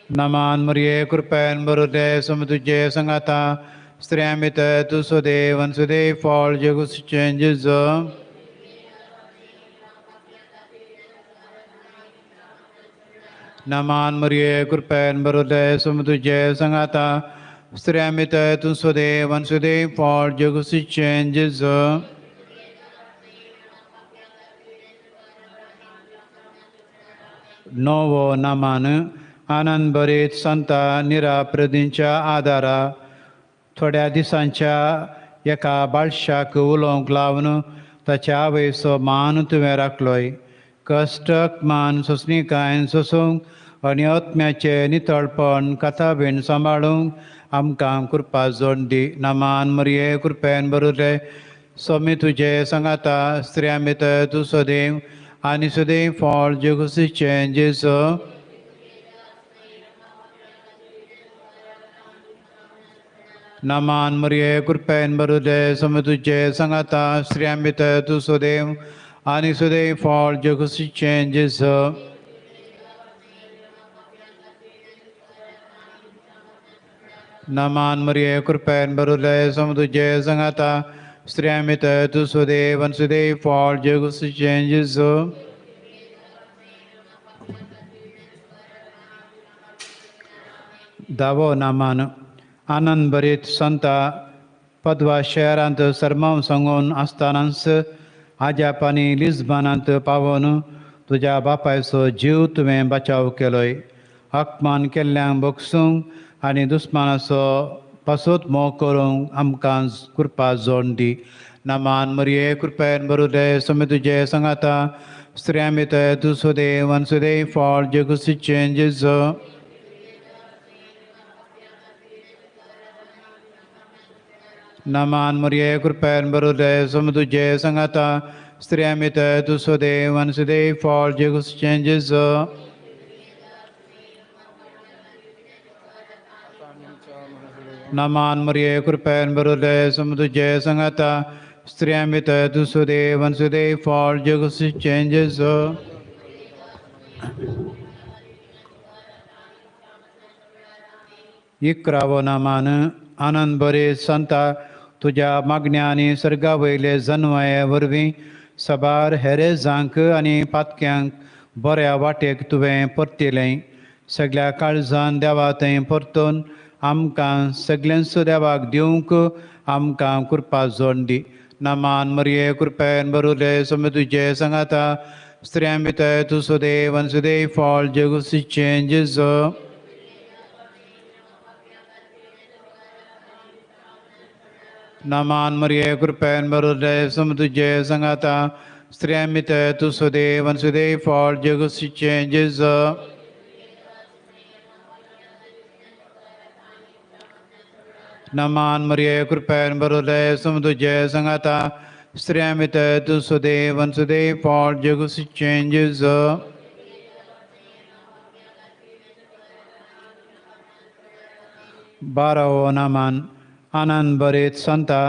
नमान मरिये कृपेन भरुले सम तुझे संगाता स्त्रियां भितर तूं सुदेव आनी सुदेव फळ जेजूचें जेजू. नमान मरिये कृपेन भरुले सम तुझे संगाता स्त्रियां भितर तूं सुदेव आनी सुदेव फळ जेजूचें जेजू. नवो नमान आनंद भरीत संता निराप्रदींच्या आदारा थोड्या दिसांच्या एका बाळशाक उलोवंक लावन ताच्या आवयचो मान तुवें राखलोय. कश्टक मान सोंसणीकायन सोसूंक आनी आत्म्याचें नितळपण कथाबीण सांबाळूंक आमकां कृपा जोड दी. नमान मरिये कृपेन भरुले स्वामी तुजे सांगाता स्त्रियां भितर तूं सदैव आनी सदैव फळ जेजूचें जेजू. नमान मरिये कृपेन भरुले स्वामी तुजे सांगाता स्त्रियां भितर तूं सदैव आनी सदैव फळ जेजूचें जेजू. नमान मरिये कृपेन भरुले स्वामी तुजे सांगाता स्त्रियां भितर तूं सदैव आनी सदैव फळ जेजूचें जेजू. दावो नमान आनंद भरीत संता पदवा शहरांत सरमांव सांगून आसतनाच आजापानी लिस्बनांत पावोन तुज्या बापायचो जीव तुवें बचाव केलोय. अपमान केल्ल्यांक भोगसूंक आनी दुस्मानाचो पासत मोग करूंक आमकां कृपा जोड दी. नमान मरिये कृपेन भरुले स्वामी तुजे सांगाता स्त्रियां भितर तूं सदैव आनी सदैव फळ जेजूचें जेजू. नमान मरिये कृपेन भरुले स्वामी तुजे सांगाता स्त्रियां भितर तूं सदैव आनी सदैव फळ जेजूचें जेजू. नमान मरिये कृपेन भरुले स्वामी तुजे सांगाता स्त्रियां भितर तूं सदैव आनी सदैव फळ जेजूचें जेजू. इकरावो नमान आनंद भरीत संता तुज्या मागण्या आनी सर्गा वयले जनवाये वरवीं सबार हेरेजांक आनी पातक्यांक बऱ्या वाटेक तुवें परतिलें. सगल्या काळजान देवा थंय परतून आमकां सगल्यांचो देवाक दिवंक आमकां कृपा जोड दी. नमान मरिये कृपेन भरुले स्वामी तुजे सांगाता स्त्रियां भितर तूं सदैव आनी सदैव फळ जेजूचें जेजू. नमान मरिये कृपेन भरुले स्वामी तुजे सांगाता स्त्रियां भितर तूं सदैव आनी सदैव फळ जेजूचें जेजू. नमान मरिये कृपेन भरुले स्वामी तुजे सांगाता स्त्रियां भितर तूं सदैव आनी सदैव फळ जेजूचें जेजू. बारावो नमान आनंद भरीत संता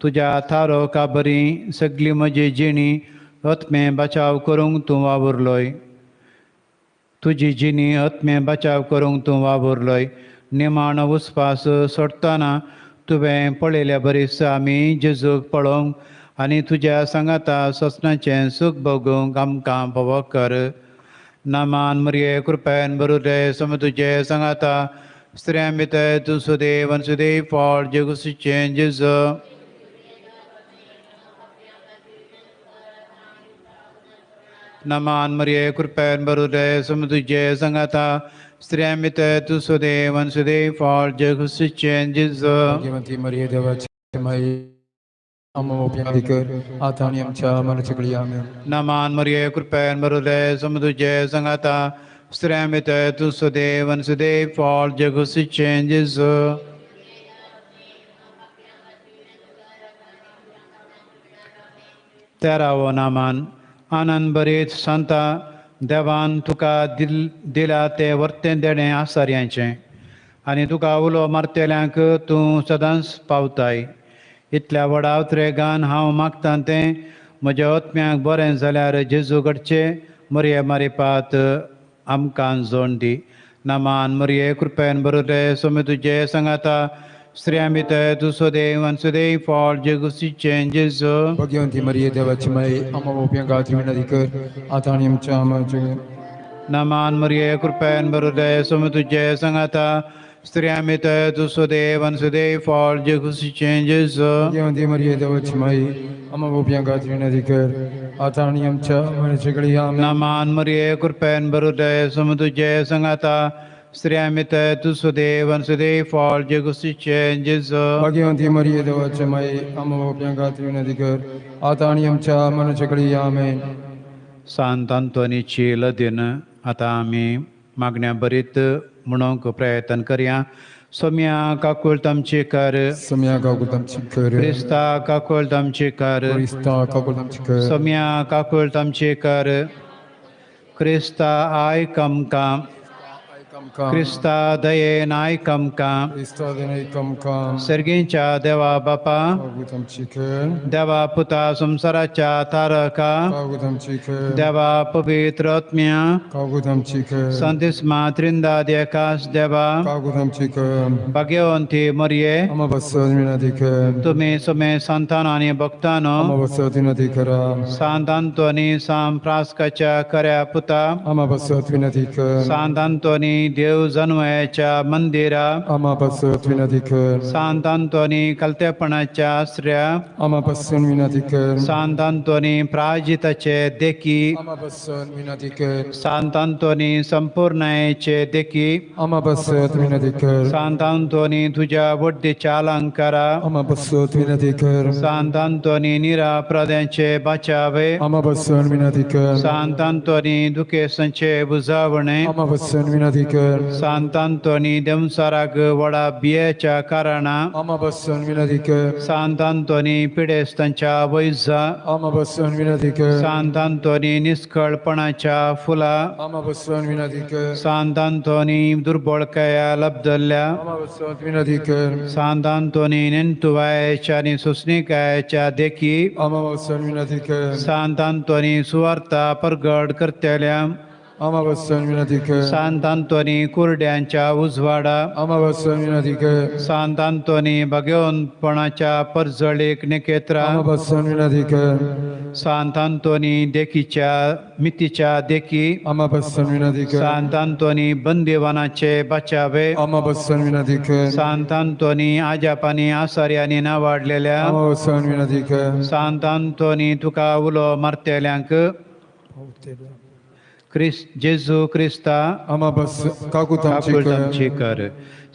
तुज्या थारो काबरी सगली म्हजी जिणी आत्मे बचाव करूंक तूं वावुरलोय. तुजी जिणी आत्मे बचाव करूंक तूं वावुरलोय. निमाणो उस्वास सोडटना तुवें पळयल्या बरीच आमी जेजूक पळोवंक आनी तुज्या सांगाता सोसणाचें सूख भोगूंक आमकां फावो कर. नमान मरिये कृपेन भरुले स्वामी तुजे सांगाता स्त्रियां भितर तूं सदैव आनी सदैव फळ जेजूचें जेजू. नमान मरिये कृपेन भरुले स्वामी तुजे सांगाता स्त्रियां भितर तूं सदैव आनी सदैव फळ जेजूचें जेजू. भाग्यवंती मरिये देवाची माई आम्हा पापी कर आता आणि आमच्या मरणाच्या वेळी. आमेन. नमान मरिये कृपेन भरुले स्वामी तुजे सांगाता स्त्रियां भितर तूं सदैव आनी सदैव फळ जेजूचें जेजू. तेरावो नमान आनंद भरीत संता देवान तुका दिला तें वर्तें देणें आसार्यांचें आनी तुका उलो मारतल्यांक तूं सदांच पावताय. इतल्या व्हडा उतरेगान हांव मागतां तें म्हज्या आत्म्याक बरें जाल्यार जेजू घडचें मरिये मारिपात आमकां जोड दी. नमान मरिये कृपेन बरुले सोमे तुजे सांगाता स्त्रियां भितर तूं सदैव आनी सदैव फळ जेगुसीचें जेजू. भाग्यवंती मरिये देवाची माई आम्हा पाप्यां खातीर विनंती कर आतां आनी आमच्या मरणाच्या घडये. नमान मरिये कृपेन बरुले सोमे तुजे सांगाता स्त्रियां भितर तूं सदैव आनी सदैव फळ जेगुसीचें जेजू. भाग्यवंती मरिये देवाची माई आम्हा पाप्यां खातीर विनंती कर आतां आनी आमच्या मरणाच्या घडये. आमेन. नमान मरिये कृपेन बरुले सोमे तुजे सांगाता स्त्रियां भितर तूं सदैव आनी सदैव फळ जेगुसीचें जेजू. भाग्यवंती मरिये देवाची माई आम्हा पाप्यां खातीर विनंती कर आतां आनी आमच्या मरणाच्या घडये. आमेन. सांत आंतोनीची लदीन आतां आमी मागण्या बरीत म्हणूंक प्रयत्न करया. सोम्या काकुळट आमची कर. सोम्या काकुळट आमची कर. क्रिस्ता काकुळट आमची कर. क्रिस्ता काकुळट आमची कर. सोम्या काकुळट आमची कर. क्रिस्ता आयक आमकां. क्रिस्ता दयेन आयक आमकां. क्रिस्ता दयेन आयक आमकां. सर्गींच्या देवा बापा, काकुळट आमची कर. देवा पुता संवसाराच्या तारका, काकुळट आमची कर. देवा पवित्र आत्म्या, काकुळट आमची कर. संतिस्मा त्रिंदाद एकास देवा, काकुळट आमची कर. भाग्यवंती मरिये, आम्हा पासत विनंती कर. तुमी सुमे संतान आनी भक्तानो, आम्हा पासत विनंती करा. सांत आंतोनी सांत फ्रांस्काच्या खऱ्या पुता, आम्हा पासत विनंती कर. सांत आंतोनी देव जनवयाच्या मंदिरा, आम्हा पासत विनंती कर. सांत आंतोनी कलतेपणाच्या आसऱ्या, आम्हा पासून विनंती कर. सांत आंतोनी प्राजिताचे देखी, आम्हा पासून विनंती कर. सांत आंतोनी संपूर्णायेचे देखी, आम्हा पासत विनंती कर. सांत आंतोनी तुज्या वड्डीच्या अलंकारा, आम्हा पासत विनंती कर. सांत आंतोनी निरापराध्यांचे बाचावे, आम्हा पासून विनंती कर. सांत आंतोनी दुखेसांचे बुजावणे, आम्हा पासून विनंती कर. सांत आंतोनी देंवचाराक व्हडा बियेच्या कारणा, आम्हा पासून विनंती कर. सांत आंतोनी पिडेस्तांच्या वैजा, आम्हा पासून विनंती कर. सांत आंतोनी निस्कळपणाच्या फुला, आम्हा पासून विनंती कर. सांत आंतोनी दुर्बळकाया लब्दल्या, आम्हा पासून विनंती कर. सांत आंतोनी नेंतुवायच्या आनी सोसणिकायेच्या देखी, आम्हा पासून विनंती कर. सांत आंतोनी सुवार्ता परगट करतल्या, आम्हा पासून विनंती कर. सांत आंतोनी कुरड्यांच्या उजवाडा, आम्हा पासून विनंती कर. सांत आंतोनी भगवंतपणाच्या परजळीक निकेत्रा, आम्हा पासून विनंती कर. सांत आंतोनी देखीच्या मितीच्या देखी, आम्हा पासून विनंती कर. सांत आंतोनी बंदिवानाचे बचावे, आम्हा पासून विनंती कर. सांत आंतोनी आजापानी आसार्यांनी नावाडलेल्या, आम्हा पासून विनंती कर. सांत आंतोनी तुका उलो मारतेल्यांक जेजू क्रिस्ता आम्हा पासून काकुळट आमची काकुळट कर. आमची कर.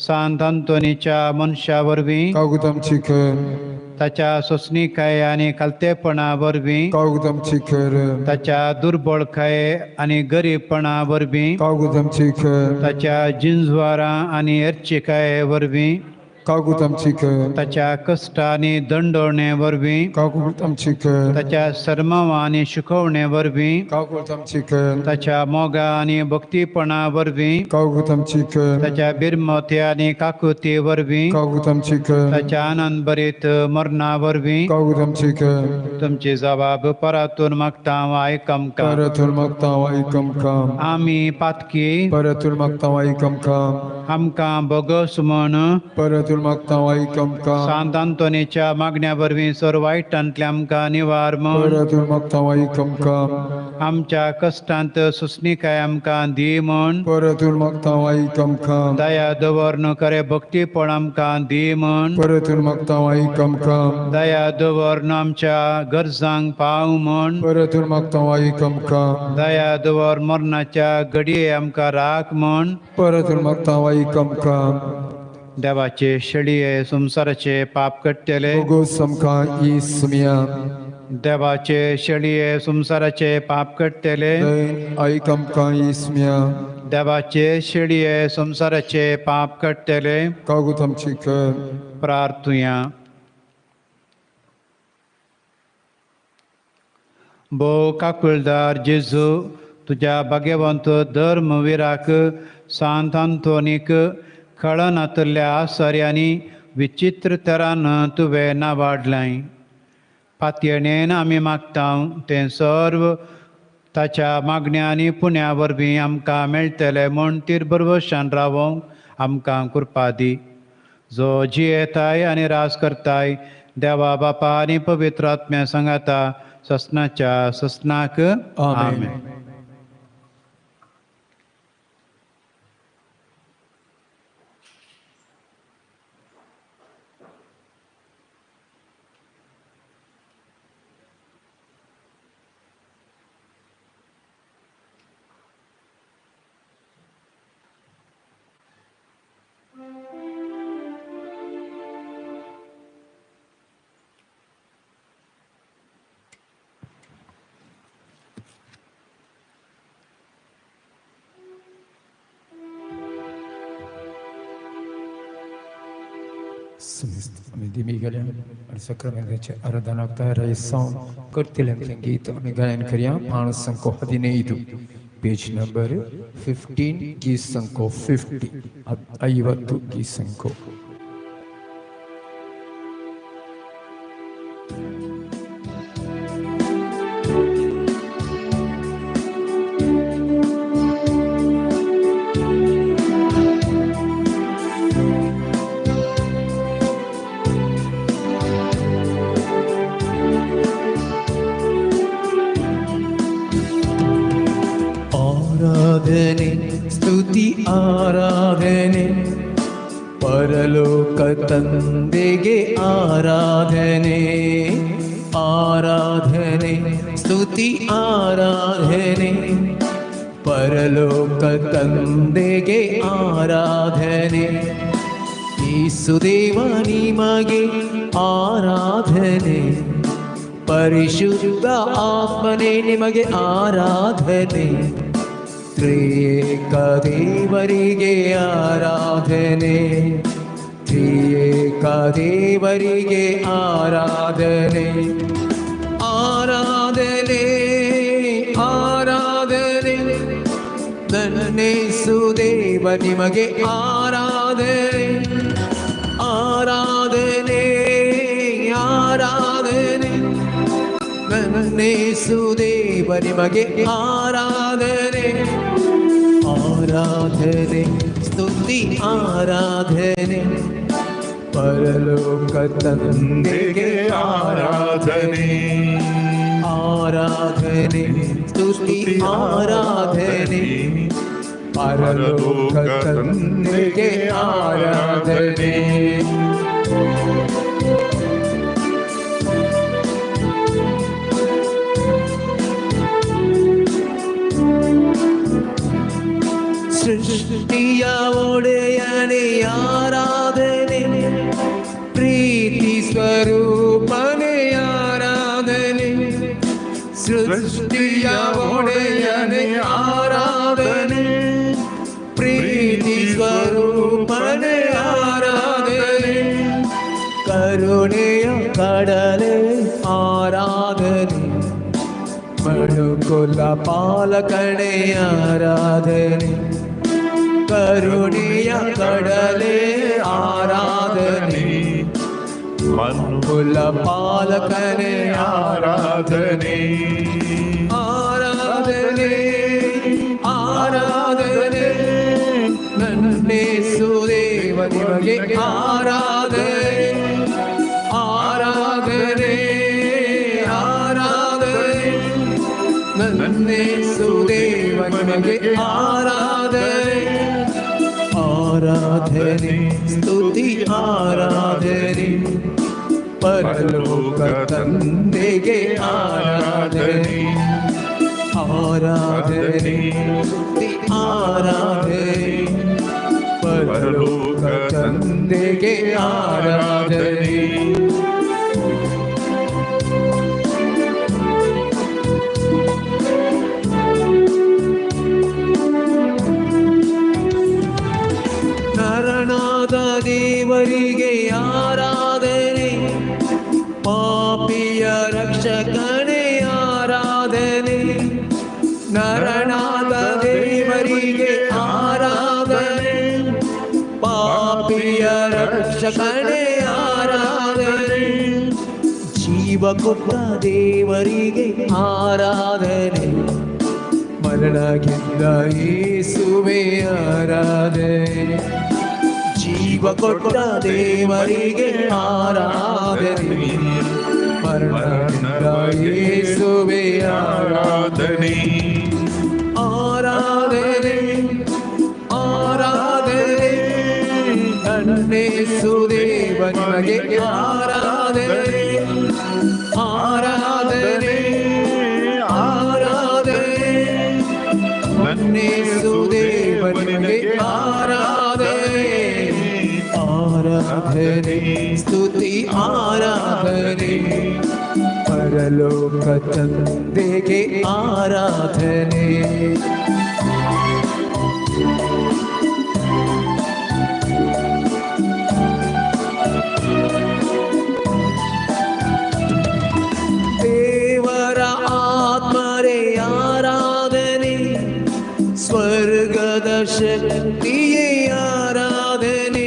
सांत आंतोनीच्या मनशा वरवीं, काकुळट आमची कर. ताच्या सोसणिकाय आनी खालतेपणा वरवीं, काकुळट आमची कर. ताच्या दुर्बळकाये आनी गरीबपणा वरवीं, काकुळट आमची कर. ताच्या जिंजवारां आनी एरचिकाये वरवीं, काकुळट आमची कर. ताच्या कश्ट आनी दंडवणे वरवीं, काकुळट आमची कर. ताच्या सर्मांव आनी शिकोवणे वरवीं, काकुळट आमची कर. ताच्या मोगा आनी भक्तीपणा वरवीं, काकुळट आमची कर. ताच्या बिरमती आनी काकुती वरवीं, काकुळट आमची कर. ताच्या आनंद भरीत मरणा वरवीं, काकुळट आमची कर. तुमची जबाब परातून मागता आयक आमकां. परतून मागता आयक आमकां. आमी पातकी, परतून मागता आयक आमकां. आमकां बोगस म्हण परतून मागता आयक आमकां. सांत आंतोनीच्या मागण्या वरवीं सर वायटांतल्या आमकां निवार म्हण परतून मागता आयक आमकां. आमच्या कश्टांत सुसणिकाय आमकां दी म्हण परतून मागता आयक आमकां. दया दवर खरें भक्तीपण आमकां दी म्हण परतून मागता आयक आमकां. दया दवर आमच्या गरजांक पाव म्हण परतून मागता आयक आमकां. दया दवर मरणाच्या घडये आमकां राख म्हण परतून मागता आयक आमकां. देवाचे शेळये संवसाराचे पाप काडटले, बोगोस आमकां इसमिया. देवाचे शेळये संवसाराचे पाप काडटले, दयेन आयक आमकां इसमिया. देवाचे शेळये संवसाराचे पाप काडटले, काकुळट आमची कर. प्रार्थुया. भोव काकुळदार जेजू, तुज्या भाग्यवंत धर्मवीराक सांत आंतोनीक कळनातल्या आसार्यांनी विचित्र तरान तुवें नावाडलें. पातयेणेन आमी मागता तें सर्व ताच्या मागण्या आनी पुण्या वरवीं आमकां मेळटले म्हूण तीर भरवशान रावोंक आमकां कृपा दी. जो जियेताय आनी राज करताय देवा बापा आनी पवित्र आत्म्या सांगाता ससनाच्या ससनाक आमेन. आमी गेल्या आनी सक्रामेंताचे आराधनाक तयार सावन करतल्यांतलें गीत आमी गायन करया. 5 संको 15, पेज नंबर 15, गीत संको 50, 50 गीत संको. ಆರಾಧನೆ ಪರಲೋಕ ತಂದೆಗೆ ಆರಾಧನೆ, ಆರಾಧನೆ ಸ್ತುತಿ ಆರಾಧನೆ ಪರಲೋಕ ತಂದೆಗೆ ಆರಾಧನೆ. ಯೇಸುದೇವ ನಿಮಗೆ ಆರಾಧನೆ, ಪರಿಶುದ್ಧ ಆತ್ಮನೇ ನಿಮಗೆ ಆರಾಧನೆ, ತ್ರಿಯೇಕ ದೇವರಿಗೆ ಆರಾಧನೆ, ತ್ರಿಯೇಕ ದೇವರಿಗೆ ಆರಾಧನೆ. ಆರಾಧನೆ ಆರಾಧನೆ ನನ್ನೇಸುದೇವ ನಿಮಗೆ ಆರಾಧನೆ, ಆರಾಧನೆ ಆರಾಧನೆ ನನ್ನೇಸುದೇವ ನಿಮಗೆ ಆರಾಧನೆ. ಆರಾಧನೆ ಸ್ತುತಿ ಆರಾಧನೆ ಪರಲೋಕ ತಂದೆಗೆ ಆರಾಧನೆ, ಆರಾಧನೆ ಸ್ತುತಿ ಆರಾಧನೆ ಪರಲೋಕ ತಂದೆಗೆ ಆರಾಧನೆ. ಸೃಷ್ಟಿಯ ಒಡೆಯನೇ ಆರಾಧನೆ, ಪ್ರೀತಿ ಸ್ವರೂಪನೇ ಆರಾಧನೆ, ಸೃಷ್ಟಿಯ ಒಡೆಯನೇ ಆರಾಧನೆ, ಪ್ರೀತಿ ಸ್ವರೂಪನೇ ಆರಾಧನೆ, ಕರುಣೆಯ ಕಡಲೆ ಆರಾಧನೆ, ಮನುಕುಲ ಪಾಲಕಣೆ ಆರಾಧನೆ, ಕರುಣೆಯ ಕಡಲೆ ಆರಾಧನೆ, ಮನುಕುಲ ಪಾಲಕನೇ ಆರಾಧನೆ. ಆರಾಧನೆ ಆರಾಧನೆ ನನ್ನೇಸುದೇವ ನಿಮಗೆ ಆರಾಧನೆ, ಆರಾಧನೆ ಆರಾಧನೆ ನನ್ನೇಸುದೇವ ನಿಮಗೆ ಆರಾಧನೆ. ಆರಾಧನೆ ಸ್ತುತಿ ಆರಾಧನೆ ಪರಲೋಕ ತಂದೆಗೆ ಆರಾಧನೆ, ಆರಾಧನೆ ಸ್ತುತಿ ಆರಾಧನೆ ಪರಲೋಕ ತಂದೆಗೆ ಆರಾಧನೆ. ನರನಾದ ದೇವರಿಗೆ ಆರಾಧನೆ, ಪಾಪಿಯ ರಕ್ಷಕನೇ ಆರಾಧನೆ, ನರನಾದ ದೇವರಿಗೆ ಆರಾಧನೆ, ಪಾಪಿಯ ರಕ್ಷಕನೇ ಆರಾಧನೆ, ಜೀವ ಕೊಟ್ಟ ದೇವರಿಗೆ ಆರಾಧನೆ, ಮರಣ ಗೆದ್ದ ಯೇಸುವೆ ಆರಾಧನೆ, ಜೀವ ಕೊಟ್ಟ ದೇವರಿಗೆ ಆರಾಧನೆ, ಮರಣ ಗೆದ್ದ ಯೇಸುವೆ ಆರಾಧನೆ. ಆರಾಧನೆ ಆರಾಧನೆ ನನ್ನೇಸು ದೇವ ನಿಮಗೆ ಆರಾಧನೆ, ಆರಾಧನೆ ಆರಾಧನೆ ನನ್ನೇಸು ದೇವ ನಿಮಗೆ ಆರಾಧನೆ. ಆರಾಧನೆ ಸ್ತುತಿ ಆರಾಧನೆ, ಪರಲೋಕ ತಂದೆಗೆ ಆರಾಧನೆ. ದೇವರ ಆತ್ಮರೇ ಆರಾಧನೆ, ಸ್ವರ್ಗದ ಶಕ್ತಿಯೇ ಆರಾಧನೆ,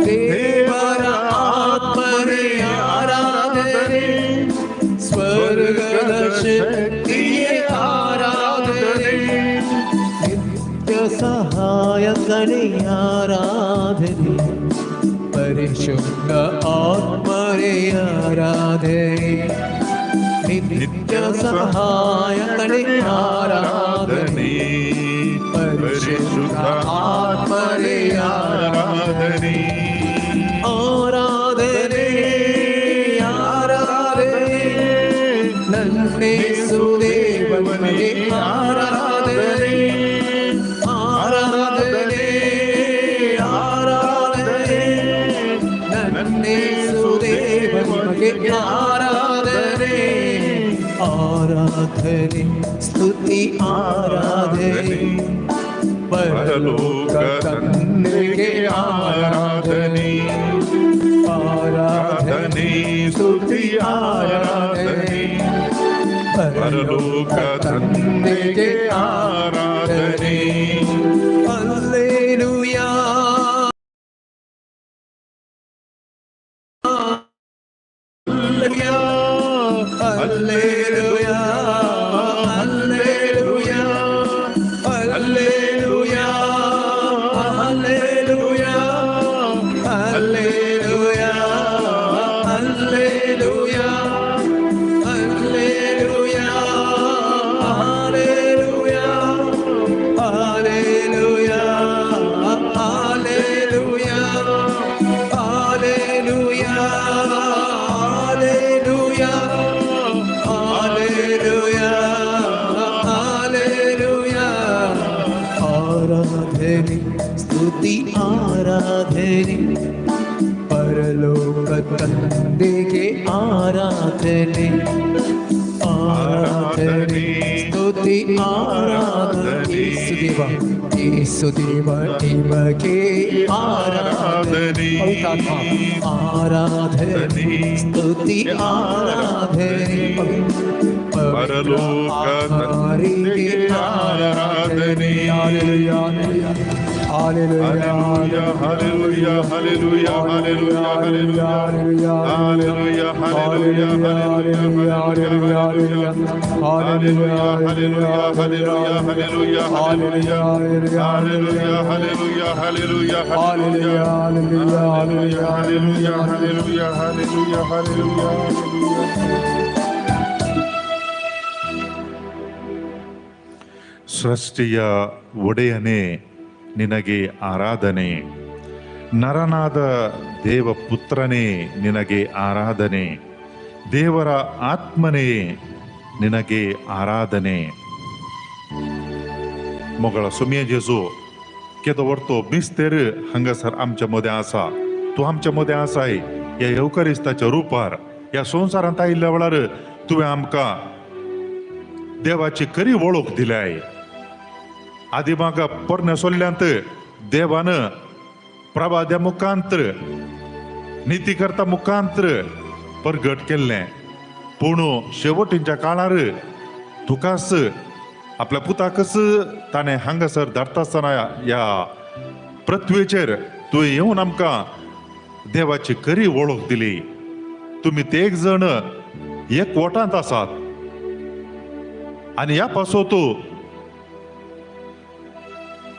ದೇವರ ಆತ್ಮರೇ ಆರಾಧನೆ, ಸ್ವರ್ಗದ ಶಕ್ತಿಯೇ ಆರಾಧನೆ, ನಿತ್ಯ ಸಹಾಯಕನೇ ಆರಾಧನೆ, ಪರಿಶುದ್ಧ ಆತ್ಮರೇ ಆರಾಧನೆ, ನಿತ್ಯ ಸಹಾಯಕನೇ ಆರಾಧನೆ, ಪರಿಶುದ್ಧ ಆತ್ಮರೇ ಆರಾಧನೆ. ಆರಾಧನೆ ಆರಾಧನೆ ನನ್ನೇಸು ದೇವನಿಗೆ ಆರಾಧನೆ, ಆರಾಧನೆ ಆರಾಧನೆ ನನ್ನೇಸು ದೇವನಿಗೆ ಆರಾಧನೆ. ಆರಾಧನೆ ಸ್ತುತಿ ಆರಾಧನೆ, ಪರಲೋಕ ತಂದೆಗೆ ಆರಾಧನೆ, ಆರಾಧನೆ ಸ್ತುತಿ ಆರಾಧನೆ, ಪರಲೋಕ ತಂದೆಗೆ ಆರಾಧನೆ. Hallelujah hallelujah hallelujah hallelujah hallelujah hallelujah hallelujah hallelujah hallelujah hallelujah hallelujah hallelujah hallelujah hallelujah hallelujah. ಆರಾಧನೆ ಸ್ತುತಿ ಆರಾಧನೆ, ಪರಲೋಕ ತಂದೆಗೆ ಆರಾಧನೆ, ಆರಾಧನೆ ಸ್ತುತಿ ಆರಾಧನೆ, ಯೇಸುದೇವ ಯೇಸುದೇವ ನಿಮಗೆ ಆರಾಧನೆ, ಆರಾಧನೆ ಸ್ತುತಿ ಆರಾಧನೆ, ಪರಲೋಕ ತಂದೆಗೆ ಆರಾಧನೆ. Hallelujah hallelujah hallelujah hallelujah hallelujah hallelujah hallelujah hallelujah hallelujah hallelujah hallelujah hallelujah hallelujah hallelujah hallelujah hallelujah hallelujah hallelujah hallelujah. ಸೃಷ್ಟಿಯ ಒಡೆಯನೇ ನಿನಗೆ ಆರಾಧನೆ, ನರನಾದ ದೇವಪುತ್ರನೇ ನಿನಗೆ ಆರಾಧನೆ, ದೇವರ ಆತ್ಮನೇ ನಿನಗೆ ಆರಾಧನೆ. मोगळा सुमिया जेजू केदो वर्तो मिस्तेर हांगासर आमच्या मदें आसा, तूं आमच्या मदें आसाय. ह्या येवकारिस्ताच्या रुपार ह्या संवसारांत आयिल्ल्या वेळार तुवें आमकां देवाची खरी वळख दिल्याय. आदी म्हाका पोरण्या सोल्ल्यांत देवान प्रवाद्या मुखांत्र नितीकर्ता मुखांत्र परगट केल्लें, पूण शेवटींच्या काळार तुकाच आपल्या पुताकच ताणें हांगासर धाडटा आसतना ह्या पृथ्वेचेर तुवें येवन आमकां देवाची खरी वळख दिली. तुमी ते एक जण एक वटांत आसात आनी ह्या पासत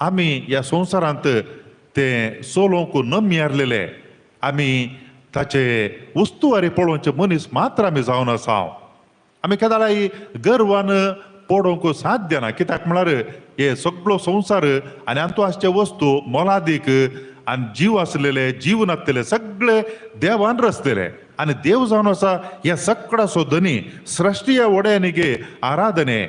आमी ह्या संवसारांत ते चलोवंक नम्यारलेले, आमी ताचे वस्तुवारी पळोवचे मनीस मात्र आमी जावन आसा. आमी केदाळाय गर्वान पडोवंक साध्य ना, कित्याक म्हळ्यार हे सगळो संवसार आनी हातूंत आसचे वस्तू मोलादीक आनी जीव आसलेले जीव नासलेले सगळे देवान रचलेले आनी देव जावन आसा ह्या सगळ्याचो धनी. सृश्टी वड्यानी गे आराधने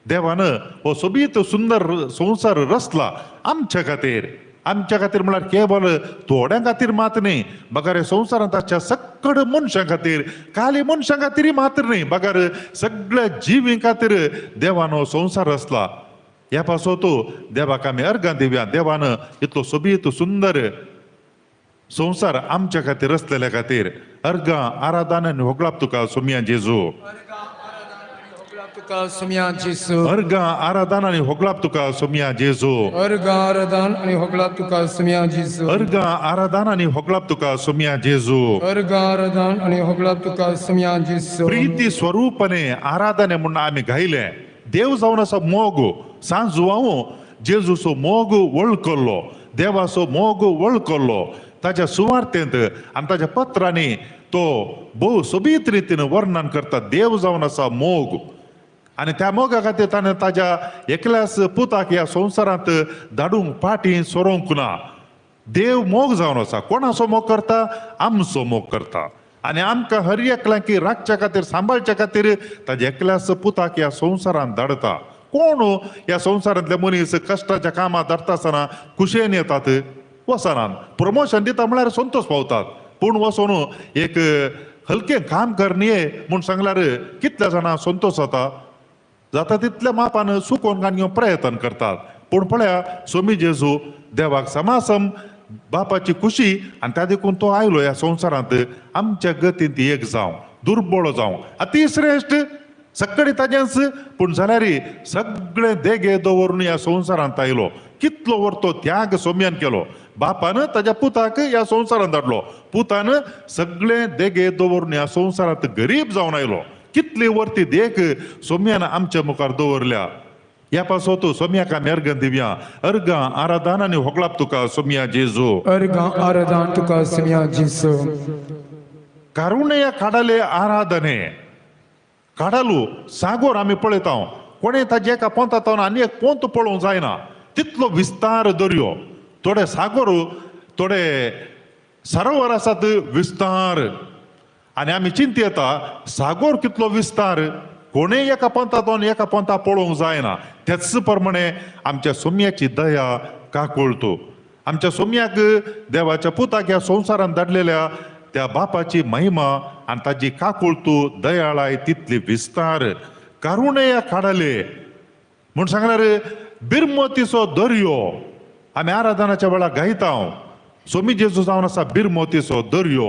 देवान हो सोबीत सुंदर संवसार रचला आमच्या खातीर. आमच्या खातीर म्हळ्यार केवल थोड्यां खातीर मात न्ही, बगर संवसारांत आसच्या सगळ मनशां खातीर, खाली मनशां खातीर मात्र न्ही, बगर सगळ्या जिवीं खातीर देवान हो संवसार रचला. ह्या पासत देवाक आमी अर्गां दिवया. देवान इतलो सोबीत सुंदर संवसार आमच्या खातीर रचलेल्या खातीर अर्गां आराधना आनी होगळाप तुका सोमया जेजू. तुका सोमया जेजू. अर्गां आराधना आनी होगळाप तुका सोमया जेजू. अर्गां आराधना आनी होगळाप तुका सोमया जेजू. अर्गां आराधना आनी होगळाप तुका सोमया जेजू. अर्गां आराधना आनी होगळाप तुका सोमया जेजू. प्रीती स्वरूपने आराधने म्हणून आमी गायले. देव जावन आसा मोग, सांजुआंव जेजूचो मोग वळखल्लो, देवाचो मोग वळखल्लो. ताच्या सुवार्थेंत आनी ताच्या पत्रांनी तो भोव सोबीत रितीन वर्णन करता. देव जावन आसा मोग आनी त्या मोगा खातीर ताणें ताज्या एकल्याच पुताक ह्या संवसारांत धाडूंक फाटीं सरोवंक ना. देव मोग जावन आसा. कोणाचो मोग करता? आमचो मोग करता. आनी आमकां हर एकल्यांक राखच्या खातीर, सांबाळच्या खातीर ताज्या एकल्याच पुताक ह्या संवसारांत धाडता. कोण ह्या संवसारांतले मनीस कश्टाच्या कामां धाडटा आसतना खुशयेन येतात, वचनात. प्रमोशन दिता म्हळ्यार संतोश पावतात, पूण वचून एक हलकें काम करनये म्हूण सांगल्यार कितल्या जाणां संतोश जाता? जाता तितल्या मापान सुकोवन काडून प्रयत्न करतात. पूण पळया सोमी जेजू देवाक समासम बापाची खुशी आनी त्या देखून तो आयलो ह्या संवसारांत आमच्या गतींत एक जावं, दुर्बळ जावं, अतिश्रेश्ठ सगळे ताजेंच, पूण जाल्यार सगळे देगे दवरून ह्या संवसारांत आयलो. कितलो वर तो त्याग सोम्यान केलो. बापान ताज्या पुताक ह्या संवसारांत धाडलो, पुतान सगळे देगे दवरून ह्या संवसारांत गरीब जावन आयलो. कितली वरती देख सोम्यान आमच्या मुखार दवरल्या. ह्या पासत सोम्याक आमी अर्गां दिवया. अर्गां आराधना आनी होगळाप तुका सोम्या जेजू. अर्गां आराधना तुका सोम्या जेजू. कारुण्या काडाले आराधने काडालू सागोर आमी पळयता. कोणें ताजे एका पोंता आनी एक पोंत पळोवंक जायना तितलो विस्तार दर्यो. थोडे सागोर, थोडे सरोवर आसात विस्तार. आनी आमी चिंती येता सागोर कितलो विस्तार, कोणें एका पंथांतल्यान एका पंथा पळोवंक जायना. त्याच प्रमाणे आमच्या सोम्याची दया काकुळतो. आमच्या सोम्याक देवाच्या पुताक ह्या संवसारांत धाडलेल्या त्या बापाची महिमा आनी ताजी काकुळतू दयाळाय तितली विस्तार. कारुणया काडले म्हूण सांगल्यार बिरमोतीचो दर्यो आमी आराधनाच्या वेळार गायता. सोमी जेजू जावन आसा बिरमोतीचो दर्यो,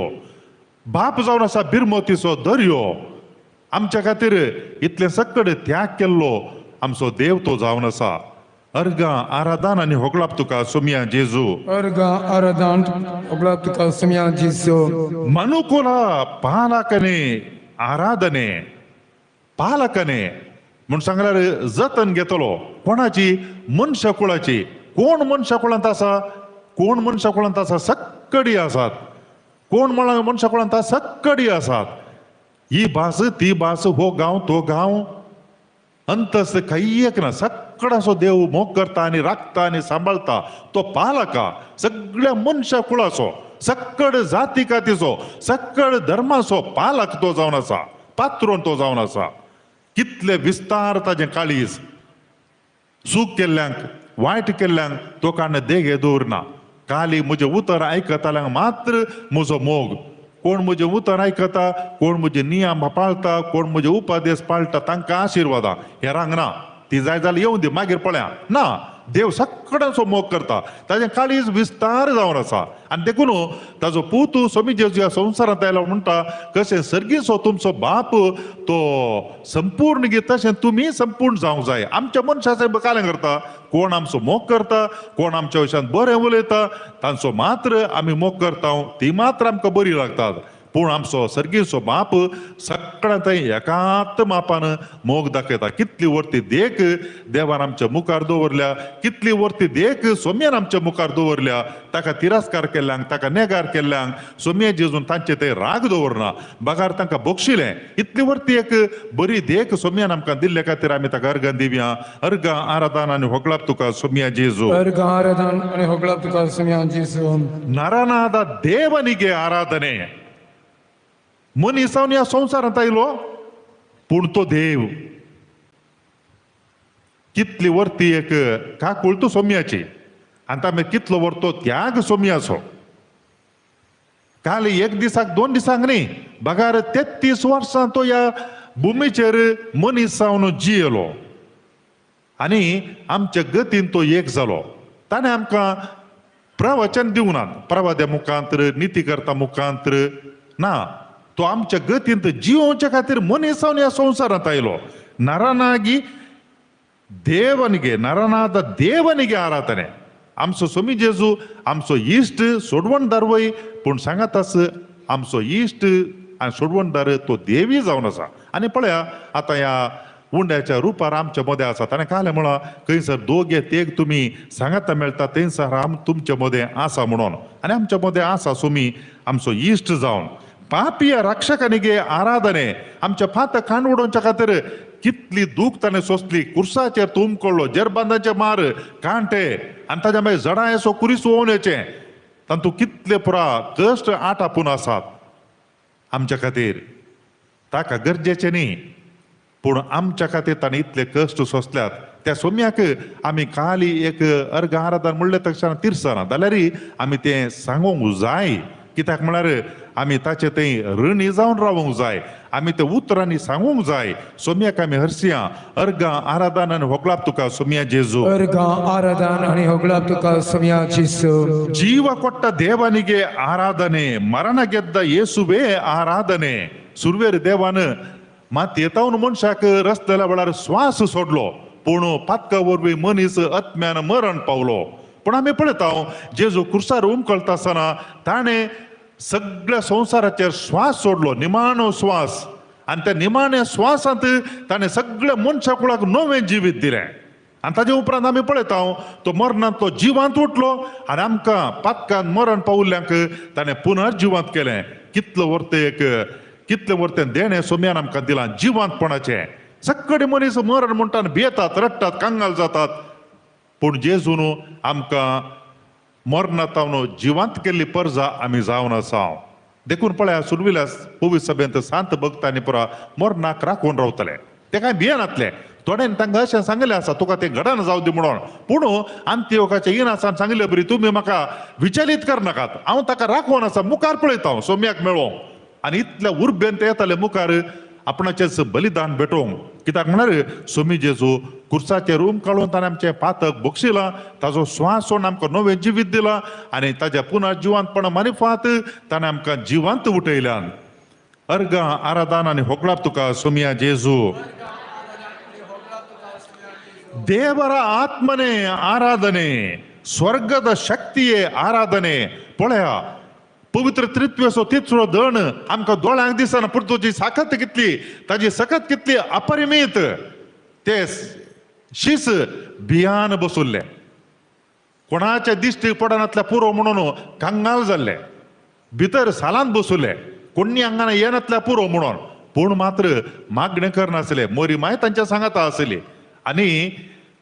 बाप जावन आसा बिरमोतीचो दर्यो. आमच्या खातीर इतलें सकड त्याग केल्लो आमचो देव तो जावन आसा. अर्गां आराधना आनी होगळाप तुका सोमया जेजू. अर्गां आराधना होगळाप तुका सोमया जेजू. मनुकुला पालकने आराधने पालकने म्हूण सांगल्यार जतन घेतलो. कोणाची? मनशाकुळाची. कोण मनशाकुळांत आसा? कोण मनशाकुळांत आसा? सक्कडी आसात. कोण मनशाकुळांत आसा? सक्कडी आसात. ही भास ती भास, हो गांव तो गांव, अंतस काही एक ना. सगळ्याचो देव मोग करता आनी राखता आनी सांबाळता. तो पालका सगळ्या मनशा कुळाचो, सक्कड जाती कातीचो, सक्कड धर्माचो पालक तो जावन आसा, पात्रोन तो जावन आसा. कितले विस्तार ताजें काळीज. चूक केल्ल्यांक, वायट केल्ल्यांक तो काडून देगे दवरना. काली म्हजें उतर आयकताल्यांक मात्र म्हजो मोग. कोण म्हजें उतर आयकता, कोण म्हजे नियम पाळता, कोण म्हजे उपदेश पाळटा तांकां आशिर्वादां. हेरांक ना. ती जाय जाल्यार येवं दी, मागीर पळया ना. देव सगळ्यांचो मोग करता. ताजें काळीज विस्तार जावन आसा. आनी देखून ताजो पूत सोमी जेजू ह्या संवसारांत आयलो म्हणटा कशें सर्गीचो तुमचो बाप तो संपूर्ण गी तशें तुमी संपूर्ण जावंक जाय. आमच्या मनशाचें कालें करता. कोण आमचो मोग करता, कोण आमच्या विशयांत बरें उलयता तांचो मात्र आमी मोग करता, ती मात्र आमकां बरी लागतात. पूण आमचो सर्गीचो बाप सगळ्यां थंय एकात मापान मोग दाखयता. कितली वर्ती देख देवान आमच्या मुखार दवरल्या, कितली वर्ती देख सोम्यान आमच्या मुखार दवरल्या. ताका तिरस्कार केल्ल्यांक, ताका नेगार केल्ल्यांक सोम्या जेजून तांचे थंय राग दवरना, बगार तांकां बक्षिलें. इतली वर्ती एक बरी देख सोम्यान आमकां दिल्ले खातीर आमी ताका अर्गां दिवया. अर्गां आराधन आनी होगळाप तुका सोम्या जेजू. अर्गां आराधन आनी होगळाप तुका सोम्या जेजू. ನರನಾದ ದೇವನಿಗೆ ಆರಾಧನೆ. मनीस ह्या संवसारांत आयलो पूण तो देव. कितली वर्ती एक काकूळ तो सोम्याची आनी तामें कितलो वर्तो त्याग सोम्याचो. काल एक दिसाक दोन दिसांक न्ही, बगार 33 वर्सां तो ह्या भुमीचेर मनीस जावन जियेलो आनी आमच्या गतीन तो एक जालो. ताणें आमकां प्रवचन दिवनात, प्रवाद्या मुखांतर, नितीकर्ता मुखांतर ना, तो आमच्या गतींत जिवोवच्या खातीर मनीस जावन ह्या संवसारांत आयलो. नरनागी देवनिगे, नरनाद देवनिगे आराधने. आमचो सोमी जेजू आमचो इश्ट सोडवणदार वय, पूण सांगाताच आमचो इश्ट आनी सोडवणदार तो देवी जावन आसा. आनी पळया आतां ह्या उंड्याच्या रुपार आमच्या मदें आसा. ताणें कालें म्हळां खंयसर दोगे तेग तुमी सांगाता मेळटा थंयसर आम तुमच्या मदें आसा म्हणून. आनी आमच्या मदें आसा सोमी आमचो इश्ट जावन. पापिया रक्षकानिगे आराधने. आमच्या फात खांड उडोवच्या खातीर कितली दूख ताणें सोंसली. कुर्साचेर तुमकडलो, जेरबांदाचे मार, कांटे आनी ताज्या मागीर जडां येसो कुरीस ओवण्याचें, तातूंत कितले पुरा कश्ट आटापून आसात आमच्या खातीर. ताका गरजेचें न्ही, पूण आमच्या खातीर ताणें इतले कश्ट सोंसल्यात. त्या सोम्याक आमी खाली एक अर्घ आराधन म्हणलें तक्षण तिरसना जाल्यार आमी तें सांगूंक जाय. कित्याक म्हळ्यार आमी ताचे थंय ऋणी जावन रावूंक जाय, आमी ते उतरांनी सांगूंक जाय. सोम्याक आमी हरसिया. अर्घां आराधन आनी होगळाप तुका सोम्या जेजू. अर्घां आराधन आनी होगळाप तुका सोम्या जेजू. ಜೀವ ಕೊಟ್ಟ ದೇವನಿಗೆ ಆರಾಧನೆ, ಮರಣ ಗೆದ್ದ ಯೇಸುವೇ ಆರಾಧನೆ. ಸುರ್ವೇರ್ ದೇವಾನ मात येतावन मनशाक रस्त्याल्या वेळार श्वास सोडलो, पूण पातका वरवीं मनीस आत्म्यान मरण पावलो. पूण आमी पळयता जेजू कुर्सार उमकळटा आसतना ताणें सगळ्या संवसाराचेर श्वास सोडलो, निमाणो श्वास. आनी त्या निमाण्या श्वासांत ताणें सगळ्या मनशा कुळाक नवें जिवीत दिलें. आनी ताजे उपरांत आमी पळयता तो मरणांतलो जिवांत उठलो आनी आमकां पातकान मरण पावल्ल्यांक ताणें पुनर्जिवांत केलें. कितलो वर्ते एक, कितले वर्तें देणें सोम्यान आमकां दिलां जिवांतपणाचें. सगळे मनीस मरण म्हणटात भियेतात, रडटात, कंगाल जातात, पूण जेजून आमकां मरणांत जिवांत केल्ली परजा आमी जावन आसा. देखून पळया सुरविल्या पवित्र सभेंत सांत भक्तांनी पुरा मरणाक राखून रावतले, ते कांय भियेनातले. थोड्यांनी तांकां अशें सांगलें आसा तुका तें घडना जावं दी म्हणून, पूण अंत्योकाच्या इनासान सांगले बरी तुमी म्हाका विचलीत करनाकात, हांव ताका राखून आसा, मुखार पळयता हांव सोम्याक मेळोवंक. आनी इतल्या उर्बेन ते येताले मुखार आपणाचेच बलिदान भेटोवंक. कित्याक म्हळ्यार सोमी जेजू कुर्साचेर उमकाळून ताणें आमचें पातक बक्षिलां, ताजो श्वास सोडून आमकां नवें जिवीत दिलां आनी ताज्या पुनः जिवांतपणा मारिफात ताणें आमकां जिवांत उठयल्यान. अर्घां आराधन आनी होगळाप तुका सोमिया जेजू. ದೇವರ ಆತ್ಮನೇ ಆರಾಧನೆ, ಸ್ವರ್ಗದ ಶಕ್ತಿಯೇ ಆರಾಧನೆ. ಪೊಳೆಯ पवित्र त्रित्वेचो तिसरो दण आमकां दोळ्यांक दिसना, पूण तुजी साकत कितली, ताजी सकत कितली अपरिमीत. ते शीस भियान बसुल्ले, कोणाच्या दिश्टी पडनातल्या पुरो म्हणून कंगाल जाल्ले, भितर सालांत बसुल्ले, कोणी हांगा येनातल्या पुरो म्हणून, पूण मात्र मागणें करनासले. मोरी माय तांच्या सांगाता आसली आनी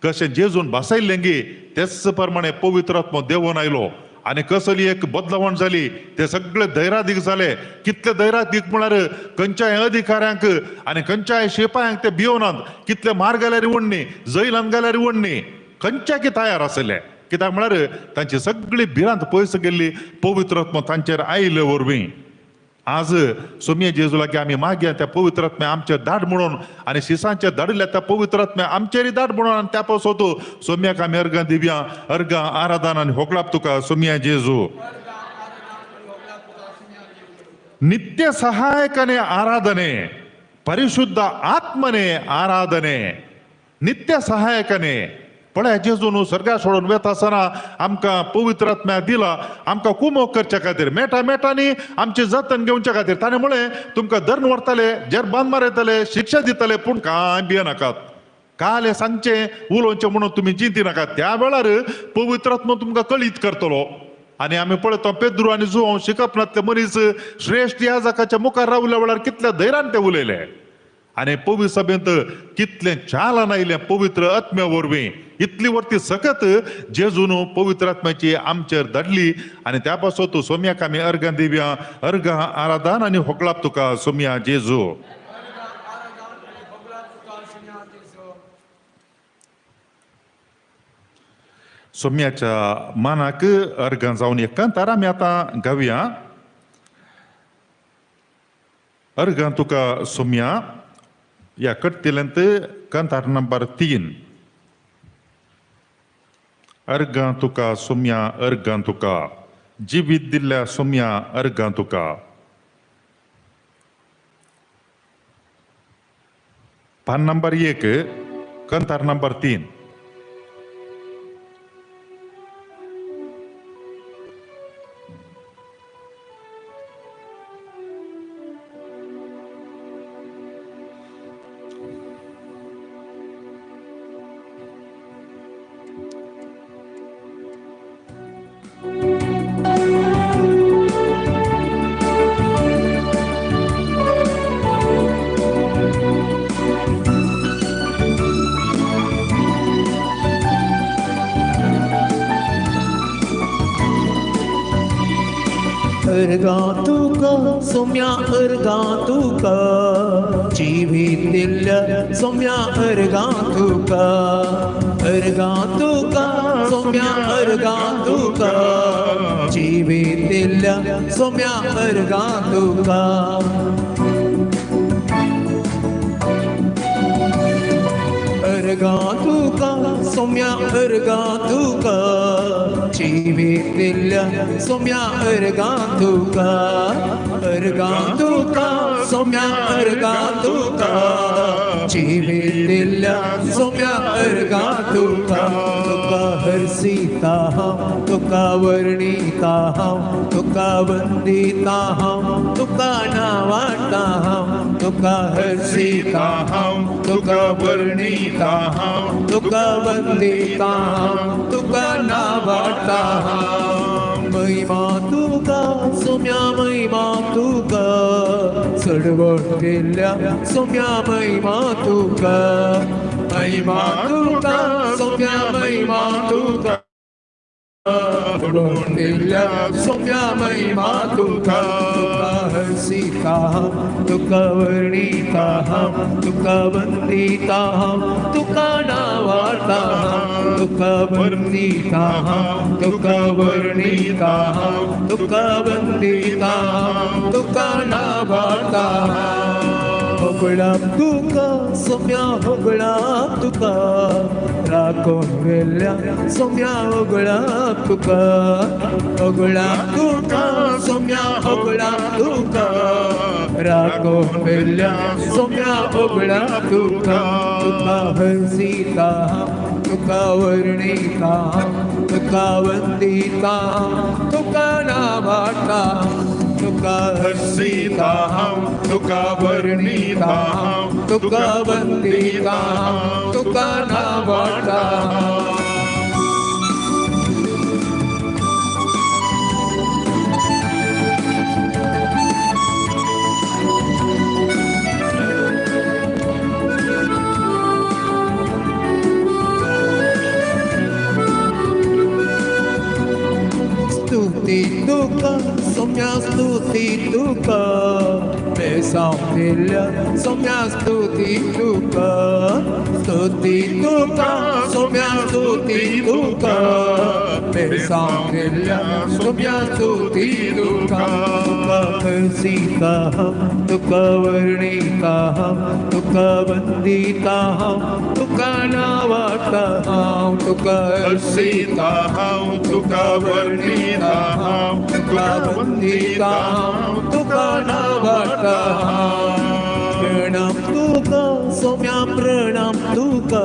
कशें जेजून बसयल्लें गी तेच प्रमाणे पवित्र आत्मो देवून आयलो आनी कसली एक बदलावण जाली. ते सगळे धैरादीक जाले. कितले धैरादीक म्हळ्यार खंयच्याय अधिकाऱ्यांक आनी खंयच्याय शिपायांक ते भियोनात. कितले मार घाल्यार वडणी, जैलान घाल्यार वडणी, खंयच्याकी तयार आसले. कित्याक म्हळ्यार तांची सगळी भिरांत पयस गेल्ली पवित्र आत्मो तांचेर आयिल्ले वरवीं. आज सोमये जेजू लागीं आमी मागया त्या पवित्र आत्म्या आमचेर धाड म्हणून आनी शिसांचेर धाडिल्ल्या त्या पवित्र आत्म्या आमचेरय धाड म्हणून आनी त्या पासत सोमयाक आमी अर्गां दिवया. अर्गां आराधन आनी होगळाप तुका सोमया जेजू. ನಿತ್ಯ ಸಹಾಯಕನೇ ಆರಾಧನೆ, ಪರಿಶುದ್ಧ ಆತ್ಮನೇ ಆರಾಧನೆ. ನಿತ್ಯ ಸಹಾಯಕನೇ. पळय जेजून स्वर्गा सोडून वेता आसतना आमकां पवित्र आत्म्या दिला आमकां कुमोक करच्या खातीर, मेटा मेटांनी आमचें जतन घेवच्या खातीर. ताणें म्हळें तुमकां धरून व्हरतले, जेरबान मारयतले, शिक्षा दितले, पूण कांय भियेनाकात. काल हें सांगचें उलोवचें म्हणून तुमी चिंती नाकात. त्या वेळार पवित्र आत्मो तुमकां कळीत करतलो. आनी आमी पळयता पेद्रू आनी जुवांव शिकप नातले मनीस श्रेश्ठ याजकाच्या मुखार रावल्या वेळार कितल्या धैर्यान ते उलयले आनी पवित्र सभेंत कितलें चालन आयलें पवित्र आत्म्या वरवीं. इतली वरती सकत जेजून पवित्र आत्म्याची आमचेर धाडली. आनी त्या पासून तूं सोम्याक आमी अर्गां दिवया, अर्गां आराधन आनी होकळाप तुका सोम्या जेजू. सोम्याच्या मानाक अर्गां जावन एक कांतार आमी आतां गावया. अर्गां तुका सोम्या ह्या कट्टिल्यांत कांतार नंबर 3. अर्गां तुका सोम्या अर्गां तुका, जिवीत दिल्ल्या सोम्या अर्गां तुका. पान नंबर 1 कांतार नंबर 3. अर्गां तुका सोम्या अर्गां तुका, जिवीत दिल्ल्या सोम्या अर्गां तुका. अर्गां तुका सोम्या अर्गां तुका, जिवीत दिल्ल्या सोम्या अर्गां तुका. अर्गां तुका सोम्या अर्गां तुका, जिवीत दिल्ल्या सोम्या अर्गां तुका. अर्गां तुका सोम्या अर्गां तुका, जिवीत दिल्ल्या सोम्या अर्गां तुका. तुका हरसीता हांव, तुका वर्णिता हांव, तुका वंदिता हांव, तुका नावाटा हांव. तुका हरसीता हांव, तुका वर्णिता हांव, तुका वंदिता हांव, तुका नावाटा हांव. महिमा तुका सोम्या महिमा तुका, चडवट दिल्ल्या सोम्या महिमा तुका. महिमा तुका सोम्या महिमा तुका, दिल्ल्या सोम्या महिमा तुका. तुका हरसीता हांव, तुका वर्णिता हांव, तुका वंदिता हांव, तुका नावाटा हांव. तुका वंदिता हांव, तुका वर्णिता हांव, तुका वंदिता हांव, तुका नावाटा हांव. होगळाप तुका सोम्या होगळाप तुका, राखून व्हेल्ल्या सोम्या होगळाप तुका. होगळाप तुका सोम्या होगळाप तुका, राखून व्हेल्ल्या सोम्या होगळाप तुका. तुका हरसीता हांव, तुका वर्णिता हांव, तुका वंदिता हांव, तुका नावाटा हांव. तुका हरसीता हांव, तुका वर्णिता हांव, तुका वंदिता हांव, तुका नावाटा हांव. स्तुती तुका सोम्या स्तुती तुका, बेसांव दिल्ल्या सोम्या स्तुती तुका. स्तुती तुका सोम्या स्तुती तुका, बेसांव दिल्ल्या सोम्या स्तुती तुका. तुका हरसीता हांव, तुका वर्णिता हांव, तुका वंदिता हांव, तुका नावाटा हांव. तुका हरसीता हांव, तुका वर्णिता हांव, तुका वंदिता हांव, तुका नावाटा हांव. प्रणाम तुका सोम्या प्रणाम तुका,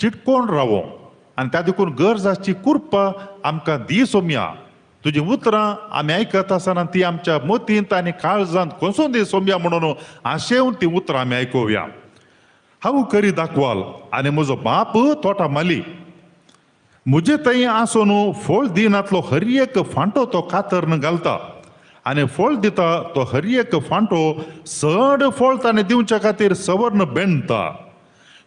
चिटकोन रावो आनी त्या देखून गरज आसची कृपा आमकां दी सोमया. तुजी उतरां आमी आयकत आसतना ती आमच्या मतींत आनी काळजांत कोसून दी सोमया म्हणून आशेवन ती उतरां आमी आयकुया. हांव करी दाखवाल आनी म्हजो बाप तोटा माली. म्हजे थंय आसून फळ दिनातलो हर एक फांटो तो कातरन घालता आनी फळ दिता तो हर एक फांटो चड फळ ताणें दिवच्या खातीर सवर्ण बेणता.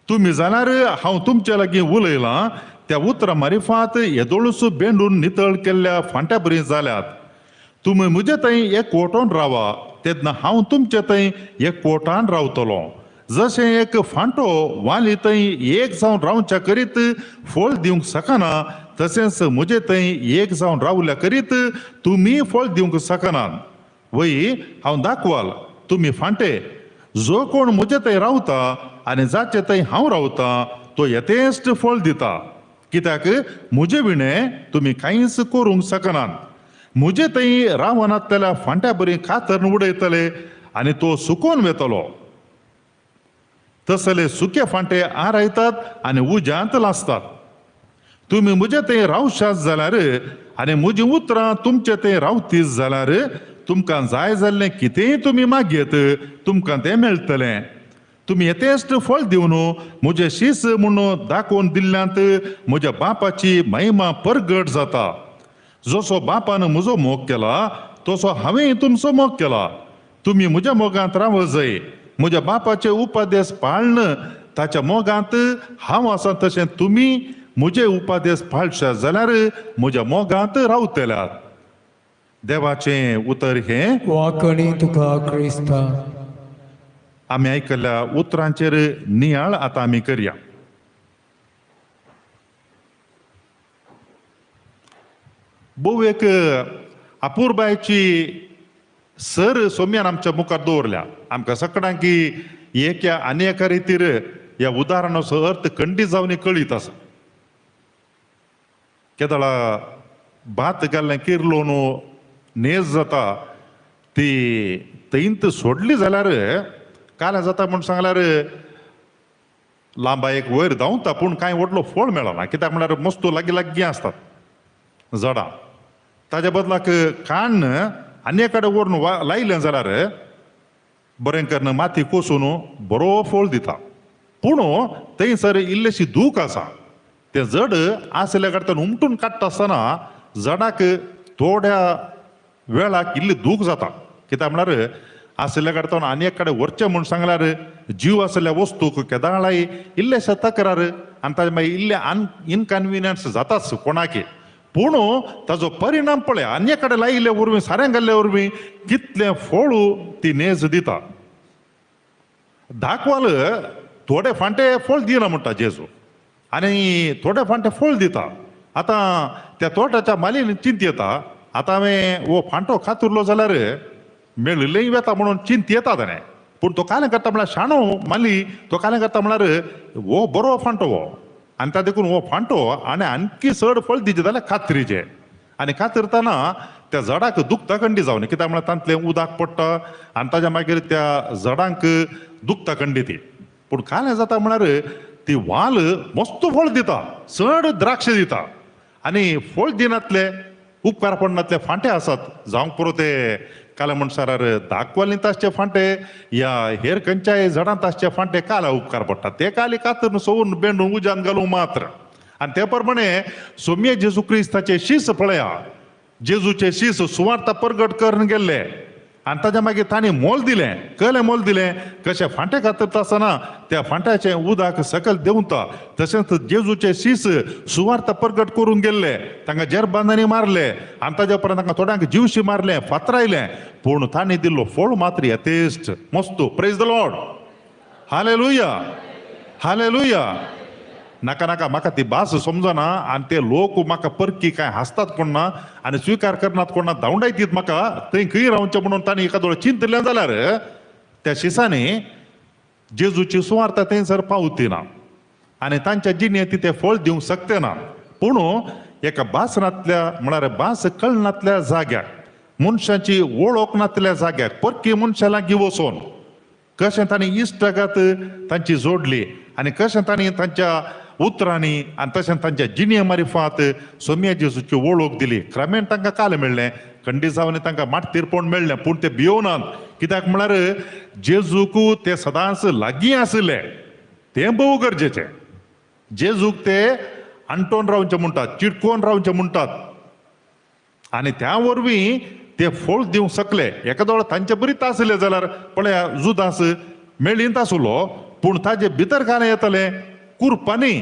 तुमी जाल्यार हांव तुमचे लागीं उलयलां त्या उतरां मारिफात येदोळूस बेंडून नितळ केल्ल्या फांट्या बरी जाल्यात. तुमी म्हजे थंय एक वोटोन रावा तेन्ना हांव तुमचे थंय एक वोटान रावतलो. जशें एक फांटो वाली थंय एक जावन रावच्या करीत फळ दिवंक शकना तशेंच म्हजे थंय एक जावन रावल्या करीत तुमी फळ दिवंक शकनात. वय हांव दाखवाल तुमी फांटे. जो कोण म्हजे थंय रावता आनी जाचे थंय हांव रावता तो यथेश्ट फळ दिता. कित्याक म्हजे विणें तुमी कांयच करूंक शकनात. म्हजे थंय रावनातल्या फांट्या बरी कातरन उडयतले आनी तो सुकोवन वेतलो. तसले सुके फांटे आरायतात आनी उज्यांत लासतात. तुमी म्हजे थंय रावशात जाल्यार आनी म्हजी उतरां तुमचे थंय रावतीत जाल्यार तुमकां जाय जाल्लें कितेंय तुमी मागयत तुमकां तें मेळटलें. तुमी यथेश्ट फळ दिवन म्हजें शीस म्हणून दाखोवन दिल्ल्यांत म्हज्या बापाची महिमा परगट जाता. जसो बापान म्हजो मोग केला तसो हांवें तुमचो मोग केला. तुमी म्हज्या मोगांत रावत जाय. म्हज्या बापाचे उपदेश पाळन ताच्या मोगांत हांव आसा तशें तुमी म्हजे उपदेश पाळशात जाल्यार म्हज्या मोगांत रावतल्यात. देवाचें उतर हें वाकणी तुका क्रिस्ता. आमी आयकल्ल्या उतरांचेर नियाळ आतां आमी करया. भोव एक अपुरबायची सर सोम्यान आमच्या मुखार दवरल्या. आमकां सगळ्यांकी एक आनी एका रितीर ह्या उदाहरणाचो अर्थ खंडीत जावन कळीत आसा. केदळा भात घाल्लें किर्लोन नेज जाता ती थंयत सोडली जाल्यार काल्यां जाता म्हूण सांगल्यार लांबा एक वयर धांवता पूण कांय व्हडलो फळ मेळना. कित्याक म्हळ्यार मस्तू लागीं लागीं आसतात झाडां. ताज्या बदलाक काण्ण आनी कडेन व्हरून लायलें जाल्यार बरें करून माती कोसून बरो फळ दिता. पूण थंयसर इल्लेशी दूख आसा. तें जड आसल्या कडल्यान उमटून काडटा आसतना जडाक थोड्या वेळाक इल्ली दूख जाता. कित्याक म्हळ्यार आशिल्ल्या कडल्यान आनी एक कडेन व्हरचें म्हूण सांगल्यार जीव आशिल्ल्या वस्तूक केदाळाय इल्लेशे तक्रार आनी ताजे मागीर इल्ले इनकन्विनियन्स जाताच कोणाकी. पूण ताजो परिणाम पळय आनी कडेन लायिल्ले वरवीं सारें घाल्ले वरवीं कितलें फळ ती नेज दिता. दाखवाल थोडे फांटे फळ दिना म्हणटा जेजू आनी थोडे फांटे फळ दिता. आतां त्या तोटाच्या मालीन चिंत येता आतां हांवें हो फांटो खातुरलो जाल्यार मेळिल्लेंय वेता म्हणून चिंत येता ताणें. पूण तो कालें करता म्हळ्यार शाणो माली तो कालें करता म्हळ्यार हो बरो फांटो हो आनी ता देखून हो फांटो आनी आणखी चड फळ दिचें जाल्यार खात्रीचें. आनी कातरतना त्या झाडाक दुखता कंडी जावन कित्याक म्हळ्यार तांतलें उदक पडटा आनी ताज्या मागीर त्या झाडांक दुखता कंडी ती. पूण कालें जाता म्हळ्यार ती वाल मस्त फळ दिता चड द्राक्ष दिता आनी फळ दिनातले उपकार पडनातले फांटे आसात जावंक पुरो ते काल्या म्हणसार दाखवालींत आसचे फांटे या हेर खंयच्याय झाडांत आसचे फांटे काल्या उपकार पडटा. ते काली कातरून सोवून बेंडून उज्यान घालूं मात्र. आनी ते प्रमाणे सोम्ये जेजू क्रिस्ताचे शीस पळया. जेजूचे शीस सुवार्ता परगट करून गेल्ले आनी ताज्या मागीर तांणी मोल दिलें. कलें मोल दिलें कशें फांटे कातरता आसतना त्या फांट्याचें उदक सकयल देंवता. तशेंच जेजूचे शीस सुवार्ता परगट करून गेल्ले. तांकां जेरबांदांनी मारले आनी ताज्या उपरांत तांकां थोड्यांक जिवशी मारलें फातरायलें. पूण तांणी दिल्लो फळ मात्र यथेश्ट मस्तू. Praise the Lord. Hallelujah hallelujah. नाका नाका म्हाका ती भास समजना आनी ते लोक म्हाका परकी कांय हांसतात कोण ना आनी स्विकार करनात कोण ना धांवडायतीत म्हाका थंय खंय रावचें म्हणून तांणी एकादो चिंतलें जाल्यार त्या शिसांनी जेजूची सुवार्ता थंयसर पावती ना आनी तांच्या जिणेंत ते फळ दिवंक शकते ना. पूण एका भास नातल्या म्हळ्यार भास कळनातल्या जाग्याक मनशाची वळख नातल्या जाग्याक परकी मनशां लागीं वचोन कशें तांणी इश्टागत तांची जोडली आनी कशें तांणी तांच्या उतरांनी आनी तशेंच तांच्या जिणे मारिफात सोम्या जेजूची वळख दिली. क्रमेण तांकां काल मेळ्ळें, कंडिसांवांनी तांकां माटतीरपण मेळ्ळें, पूण ते भियोनात. कित्याक म्हळ्यार जेजूक ते सदांच लागीं आशिल्ले, तें भोव गरजेचें. जेजूक ते अंटोन रावचें म्हणटात, चिटकोन रावचें म्हणटात आनी त्या वरवीं ते फळ दिवंक शकले. एका वेळार तांचे बरीच आसले जाल्यार पळया जुदास मेळींत आसलो, पूण ताजे भितर कांय येतलें कुरपांनी,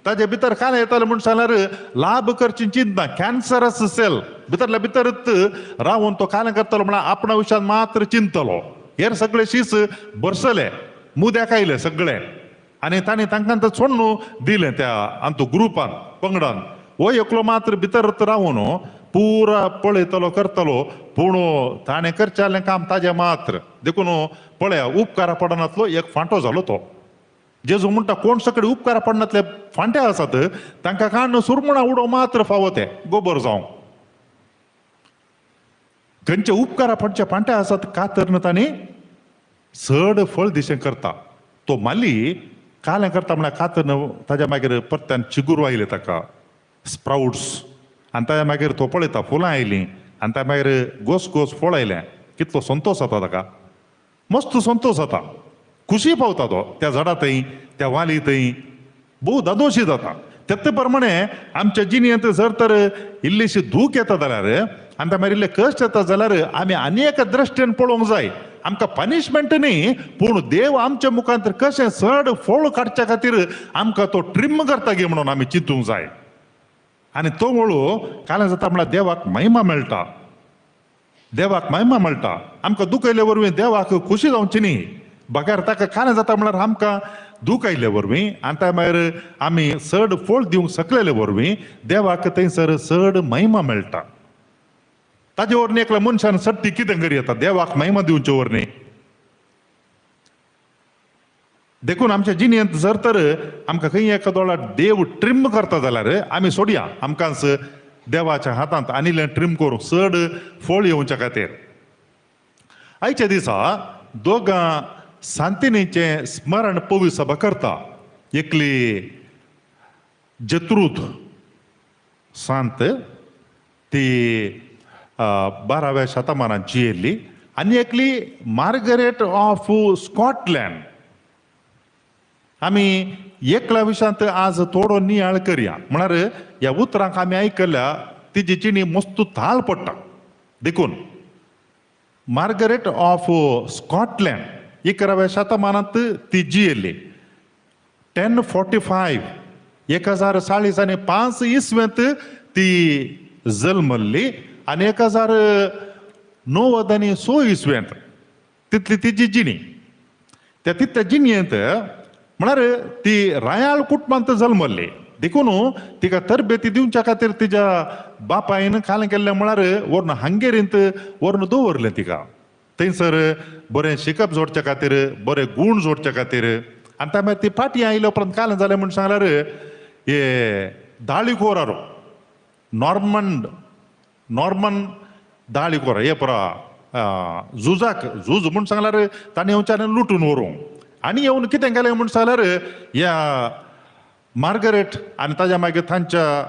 ताजे भितर कांय येतलें म्हूण सांगल्यार लाभ करची चिंतना, कॅन्सरस सेल भितरल्या भितरच रावन तो कांय करतलो म्हळ्यार आपणा विशयान मात्र चिंतलो, हेर सगळे शीस बरसले, मुद्याक आयले सगळे आनी तांणी तांकां तो सोडून दिलें त्या आमचो ग्रुपान पंगडान. हो एकलो मात्र भितर रावन पुरा पळयतलो करतलो, पूण ताणें करचें काम ताजें मात्र. देखून पळया उपकारा पडनातलो एक फांटो जालो तो. जेजू म्हणटा कोण सगळे उपकारा पडनातले फांटे आसात तांकां काडून सुरमुणा उडो मात्र फावो ते गोबर जावं. खंयचे उपकारा पडचे फांटे आसात कातरन तांणी चड फळ दिशें करता. तो माली कालें करता म्हळ्यार कातरन ताज्या मागीर परत्यान चिगुरू आयले ताका, स्प्राउट्स, आनी ताज्या मागीर तो पळयता फुलां आयलीं आनी ताज्या मागीर गोस गोस फळ आयलें. कितलो संतोश जाता ताका, मस्त संतोश जाता, खुशी पावता तो त्या झाडा थंय, त्या वाली थंय, भोव दादोशी जाता. तेच प्रमाणे आमच्या जिणेंत जर तर इल्लीशी दूख येता जाल्यार आनी त्या मागीर इल्ले कश्ट येता जाल्यार आमी आनी एका दृश्टीन पळोवंक जाय. आमकां पनिशमेंट न्ही, पूण देव आमच्या मुखांत कशें चड फळ काडच्या खातीर आमकां तो ट्रिम करता गे म्हणून आमी चिंतूंक जाय. आनी तो वळू काल्यां जाता म्हळ्यार देवाक महिमा मेळटा, देवाक महिमा मेळटा. आमकां दूख आयले वरवीं देवाक खुशी जावची न्ही, बगैर ताका काल्यां जाता म्हळ्यार आमकां दूख आयले वरवीं आनी त्या मागीर आमी चड फळ दिवंक शकलेले वरवीं देवाक थंयसर चड महिमा मेळटा. ताजे वरवीं एकल्या मनशान सट्टी कितें करी येता देवाक महिमा दिवचे वरवीं. देखून आमच्या जिणेंत जर तर आमकां खंय एका दोळ्यार देव ट्रिम करता जाल्यार आमी सोडया आमकांच देवाच्या हातांत आनी ट्रिम करूं चड फळ येवच्या खातीर. आयच्या दिसा दोगां सांतिनीचें स्मरण पवी सभा करता. एकली जत्रूत सांत, ती 12व्या शतमानांत जियेल्ली, आनी एकली मार्गरेट ऑफ स्कॉटलँड. आमी एकल्या विशयांत आज थोडो नियाळ करया, म्हळ्यार ह्या उतरांक आमी आयकल्या तिजी जिणी मस्त थाळ पडटा. देखून मार्गरेट ऑफ स्कॉटलँड 11व्या शतमानांत ती जियेल्ली. 1045 1045 इसवेंत ती जल्मल्ली आनी 1096 इसवेंत तितली तिजी जिणी. त्या तितल्या जिणेंत म्हळ्यार ती रायाळ कुटुंबांत जल्मल्ली. देखून तिका तरबेती दिवच्या खातीर तिज्या बापायन कालें केल्लें म्हळ्यार व्हरून हंगेरींत व्हरून दवरलें तिका. थंयसर बरें शिकप जोडच्या खातीर, बरे गूण जोडच्या खातीर. आनी त्या मागीर ती फाटीं आयल्या उपरांत कालें जालें म्हूण सांगल्यार हे दाळीखोर नॉर्मन दाळीखोर हे परा झुजाक झूज म्हूण सांगल्यार ताणें येवच्यान लुटून व्हरूंक. आनी येवन कितें केलें म्हूण सांगल्यार ह्या मार्गरेट आनी ताज्या मागीर तांच्या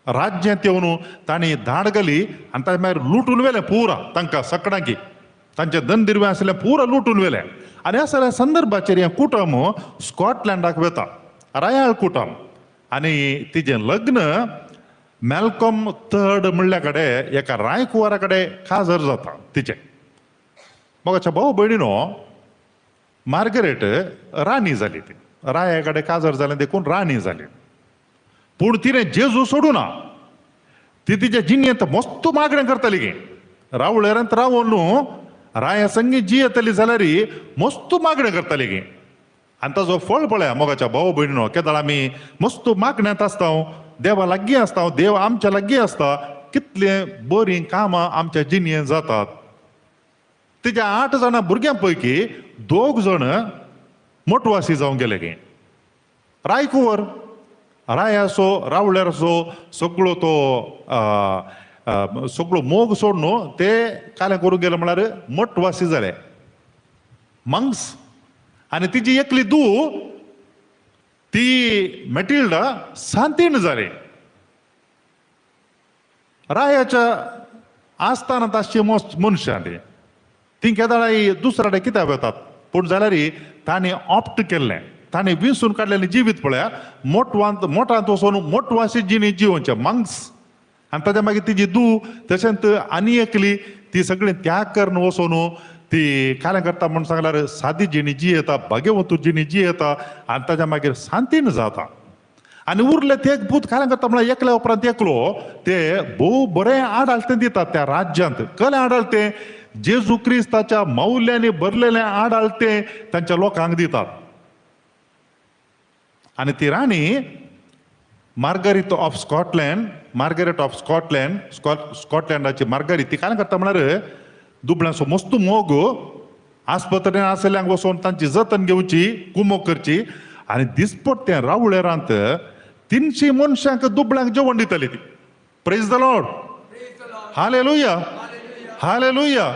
राज्यांत येवन तांणी धाड घाली आनी ताज्या मागीर लुटून व्हेलें पुरा तांकां सकडांकी, तांचे दनदिरवें आशिल्लें पुरा लुटून व्हेलें. आनी ह्या सगळ्या संदर्भाचेर हें कुटुंब स्कॉटलँडाक वता, रायाळ कुटुंब. आनी तिजें लग्न मॅल्कॉम थर्ड म्हणल्या कडेन एका रायकुवारा कडेन काजर जाता तिचें. मोगाच्या भाव भयणीनो, मार्गरेट राणी जाली, ती राया कडेन काजर जालें देखून राणी जाली. पूण तिणें जेजू सोडूं ना, ती तिच्या जिणेंत मस्त मागणें करताली गे. रावळेरांत रावन न्हू राया संगी जियेतली जाल्यार मस्त मागणें करताली गे. आनी ताजो फळ पळया मोगाच्या भाव भयणीनो, केदळ आमी मस्त मागण्यांत आसता, देवा लागीं आसता, देव आमच्या लागीं आसता, कितले बरीं कामां आमच्या जिणेंत जातात. तिच्या 8 जाणां भुरग्यां पैकी 2 जाण मोटवासी जावन गेले गे. रायकुवर रायाचो रावळ्याचो सगळो तो सगळो मोग सोडून ते कालें करूंक गेले म्हळ्यार मटवासी जाले मंग्स. आनी तिजी एकली धूव ती मॅटिल्डा सांतीन जाली. रायाच्या आस्थानांत आसची मनशां ती ती केदाळाय दुसऱ्या कित्याक वेतात, पूण जाल्यार तांणी ऑप्ट केल्लें, तांणी विसून काडलेलें जिवीत पळया मोटवांत मोटांत वचून मोटवाशी जिणी जिवोवचें मांग्स. आनी ताच्या मागीर तिजी दू तशेंच आनी एकली ती सगळीं त्याग करून वचून ती कार्य करता म्हूण सांगल्यार सादी जिणी जी येता, भाग्यवंत जिणी जी येता आनी ताच्या मागीर शांतीन जाता. आनी उरले ते भूत कार्य करता म्हळ्यार एकल्या उपरांत एकलो ते भोव बरें आडालतें दितात त्या राज्यांत. कलें आडालतें जेजू क्रिस्ताच्या मौल्यांनी भरलेलें आडालतें तांच्या लोकांक दितात. आनी ती राणी Margaret of Scotland, Margaret of Scotland, स्कॉटलँडाची मार्गरीत ती काय करता म्हळ्यार दुबळ्यांचो मस्त मोग आस्पत्रेन आसल्यांक वचोन तांची जतन घेवची, कुमोक करची. आनी दिसपट्टें रावळेरांत 300 मनशांक दुबळ्यांक जेवण दिताली ती. Praise the Lord, hallelujah, hallelujah.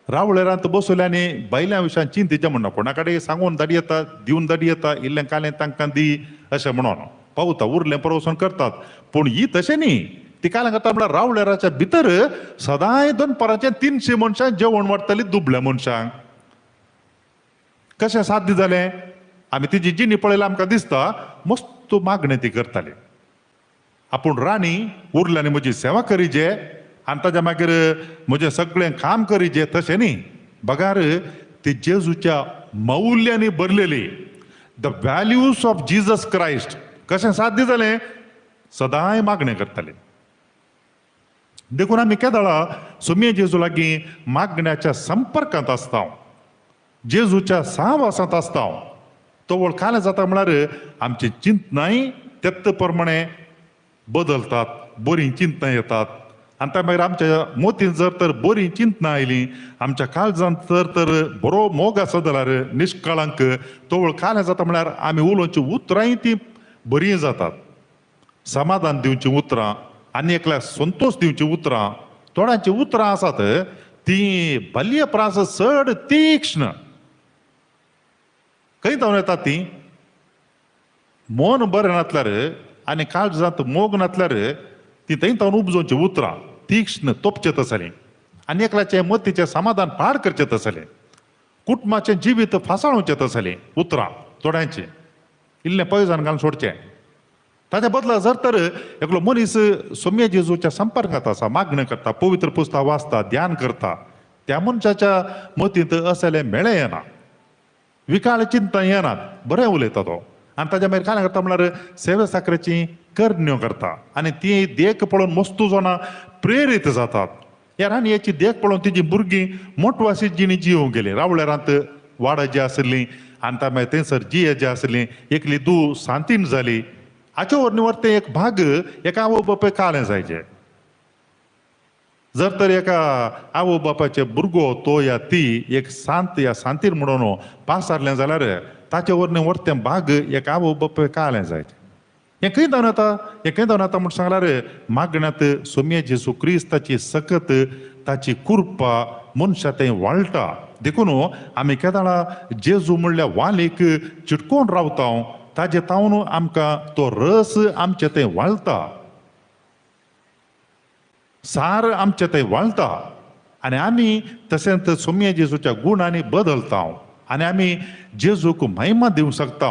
रावळेरांत बसवले आनी बायल्या विशयान चिंतेचें म्हणना, कोणा कडेन सांगून धाडी येता, दिवन धाडी येता, इल्लें कालें तांकां दी अशें म्हणून पावता, उरलें परवसून करतात. पूण ही तशें न्ही, ती काल करता म्हळ्यार रावळेराच्या भितर सदांय दनपाराचें 300 मनशांक जेवण वाडटली दुबल्या मनशांक. कशें साध्य जालें? आमी तिजी जिणी पळयल्यार आमकां दिसता मस्त मागणें ती करताली. आपूण राणी उरल्यानी म्हजी सेवा करीजे आनी ताच्या मागीर म्हजें सगळें काम करीजे, तशें न्ही. बगार ती जेजूच्या मौल्यांनी भरलेली, the values of Jesus Christ. कशें साध्य जालें? सदांय मागणें करताले. देखून आमी केदळा सुमये जेजू लागीं मागण्याच्या संपर्कांत आसता, जेजूच्या सहवासांत आसता. तो वळखाले जाता म्हळ्यार आमची चिंतनाय तेत्त प्रमाणे बदलतात, बरीं चिंतनां येतात. आनी त्या मागीर आमच्या मोतीन जर तर बरीं चिंतनां आयलीं, आमच्या काळजांत जर तर बरो मोग आसा जाल्यार निश्कळांक तो वळखाले जाता म्हळ्यार आमी उलोवचीं उतरांय तीं बरीं जातात. समाधान दिवचीं उतरां आनी एकल्या संतोश दिवचीं उतरां. थोड्यांचीं उतरां आसात तीं बाल्य प्रास चड तीक्ष्ण. खंय जावन येतात तीं? मन बरें नासल्यार आनी काळजांत मोग नासल्यार ती थंय जावन उपजोवचीं उतरां तीक्ष्ण तोपचें तसलें आनी एकल्याचें मतीचें समाधान पाड करचें तसलें, कुटुंबाचें जिवीत फासाळोवचें तसलें उतरां थोड्यांचीं इल्लें पयसान घालून सोडचें. ताच्या बदला जर तर एकलो मनीस सोम्या जेजूच्या संपर्कांत आसा, मागणें करता, पवित्र पुस्तक वाचता, ध्यान करता, त्या मनशाच्या मतींत असलें मेळें येना, विकाळ चिंता येनात, बरें उलयता तो. आनी ताच्या मागीर काय करता म्हळ्यार सेवे साकरेची करण्यो करता आनी ती देख पळोवन मस्तू जाणां प्रेरीत जातात. ह्या राणयेची देख पळोवन तिजी भुरगीं मोटवाशी जिणी जिवंक गेली. रावळेरांत वाडा जी आसली आनी त्या मागीर थंयसर जिये जी आसली, एकली दू सांतीन जाली. हाचे वरवीं तें एक भाग एका आवय बापाय कालें जायचें. जर तर एका आवय बापायचे भुरगो तो या ती एक सांत या सांतीर म्हणून पासारलें जाल्यार ताचे वरवीं वरतें भाग एक आवय बापाय कालें जायचें. हें खंय जावन येता? हें खंय जावन येता म्हूण सांगल्यार मागण्यांत सोम्या जेजू क्रिस्ताची सकत, ताची कृपा मनशा थंय वाळटा. देखून आमी केदाळा जेजू म्हणल्या वालीक चिटकोवन रावता, ताजे तावन आमकां तो रस आमचे थंय वाळटा, सार आमचे थंय वाळटा आनी आमी तशेंच सोम्या जेजूच्या गुणांनी बदलता आनी आमी जेजूक महिमा दिवंक शकता,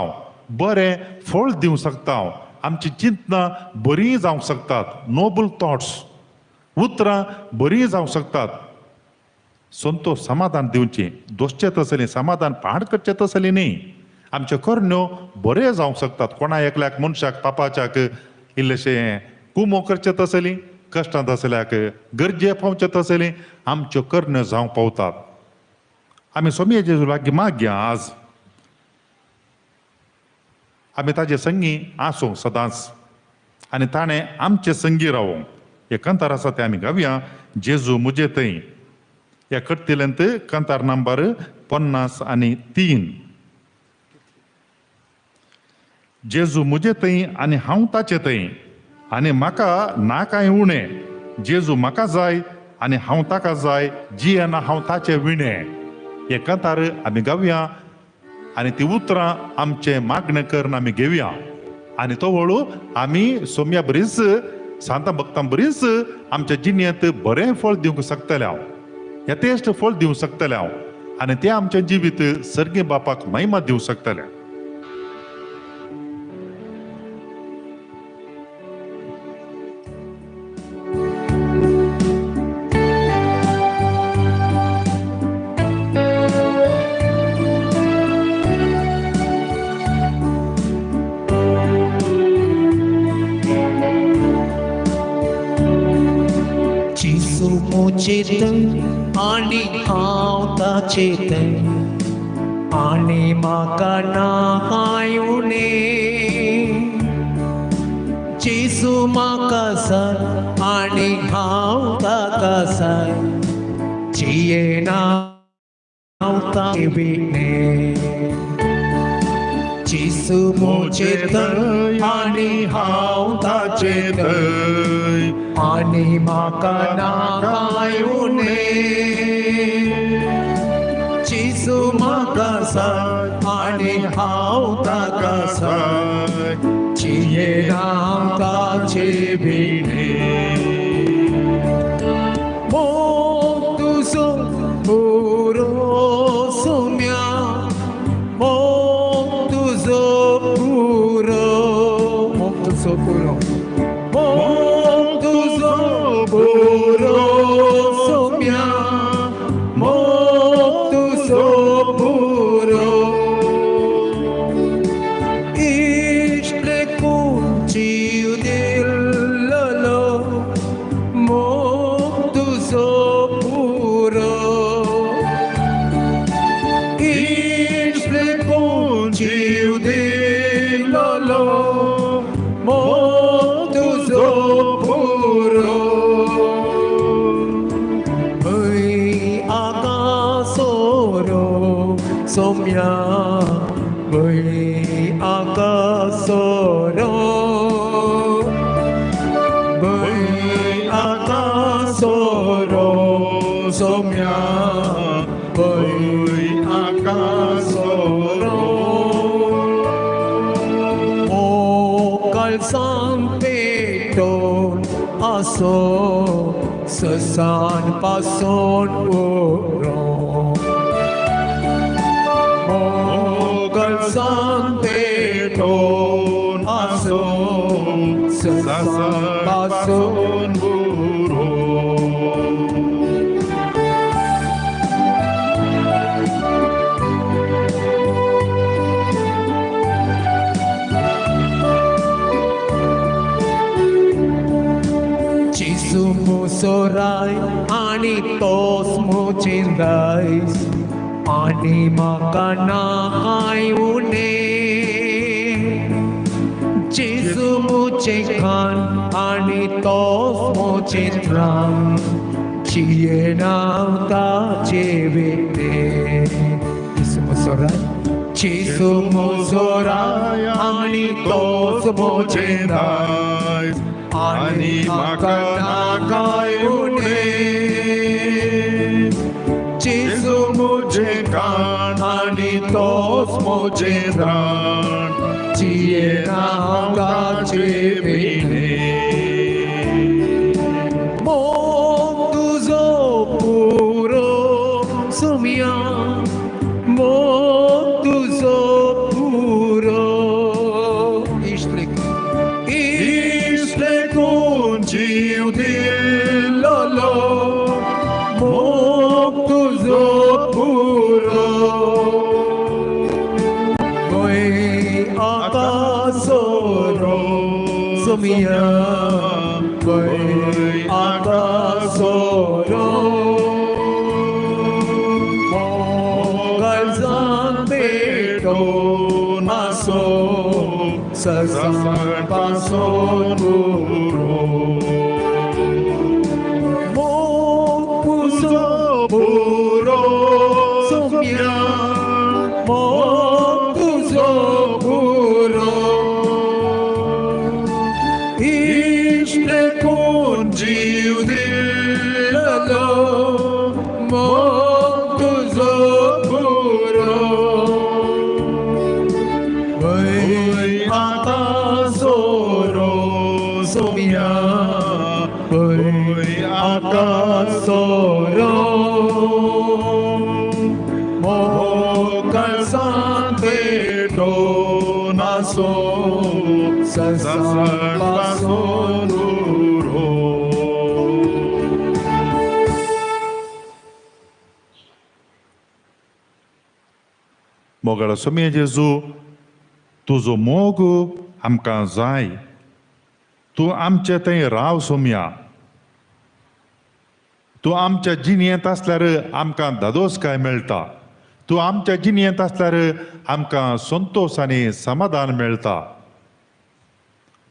बरें फळ दिवंक शकता, आमची चिंतनां बरीं जावंक शकतात, नोबल थॉट्स, उतरां बरीं जावंक शकतात. संतोश समाधान दिवचें, दोसचें तसलें समाधान पाड करचें तसलें न्ही. आमच्यो करण्यो बऱ्यो जावंक शकतात. कोणा एकल्याक मनशाक पापाच्याक इल्लेशें कुमो करचें तसलीं, कश्टांत आसल्याक गरजे पावचें तसलीं आमच्यो करण्यो जावंक पावतात. आमी सोमये जेजू लागीं मागया आज आमी ताजे संगी आसूं सदांच आनी ताणें आमचे संगी रावूं. हे कंतार आसा तें आमी गावया, जेजू मुजे थंय. ह्या कट्टिल्यांत कंतार नंबर 53. जेजू मुजे थंय आनी हांव ताचे थंय आनी म्हाका ना कांय उणें, जेजू म्हाका जाय आनी हांव ताका जाय, जियेना हांव ताचे विणें. हे कंतार आमी गावया. आनी ती उतरां आमचें मागणें करून आमी घेवया आनी तो वळू आमी सोम्या बरीच सांता भक्तां बरीच आमच्या जिणेंत बरें फळ दिवंक शकतले हांव, यथेश्ट फळ दिवंक शकतले हांव आनी तें आमचें जिवीत सर्गी बापाक महिमा दिवंक शकतलें. आनी हांव ताचेत आनी म्हाका ना कांय उणें, जेजू म्हाका साय आनी हांव ताका साय, जियेना हांव ताचे विणें. जेजू म्हजेत आनी हांव ताचेत आनी म्हाका ना कांय उणें, जेजू म्हाका साय आनी हांव ताका साय, जियेना हांव ताचे विणें. मोग तुजो पुरो सोम्या, मोग तुजो पुरो, मोग तुजो पुरो, मोग तुजो पुरो सोम्या, मोग तुजो पुरो. इश्ट लेखून जीव दिल्लो, मोग तुजो पुरो, इश्ट लेखून जीव दिल्लो, मोग तुजो पुरो. वय आकासोरो सोम्या, वय आकासोरो, वय आकासोरो सोम्या, वय आकासोरो. मोगाल पेटोवन आसो, ससान पासून उरो, मोगाल पेटोवन आसो, ससान पासून उरो. जेजू मुसोराय आनी तोस म्हजें दायज, आनी म्हाका ना कांय उणें, जेजू म्हजें खाण आनी तोस म्हजें त्राण, जियेना हांव ताचे विणें. जेजू मुसोराय, जेजू मुसोराय आनी तोस म्हजें दायज, आनी म्हाका ना कांय उणें, जेजू म्हजें खाण आनी तोस म्हजें त्राण, जियेना हांव ताचे विणें. मोग तुजो पुरो सोम्या, मोग तुजो पुरो, इश्ट लेखून जीव दिल्लो, मोग तुजो पुरो. वय आकासोरो सोम्या, वय आकासोरो, मोगाल पेटोवन आसो, ससान पासून उरो. मोग तुजो पुरो सोम्या, मोग तुजो पुरो, इश्ट लेखून जीव दिल्लो, मोग तुजो पुरो. सोरो मोकळसान पेटोवन आसो ससापासून उरो. मोगाळ सोमये जेजू, तुजो मोग आमकां जाय. तूं आमचे थंय राव सोमया. तूं आमच्या जिणेंत आसल्यार आमकां धादोसकाय मेळटा. तूं आमच्या जिणेंत आसल्यार आमकां संतोश आनी समाधान मेळटा.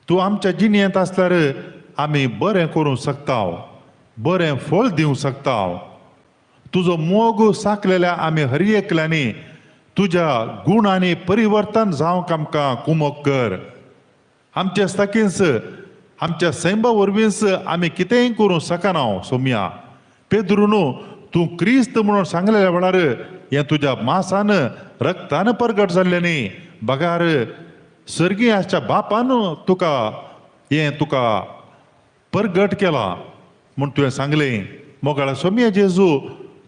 तूं आमच्या जिणेंत आसल्यार आमी बरें करूंक शकता, बरें फळ दिवंक शकता. तुजो मोग साकलेल्या आमी हर एकल्यांनी तुज्या गुणांनी परिवर्तन जावंक आमकां कुमक कर. आमच्या साकींच आमच्या सैमा वरवींच आमी कितेंय करूंक शकना सोमया. पेद्रून तूं क्रिस्त म्हणून सांगलेल्या वेळार हें तुज्या मासान रक्तान परगट जाल्लें न्ही, बगार सर्गी आसच्या बापान तुका हें तुका परगट केलां म्हूण तुवें सांगलें. मोगाळ सोमया जेजू,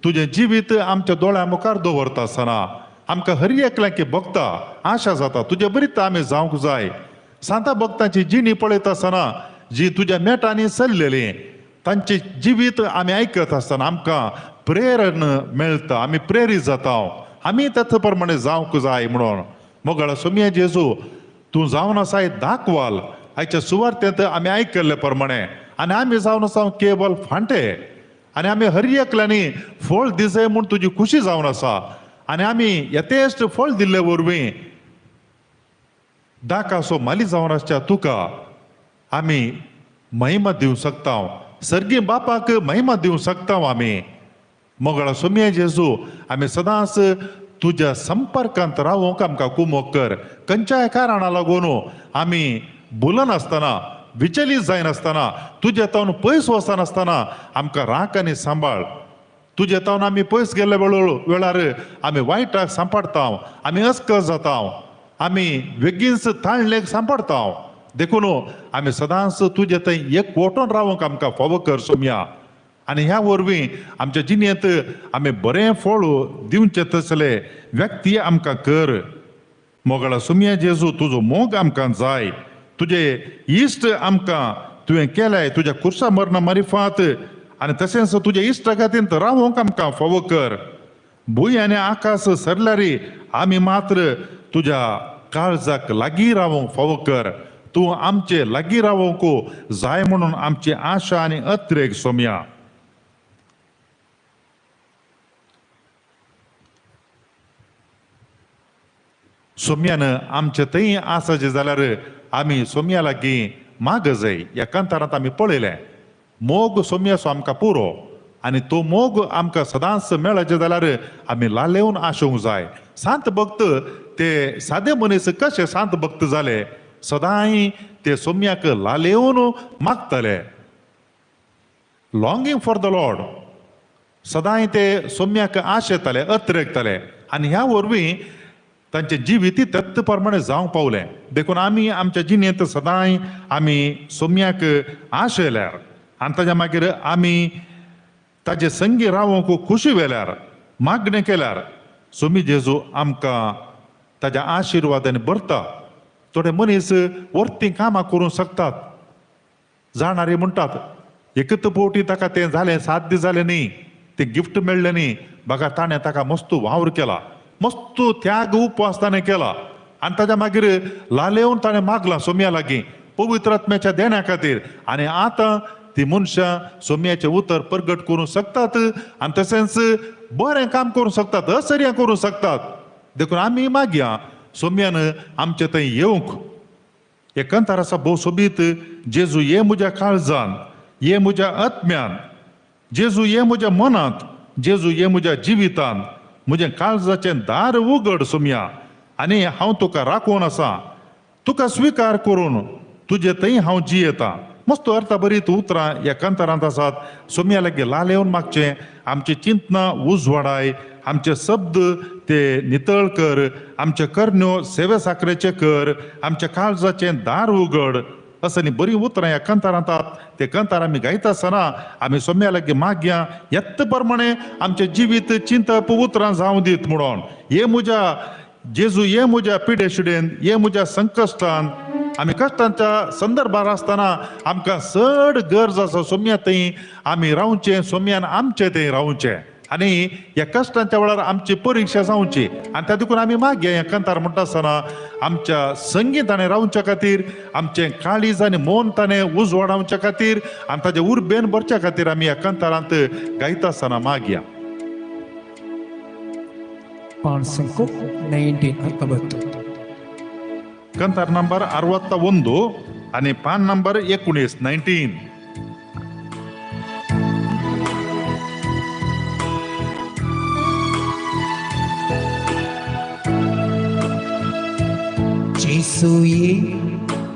तुजें जिवीत आमच्या दोळ्या मुखार दवरता आसतना आमकां हर एकल्याक भोगता आशा जाता तुजे बरीच आमी जावंक जाय. सांता भक्तांची जिणी पळयता आसतना जी तुज्या मेटांनी चल्लेली तांचें जिवीत आमी आयकत आसतना आमकां प्रेरण मेळटा, आमी प्रेरीत जाता, आमी त्याच प्रमाणे जावंक जाय म्हणून. मोगाळ सोमया जेजू, तूं जावन आसाय दाखवाल आयच्या सुवार्तेंत आमी आयकल्ले प्रमाणे, आनी आमी जावन आसा केवल फांटे, आनी आमी हर एकल्यांनी फळ दिसय म्हूण तुजी खुशी जावन आसा. आनी आमी यथेश्ट फळ दिल्ले वरवीं दाकासो माली जावन आसच्या तुका आमी महिमा दिवंक शकता, सर्गी बापाक महिमा दिवंक शकता आमी. मोगाळ सोमया जेजू, आमी सदांच तुज्या संपर्कांत रावोंक आमकां कुमक कर. खंयच्याय कारणा लागून आमी भुलनासतना, विचलीत जायनासतना, तुज्या तावन पयस वचनासतना आमकां राख आनी सांबाळ. तुजे तावन आमी पयस गेल्ले वेळार आमी वायटाक सांपडटा, आमी अस्कस जाता, आमी बेगीनच ताणलेक सांपडटा. देखून आमी सदांच तुजे थंय एक वटोन रावंक आमकां फावो कर सोमया. आनी ह्या वरवीं आमच्या जिणेंत आमी बरें फळ दिवचें तसले व्यक्ती आमकां कर. मोगाळ सोमया जेजू, तुजो मोग आमकां जाय. तुजे इश्ट आमकां तुवें केल्याय तुज्या खुर्सा मरणा मारिफात, आनी तशेंच तुज्या इश्टा खातीर रावोंक आमकां फावो कर. भूंय आनी आकाश सरल्यार आमी मात्र तुज्या काळजाक लागीं रावोंक फावो कर. तूं आमचे लागीं रावोंक जाय म्हणून आमची आशा आनी अत्रेक सोमया. सोमयान आमचे थंय आसाचें जाल्यार आमी सोमया लागीं माग जाय. ह्या कांतारांत आमी पळयलें मोग सोमयाचो आमकां पुरो, आनी तो मोग आमकां सदांच मेळचे जाल्यार आमी लालेवन आसूंक जाय. सांत भक्त ते सादे मनीस कशे सांत भक्त जाले, सदांय ते सोमयाक लालेवन मागताले. लॉंगींग फॉर the Lord, सदांय ते सोमयाक आशेताले, अत्रेकताले, आनी ह्या वरवीं तांचें जिवीत तत्त प्रमाणे जावंक पावलें. देखून आमी आमच्या जिणेंत सदांय आमी सोमयाक आशेल्यार आनी ताज्या मागीर आमी ताजे संगी रावोंक खुशी वेल्यार, मागणें केल्यार सोमी जेजू आमकां ताज्या आशिर्वादान भरता. थोडे मनीस वर्ती कामां करूंक शकतात, जाणारे म्हणटात एकच फावटी ताका तें जालें, साध्य जालें न्ही, तें गिफ्ट मेळ्ळें न्ही, बघा ताणें ताका मस्त वावर केला, मस्त त्याग उपवास ताणें केला, आनी ताज्या मागीर लालेवन ताणें मागलां सोमया लागीं पवित्र आत्म्याच्या देण्या खातीर, आनी आतां ती मनशां सोमयाचें उतर परगट करूंक शकतात आनी तशेंच बरें काम करूंक शकतात, असर्यां करूंक शकतात. देखून आमी मागया सोमयान आमचे थंय येवंक. हे कंतार आसा भोव सोबीत, जेजू ये म्हज्या काळजान, ये म्हज्या आत्म्यान, जेजू ये म्हज्या मनांत, जेजू ये म्हज्या जिवितान, म्हजें काळजाचें दार उगड सोमया, आनी हांव तुका राखून आसा, तुका स्विकार करून तुजे थंय हांव जियेता. मस्त अर्थ बरीत उतरां ह्या कांतारांत आसात. सोमया लागीं लालेवन मागचें, आमचें चिंतना उजवाडाय, आमचे शब्द ते नितळ कर, आमचे करण्यो सेवे साखरेचे कर, आमच्या काळजाचें दार उगड. असली बरीं उतरां ह्या कंतारांत ते कंतार आमी गायता आसतना आमी सोम्या लागीं मागया येत्त प्रमाणे आमचें जिवीत चिंतप उतरां जावं दीत म्हणून. हे म्हज्या जेजू, हे म्हज्या पिडेशिडेन, हे म्हज्या संकश्टान, आमी कश्टांच्या संदर्भार आसतना आमकां चड गरज आसा सोम्या थंय आमी रावचें, सोम्यान आमचें थंय रावचें आनी ह्या कश्टांच्या वेळार आमची परिक्षा जावची. आनी त्या देखून आमी मागया ह्या कंतार म्हणटा आसतना आमच्या संगीताने रावच्या खातीर, आमचें काळीज आनी मन ताणें उजवाडावच्या खातीर आनी ताजे उर्बेन भरच्या खातीर आमी ह्या कंतारांत गायता आसतना मागया. पांच 19 कंतार नंबर 61 आनी पान नंबर 19 19. जेसुये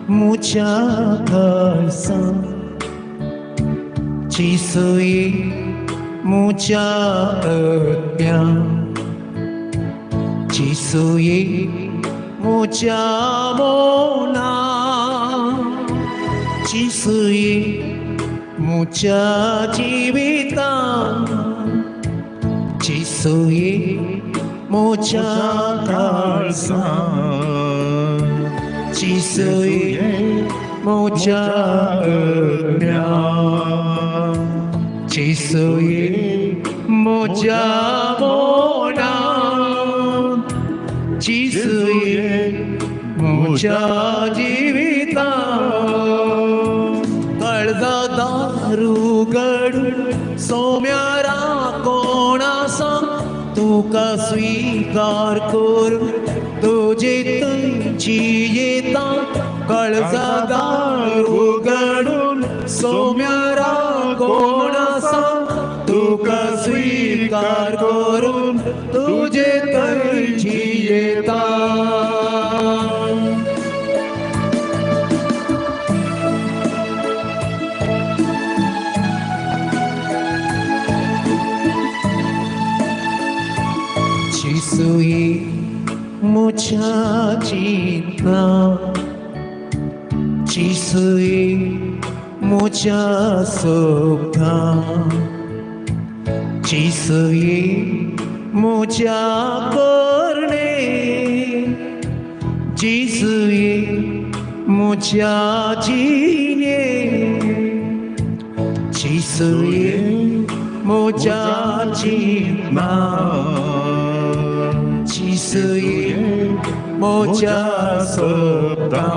मुझ्या काळजा, जेसुये मुझ्या आत्म्या, जेसुये मुझ्या मना, जेसुये मुझ्या जिविता, जेसुये मुझ्या काळजा, जेसुये मुझ्या आत्म्या, जेसुये मुझ्या मना, जेसुये मुझ्या जिविता. काळजा दार उगडून सोम्यारा कोण आसा तुका स्वीकार करून तुजे थंयची येता. काळजा दार उगडून सोम्यारा कोण आसा तुका स्वीकार करून तुजे थंयची येता. जेसुये मुझ्या चिंतना, जेसुये मुझ्या सुखा, जेसुये मुझ्या करणे, जेसुये मुझ्या जिणे, जेसुये मुझ्या चिंतना, जेसुये मुझ्या सुखा,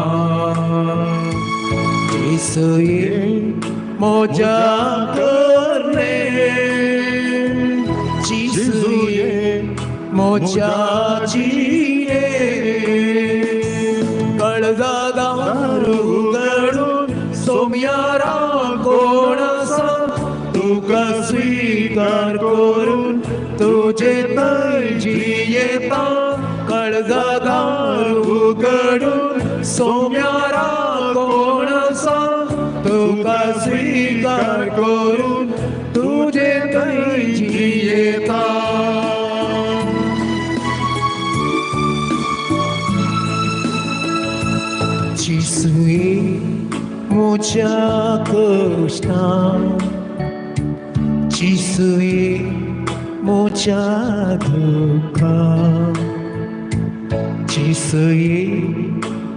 जेसुये मुझ्या करणे, जेसुये मुझ्या जिणे. काळजा दार उगडून सोम्यारा कोण आसा तुका स्वीकार करून तुजे थंयची येता. काळजा दार उगडून सोम्यारा कोण आसा तुका स्वीकार करून तुजे थंयची येता. जेसुये मुझ्या कश्टां, जेसुये मुझ्या दुखां, जेसुये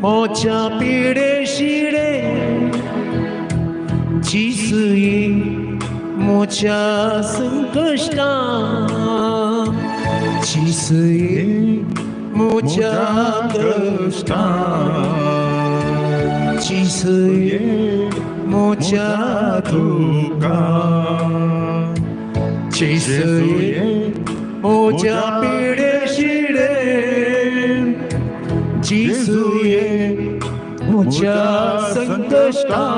म्हज्या पिडेशिडे, जेसुये म्हज्या संकश्टां, जेसुये म्हज्या कश्टां, जेसुये म्हज्या दुखां, जेसुये म्हज्या पिडेशिडे, जेसुये म्हज्या संकश्टां.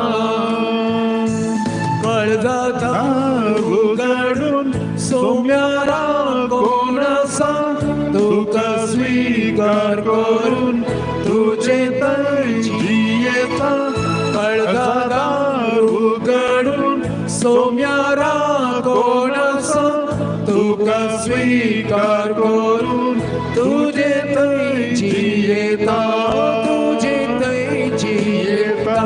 काळजा दार उगडून सोम्यारा कोण आसा तुका स्वीकार करून तुजे थंयची येता. काळजा दार उगडून सोम्यारा कोण आसा तुका स्वीकार करून तुजे थंयची येता, तुजे थंयची येता,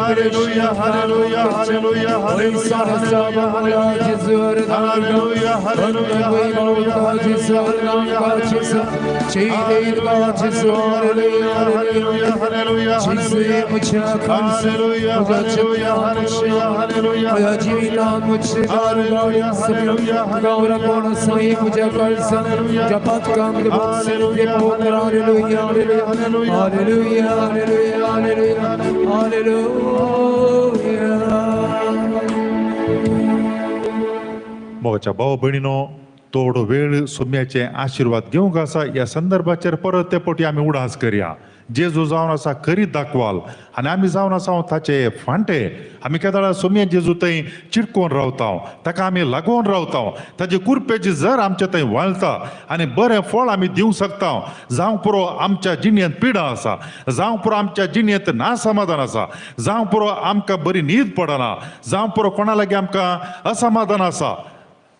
Hallelujah, hallelujah, hallelujah, hallelujah, hallelujah, hallelujah, hallelujah, hallelujah, मोगाच्या भाव भयणीनो, थोडो वेळ सोम्याचे आशिर्वाद घेवंक आसा. ह्या संदर्भाचेर परत ते पटी आमी उडास करया. जेजू जावन आसा करीत दाखवाल आनी आमी जावन आसा ताचे फांटे. आमी केदळा सोम्या जेजू थंय चिटकोवन रावता, ताका आमी लागोवन रावता, ताजे कुरपेची जर आमच्या थंय वाळता आनी बरें फळ आमी दिवंक शकता. जावंक पुरो आमच्या जिणेंत पिडा आसा, जावंक पुरो आमच्या जिणेंत नासमाधान आसा, जावंक पुरो आमकां बरी न्हीद पडना, जावंक पुरो कोणा लागीं आमकां असमाधान आसा,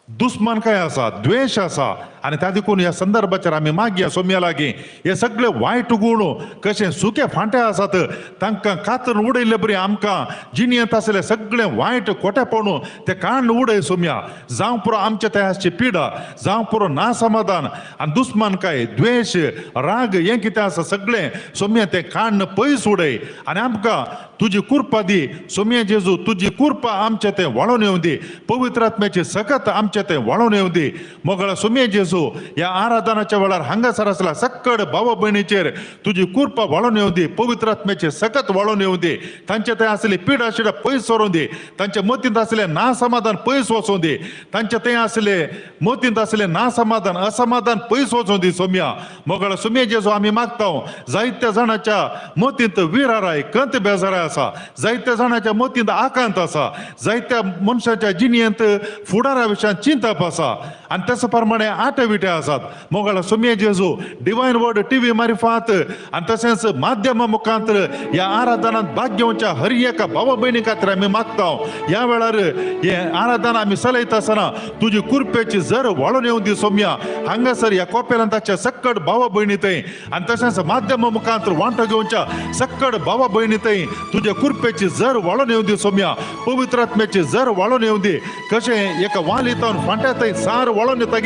दुस्मानकाय आसा, द्वेश आसा. आनी त्या देखून ह्या संदर्भाचेर आमी मागया सोम्या लागीं हे सगळे वायट गूण कशें सुके फांटे आसात तांकां कातरून उडयल्ले बरी आमकां जिणेंत आसले सगळे वायट खोटेपण ते काण्ण उडय सोम्या. जावं पुरो आमच्या थंय आसची पिडा, जावं पुरो नासमाधान आनी दुस्मानकाय, द्वेश, राग हें कितें आसा सगळें सोम्या तें काण्ण पयस उडय आनी आमकां तुजी कृपा दी सोम्या जेजू. तुजी कृपा आमच्या थंय वाळोवन येवं दी, पवित्र आत्म्याची सकत आमच्या थंय वाळोवन येवं दी. मोगळा सोम्या जेजू ह्या आराधनाच्या वेळार हांगासर आसला सक्कड भाव भयणीचेर तुजी कृपा वाळोवन येवं दी, पवित्र आत्म्याचे सकत वाळोवन येवं दी. तांच्या थंय आसली पिडा शिडा पयस सरोवन दी, तांच्या मतींत आसलें नासमाधान पयस वचों दी, तांच्या थंय आसले मतींत आसलें नासमाधान असमाधान पयस वचों दी सोम्या. मोगळा सोम्या जेजू आमी मागता जायत्या जाणाच्या मतींत विराराय कंत बेजाराय आसा, जायत्या जाणाच्या मतींत आकांत आसा, जायत्या मनशाच्या जिणेंत फुडारा विशयान चिंतप आसा आनी तेच प्रमाणे आटे विटे आसात. मोगाळ सोम्या जेजू डिवायन वर्ड टीव्ही मारिफात आनी तशेंच माध्यमा मुखांत ह्या आराधनांत भाग घेवच्या हर एका भावा भयणी खातीर आमी मागता. ह्या वेळार हे आराधना आमी चलयता आसतना तुजी कुरपेची जर वाळून येवं दी सोम्या. हांगासर ह्या कोपेलांताच्या सक्कड भावा भयणी थंय आनी तशेंच माध्यमा मुखांत वांटो घेवच्या सक्कड भावा भयणी थंय तुजे कुरपेची जर वाळून येवं दी सोम्या, पवित्र आत्म्याची जर वाळून येवं दी. कशें एका वाली तावन फांट्या थंय सार वाळून येता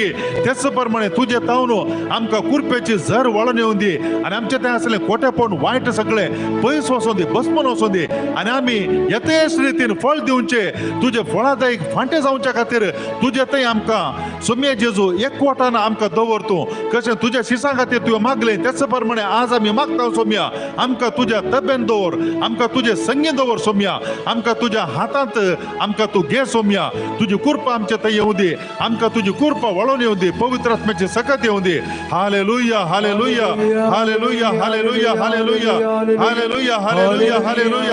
तेच प्रमाणे तुजे तावन आमकां कुरपेची जर वाळून येवं दी आनी आमचे थंय आसलें खोटेपण वायट सगळें पयस वचों दी, बसमन वचों दी आनी आमी यथेश रितीन फळ दिवचे तुजे फळादायक फांटे जावच्या खातीर तुजे थंय आमकां सोम्या जेजू एकवटान आमकां दवर तूं. कशें तुज्या शिसां खातीर तुवें मागलें तेच प्रमाणे आज आमी मागता सोम्या, आमकां तुज्या तब्यान दवर, आमकां तुजे संगीन दवर सोम्या, आमकां तुज्या हातांत आमकां तूं घे सोम्या. तुजी कृपा आमच्या थंय येवं दी, आमकां तुजी कृपा वळोवन येवं दी, पवित्र आत्म्याची सकत येवं दी. Hallelujah, hallelujah, hallelujah, hallelujah, hallelujah, hallelujah, hallelujah, hallelujah,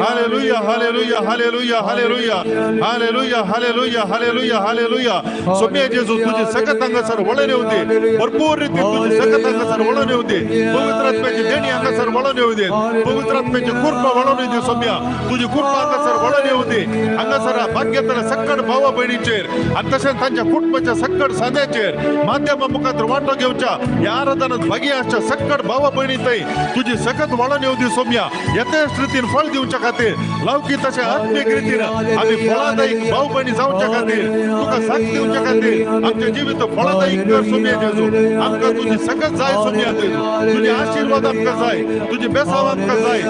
hallelujah, hallelujah, hallelujah, hallelujah, hallelujah, hallelujah, hallelujah, hallelujah. Saumya जेजू तुजी सकत हांगासर वळोवन येवं दी, भरपूर रितीन तुजी सकत हांगासर वळोवन येवं दी, पवित्र आत्म्याची देणी हांगासर वळोवन येवं दी, पवित्र आत्म्याची कृपा वळोवन येवं दी सोम्या. तुजी कृपा हांगासर वळोवन येवं दी. हांगासर भाग्यतल्या सक्कड भावा भयणीचेर आनी तशेंच तांच्या कुटुंबाच्या सक्कड सांद्याचेर माध्यमा मुखार वांटो घेवच्या ह्या आराधनात भागी आसच्या सक्कड भावा भयणी थंय तुजी सकत वळोवन येवं दी सोम्या. यथेश्ट रितीन फळ दिवच्या खातीर लावकी तशें आत्मीक रितीन आमी फळादायक भाव भयणी जावच्या खातीर तुका साथ दिवच्या खातीर आमचें जिवीत फळादायक कर सोम्या जेजू. आमकां तुजी सकत जाय सोम्या जेजू, तुजे आशिर्वाद आमकां जाय, तुजी बेसाव आमकां जाय.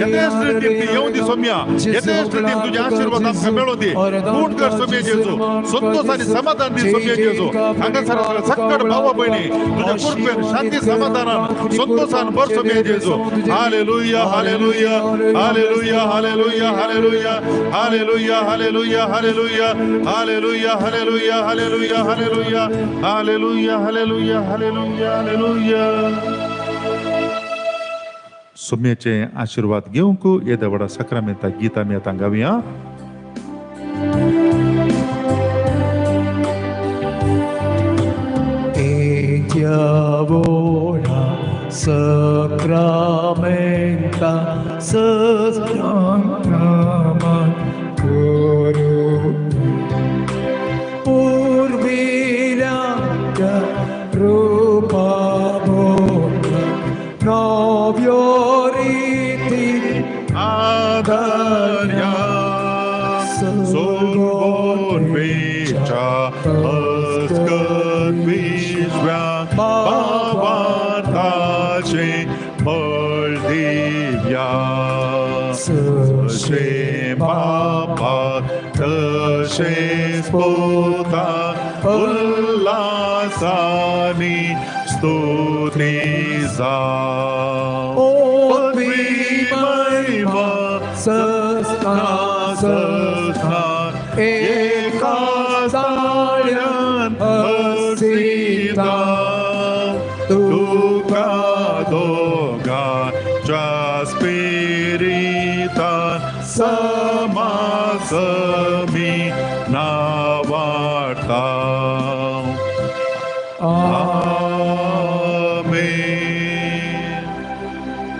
यथेश्ट रितीन ती येवं दी सोम्या, यथेश्ट रितीन तुजे आशिर्वाद आमकां मेळों दी. पूर्ण कर सोम्या जेजू, संतोष आनी समाधान दी सोम्या जेजू. हांगासर सक्कड भावा भयणी तुज्या कृपेन शांती समाधानान संतोषान भर सोम्या जेजू. Hallelujah, hallelujah, hallelujah, hallelujah, hallelujah, hallelujah, hallelujah, hallelujah, hallelujah, hallelujah, hallelujah, hallelujah, hallelujah, hallelujah, hallelujah, hallelujah. सोम्याचे आशिर्वाद घेवंक येद्या व्हडा साक्रामेंता गीत आमी आतां गावया. Diavola sacramenta sacraman guru purvilata rupa नव्यो रिती आदर्या सोडवणेच्या अस्कत विश्व्या भावार्थाचे बळ दिव्या जशें बापा तशेंच पुता उल्हासानी स्तुती जावं पदवी महिमा सस्ना सस्ना एका ताळ्यान हसिता तुका दोगांच्या स्पिरितान समासमी नावाडता. आमेन.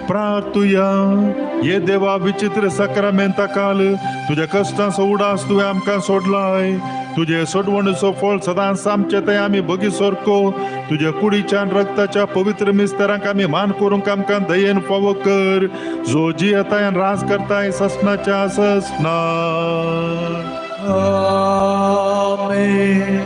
प्रार्थुया. ये देवा विचित्र साक्रामेंता काल तुज्या कश्टांचो उडास तुवें आमकां सोडलाय. तुजे सोडवणीचो फळ सदांच आमचे थंय आमी बगी सारको तुज्या कुडीच्या रक्ताच्या पवित्र मिस्तरांक आमी मान करूंक आमकां दयेन फावो कर, जो जियेताय आनी राज करताय ससनाच्या ससना. आमेन.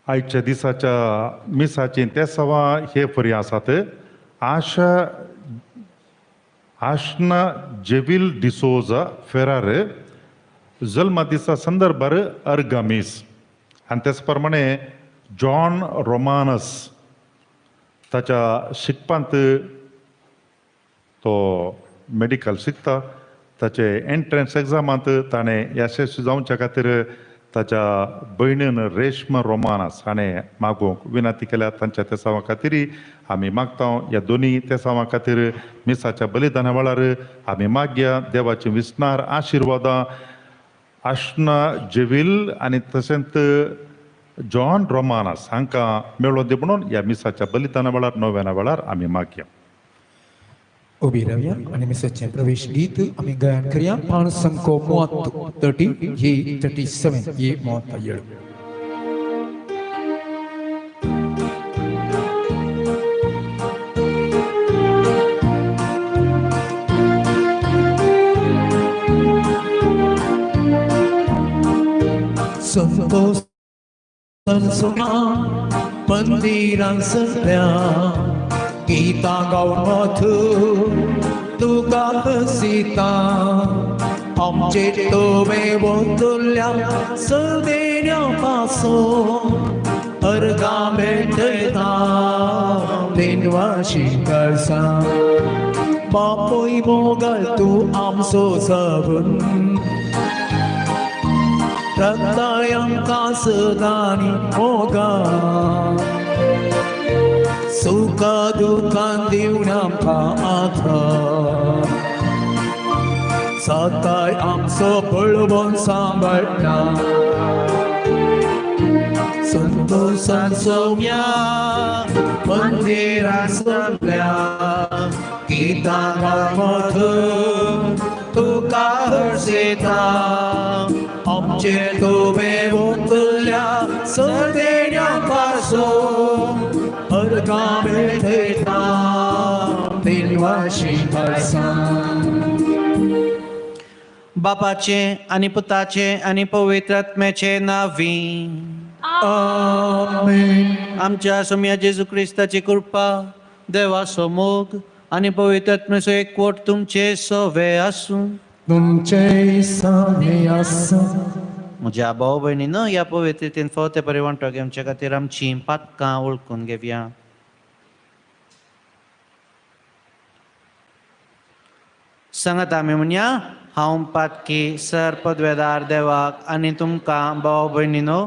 आयच्या दिसाच्या मिसाची ते सवा हे फरी आसात. आशा आशना जेविल डिसोजा फेरार जल्मा दिसा संदर्भार अर्गा मीस आनी तेच प्रमाणे जॉन रोमानस ताच्या शिकपांत तो मेडिकल शिकता, ताचे एंट्रन्स एग्जामांत ताणें यशस्वी जावच्या खातीर ताच्या भयणीन रेश्मा रोमानस हाणें मागूंक विनंती केल्या. तांच्या तेसांवा खातीर आमी मागता. ह्या दोनी तेसांवा खातीर मिसाच्या बलिदाना वेळार आमी मागया देवाची विस्नार आशिर्वादां आशना जेवील आनी तशेंच जॉन रोमानस हांकां मेळोवन दी म्हणून ह्या मिसाच्या बलिदाना वेळार नव्याना वेळार आमी मागया. उबी रावया आनी मिसाचें प्रवेश गीत आमी गायन करया. पांच संको 30 ही 37 ही 37. संतोष मंदिरां सगळ्या गीतां गावन तुका हसिता आमचे तुवें वतल्या सदेण्या पासून अर्गां भेटयता देनवाशी करसा बापूय मोगल तूं आमचो सबन रक्ताय आमकां सदांनी मोगा सुखा दुखान दिवन आमकां आधार सदांय आमचो पळोवन सांबाळटा संतोषान सोम्या मंदिरां सगळ्या गीतां गावन तुका हर्षेता आमचे तुवें वतल्या सदेण्या पासून अर्गां भेटयता देवाशी भासा. बापाचे आनी पुताचे आनी पवित्र आत्म्याचे नांवी आमेन. आमच्या सोम्या जेजू क्रिस्ताची कृपा, देवाचो मोग आनी पवित्र आत्म्याचो एकवट तुमचे सवे आसूं. तुमचे सवे आसूं. म्हज्या भाव भयणीनो, ह्या पवित्रतेन फावते बरें वांटो घेवचे खातीर आमचीं पातकां वळखून घेवया. सांगात आमी म्हणया, हांव पातकी सर पदवेदार देवाक आनी तुमकां भाव भयणीनो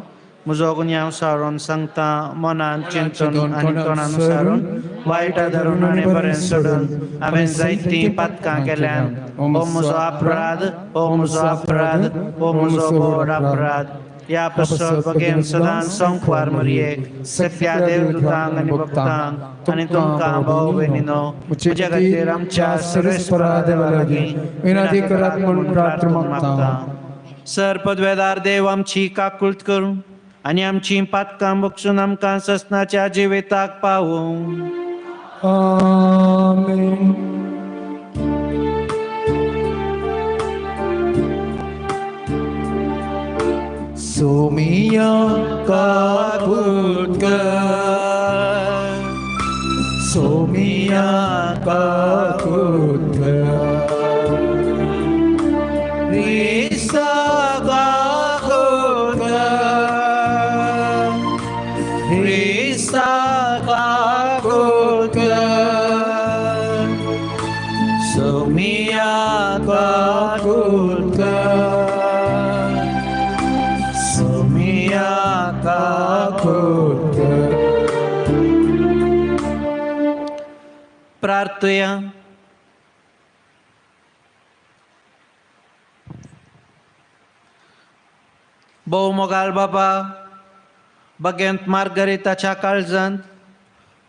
म्हजो गुन्यांव सारून सांगता, मनान चिंतून आनी तोंडान सारून वायट धरून आनी बरें सोडून हांवें जायतीं पातकां केल्यान. हो म्हजो अपराध, हो म्हजो अपराध, हो म्हजो व्हड अपराध. ह्या पासत बगेन सदांच संकवार मरयेक सगळ्या देवदूतांक आनी भक्तांक आनी तुमकां भाव भयणीनो म्हज्या खातीर आमच्या सर्वेस्परा देवा लागीं विनंती करात म्हूण प्रार्थना मागता. सर पदवेदार देव आमची काकूळट करूं आनी आमची पातकां बक्षून आमकां ससनाच्या जिविताक पावूं. आमेन. सोमिया काकूट कर, सोमिया काकूट कर, क्रिस्ता काकूट कर, क्रिस्ता काकूट कर, सोमिया काकूट कर, सोमिया काकूट कर. प्रार्थया. भोव मोगाल बाबा, बगेंत मार्गरिताच्या काळजांत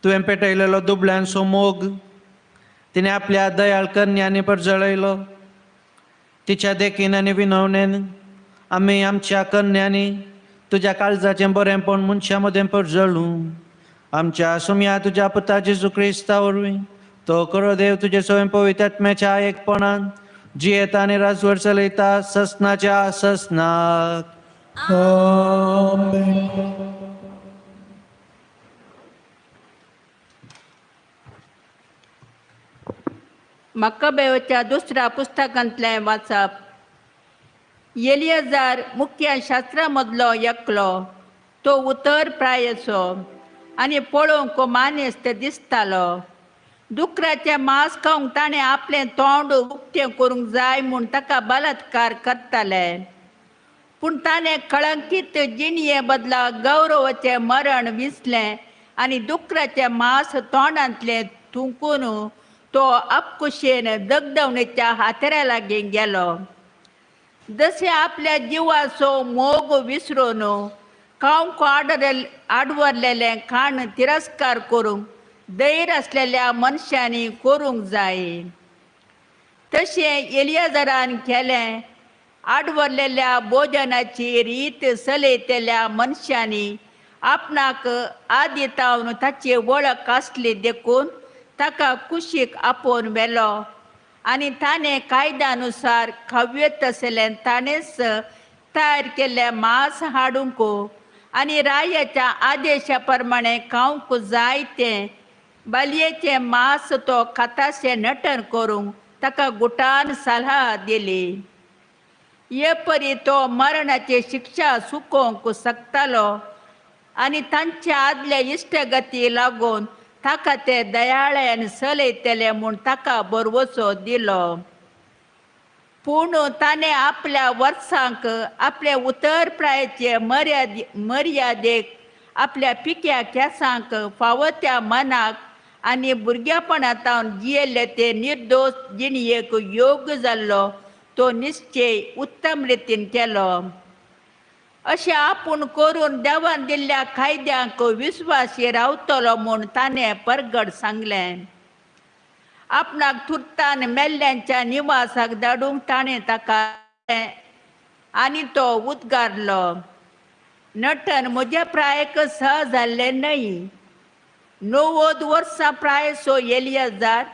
तुवें पेटयलेलो दुबळ्यांचो मोग तिणें आपल्या दयाळ कन्यांनी परजळयलो. तिच्या देखीन आनी विनवणेन आमी आमच्या कन्यांनी तुज्या काळजाचें बरेंपण मनशां मदें परजळूं. आमच्या सुमया तुज्या पुता जेजू क्रिस्ता वरवीं तो खरो देव तुजे स्वयं पवित्र आत्म्याच्या एकपणान जियेता आनी राजवट चलयता ससनाच्या ससनाक. आमेन. मक्कबेवच्या दुसऱ्या पुस्तकांतलें वाचप. एलियाजार मुख्य शास्त्रा मदलो एकलो, तो उतर प्रायेचो आनी पळोवंक मानेस्त दिसतालो. दुकराचें मांस खावंक ताणें आपलें तोंड उक्तें करूंक जाय म्हूण ताका बलात्कार करताले. पूण ताणें कळंकीत जिणये बदला गौरवाचें मरण विसलें आनी दुकराचें मांस तोंडांतलें थुंकून तो आपकुशेन दगदवणेच्या हातेरा लागीं गेलो. जशें आपल्या जिवाचो मोग विसरून खावंक आडवरलेलें खाण तिरस्कार करूंक धैर्य आसलेल्या मनशांनी करूंक जाय, तशें एलियाजरान केलें. आडवरलेल्या भोजनाची रीत चलयतल्या मनशांनी आपणाक आदी तावन ताची वळख आसली देखून ताका कुशीक आपोवन व्हेलो आनी ताणें कायद्यानुसार खावयेत आसलें ताणेंच तयार केल्लें मांस हाडूंक आनी रायाच्या आदेशा प्रमाणे खावंक जाय तें बालयेचें मांस तो खाताशें नटन करूंक ताका गुटान सलाह दिली. हे परी तो मरणाची शिक्षा चुकोवंक शकतालो आनी तांच्या आदल्या इश्टगती लागून ताका ते दयाळ्यान चलयतले म्हूण ताका बरवसो दिलो. पूण ताणें आपल्या वर्सांक आपल्या उतर प्रायचे मर्यादेक आपल्या पिक्या केंसांक फावो त्या मनाक आनी भुरगेपणांत जियेल्ले ते निर्दोश जिणयेक योग्य जाल्लो तो निश्चय उत्तम रितीन केलो. अशें आपूण करून देवान दिल्ल्या कायद्यांक विस्वासी रावतलो म्हूण ताणें परगट सांगलें. आपणाक तुर्तान मेल्ल्यांच्या निवासाक धाडूंक ताणें ताका आनी तो उद्गारलो, नटन म्हज्या प्रायक सह जाल्लें न्हय. 90 वर्सां प्रायसो एलियाजार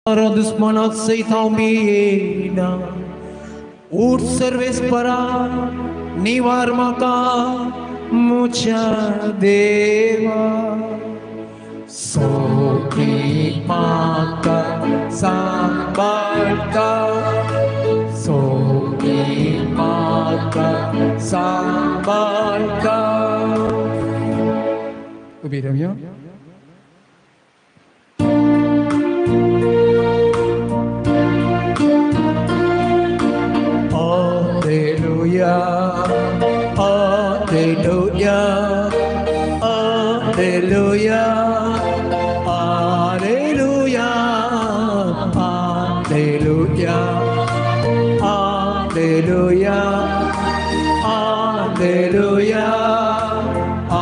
दुस्मनाक सयत हांव भियेना. उठ सर्वेस्परा निवार म्हाका म्हज्या देवा. सोखी म्हाका सांबाळटा, सोखी म्हाका सांबाळटा. उबी रावया. Alleluia, Alleluia, Alleluia, Alleluia, Alleluia, Alleluia, Alleluia,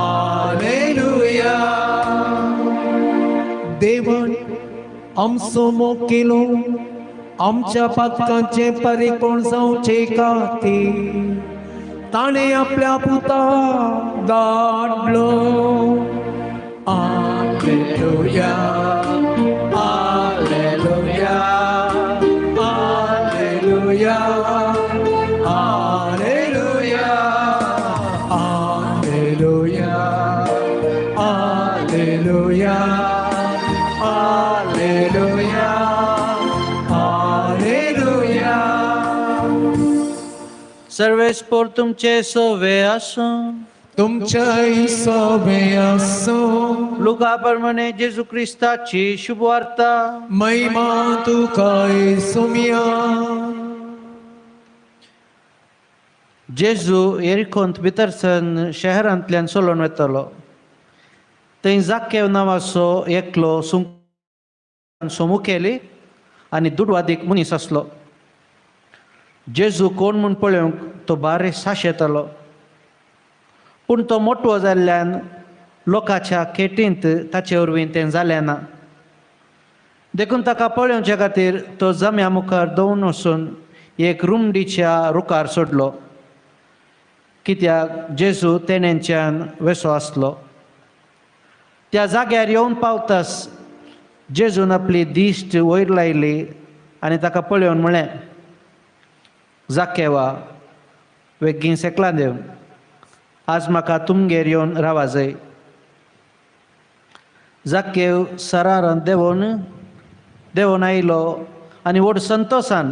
Alleluia. देवान आमचो मोग केलो आमच्या पातकांचें परिपूर्ण जावचे खातीर ताणें आपल्या पुताक धाडलो. Alleluia, Alleluia, Alleluia, Alleluia, Alleluia, Alleluia, Alleluia, Alleluia. सर्वेस्पोर तुमचे सोवे आसूं. तुमच्याय सोवे आसूं. लुका प्रमाणे जेजू क्रिस्ताची शुभवार्ता. महिमा तुका येसुम्या. जेजू येरिकोंत भितर सन शहरांतल्यान चलोवन वतालो. थंय जाकेव नांवाचो एकलो मुखेली आनी दुडवादीक मनीस आसलो. जेजू कोण म्हूण पळोवंक तो बारी साशेतालो. पूण तो मोटवो जाल्ल्यान लोकांच्या खेटींत ताचे वरवीं तें जालें ना. देखून ताका पळोवचे खातीर तो जम्या मुखार दवरून वचून एक रुमडीच्या रुखार सोडलो, कित्याक जेजू तेणेच्यान वेसो आसलो. त्या जाग्यार येवन पावतास जेजून आपली दिश्ट वयर लायली आनी ताका पळोवन म्हळें, जाकेवा वेगीं सेकलां देव, आज म्हाका तुमगेर येवन रावा जाय. जाकेव सरारान देंवोन आयलो आनी व्हड संतोसान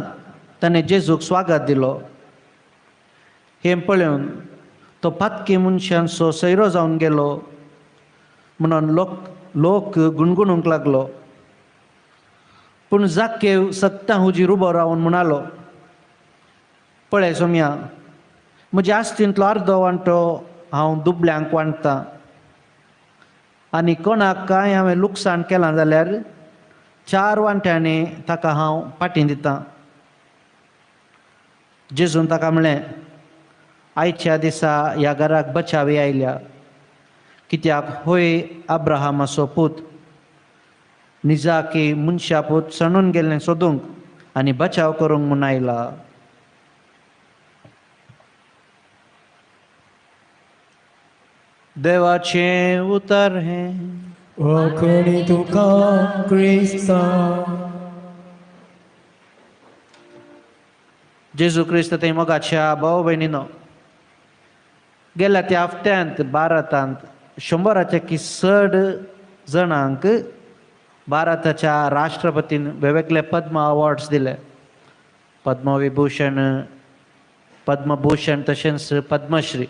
ताणें जेजूक स्वागत दिलो. हें पळोवन तो पातकी मनशांचो सैरो जावन गेलो म्हणून लोक गुणगुणूंक लागलो. पूण जाकेव सत्तां हुजीर उबो रावन म्हणालो, पळय सोम्या, म्हज्या आस्तींतलो अर्दो वांटो हांव दुबल्यांक वांट्टां आनी कोणाक कांय हांवें लुकसाण केलां जाल्यार 4 वांट्यांनी ताका हांव फाटीं दितां. जेजून ताका म्हणलें, आयच्या दिसा ह्या घराक बचावी आयल्या, कित्याक होय अब्राहमाचो पूत. निजाकी मनशा पूत सणून गेल्लें सोदूंक आनी बचाव करूंक म्हूण आयला. देवाचें उतर हें. वाखणी तुका क्रिस्ता. जेजू क्रिस्त थंय मोगाच्या भाव भयणीनो, गेल्या त्या हफ्त्यांत भारतांत 100 की चड जाणांक भारताच्या राष्ट्रपतीन वेगवेगळे पद्म अवॉर्ड्स दिले. पद्मविभूषण, पद्मभूषण तशेंच पद्मश्री.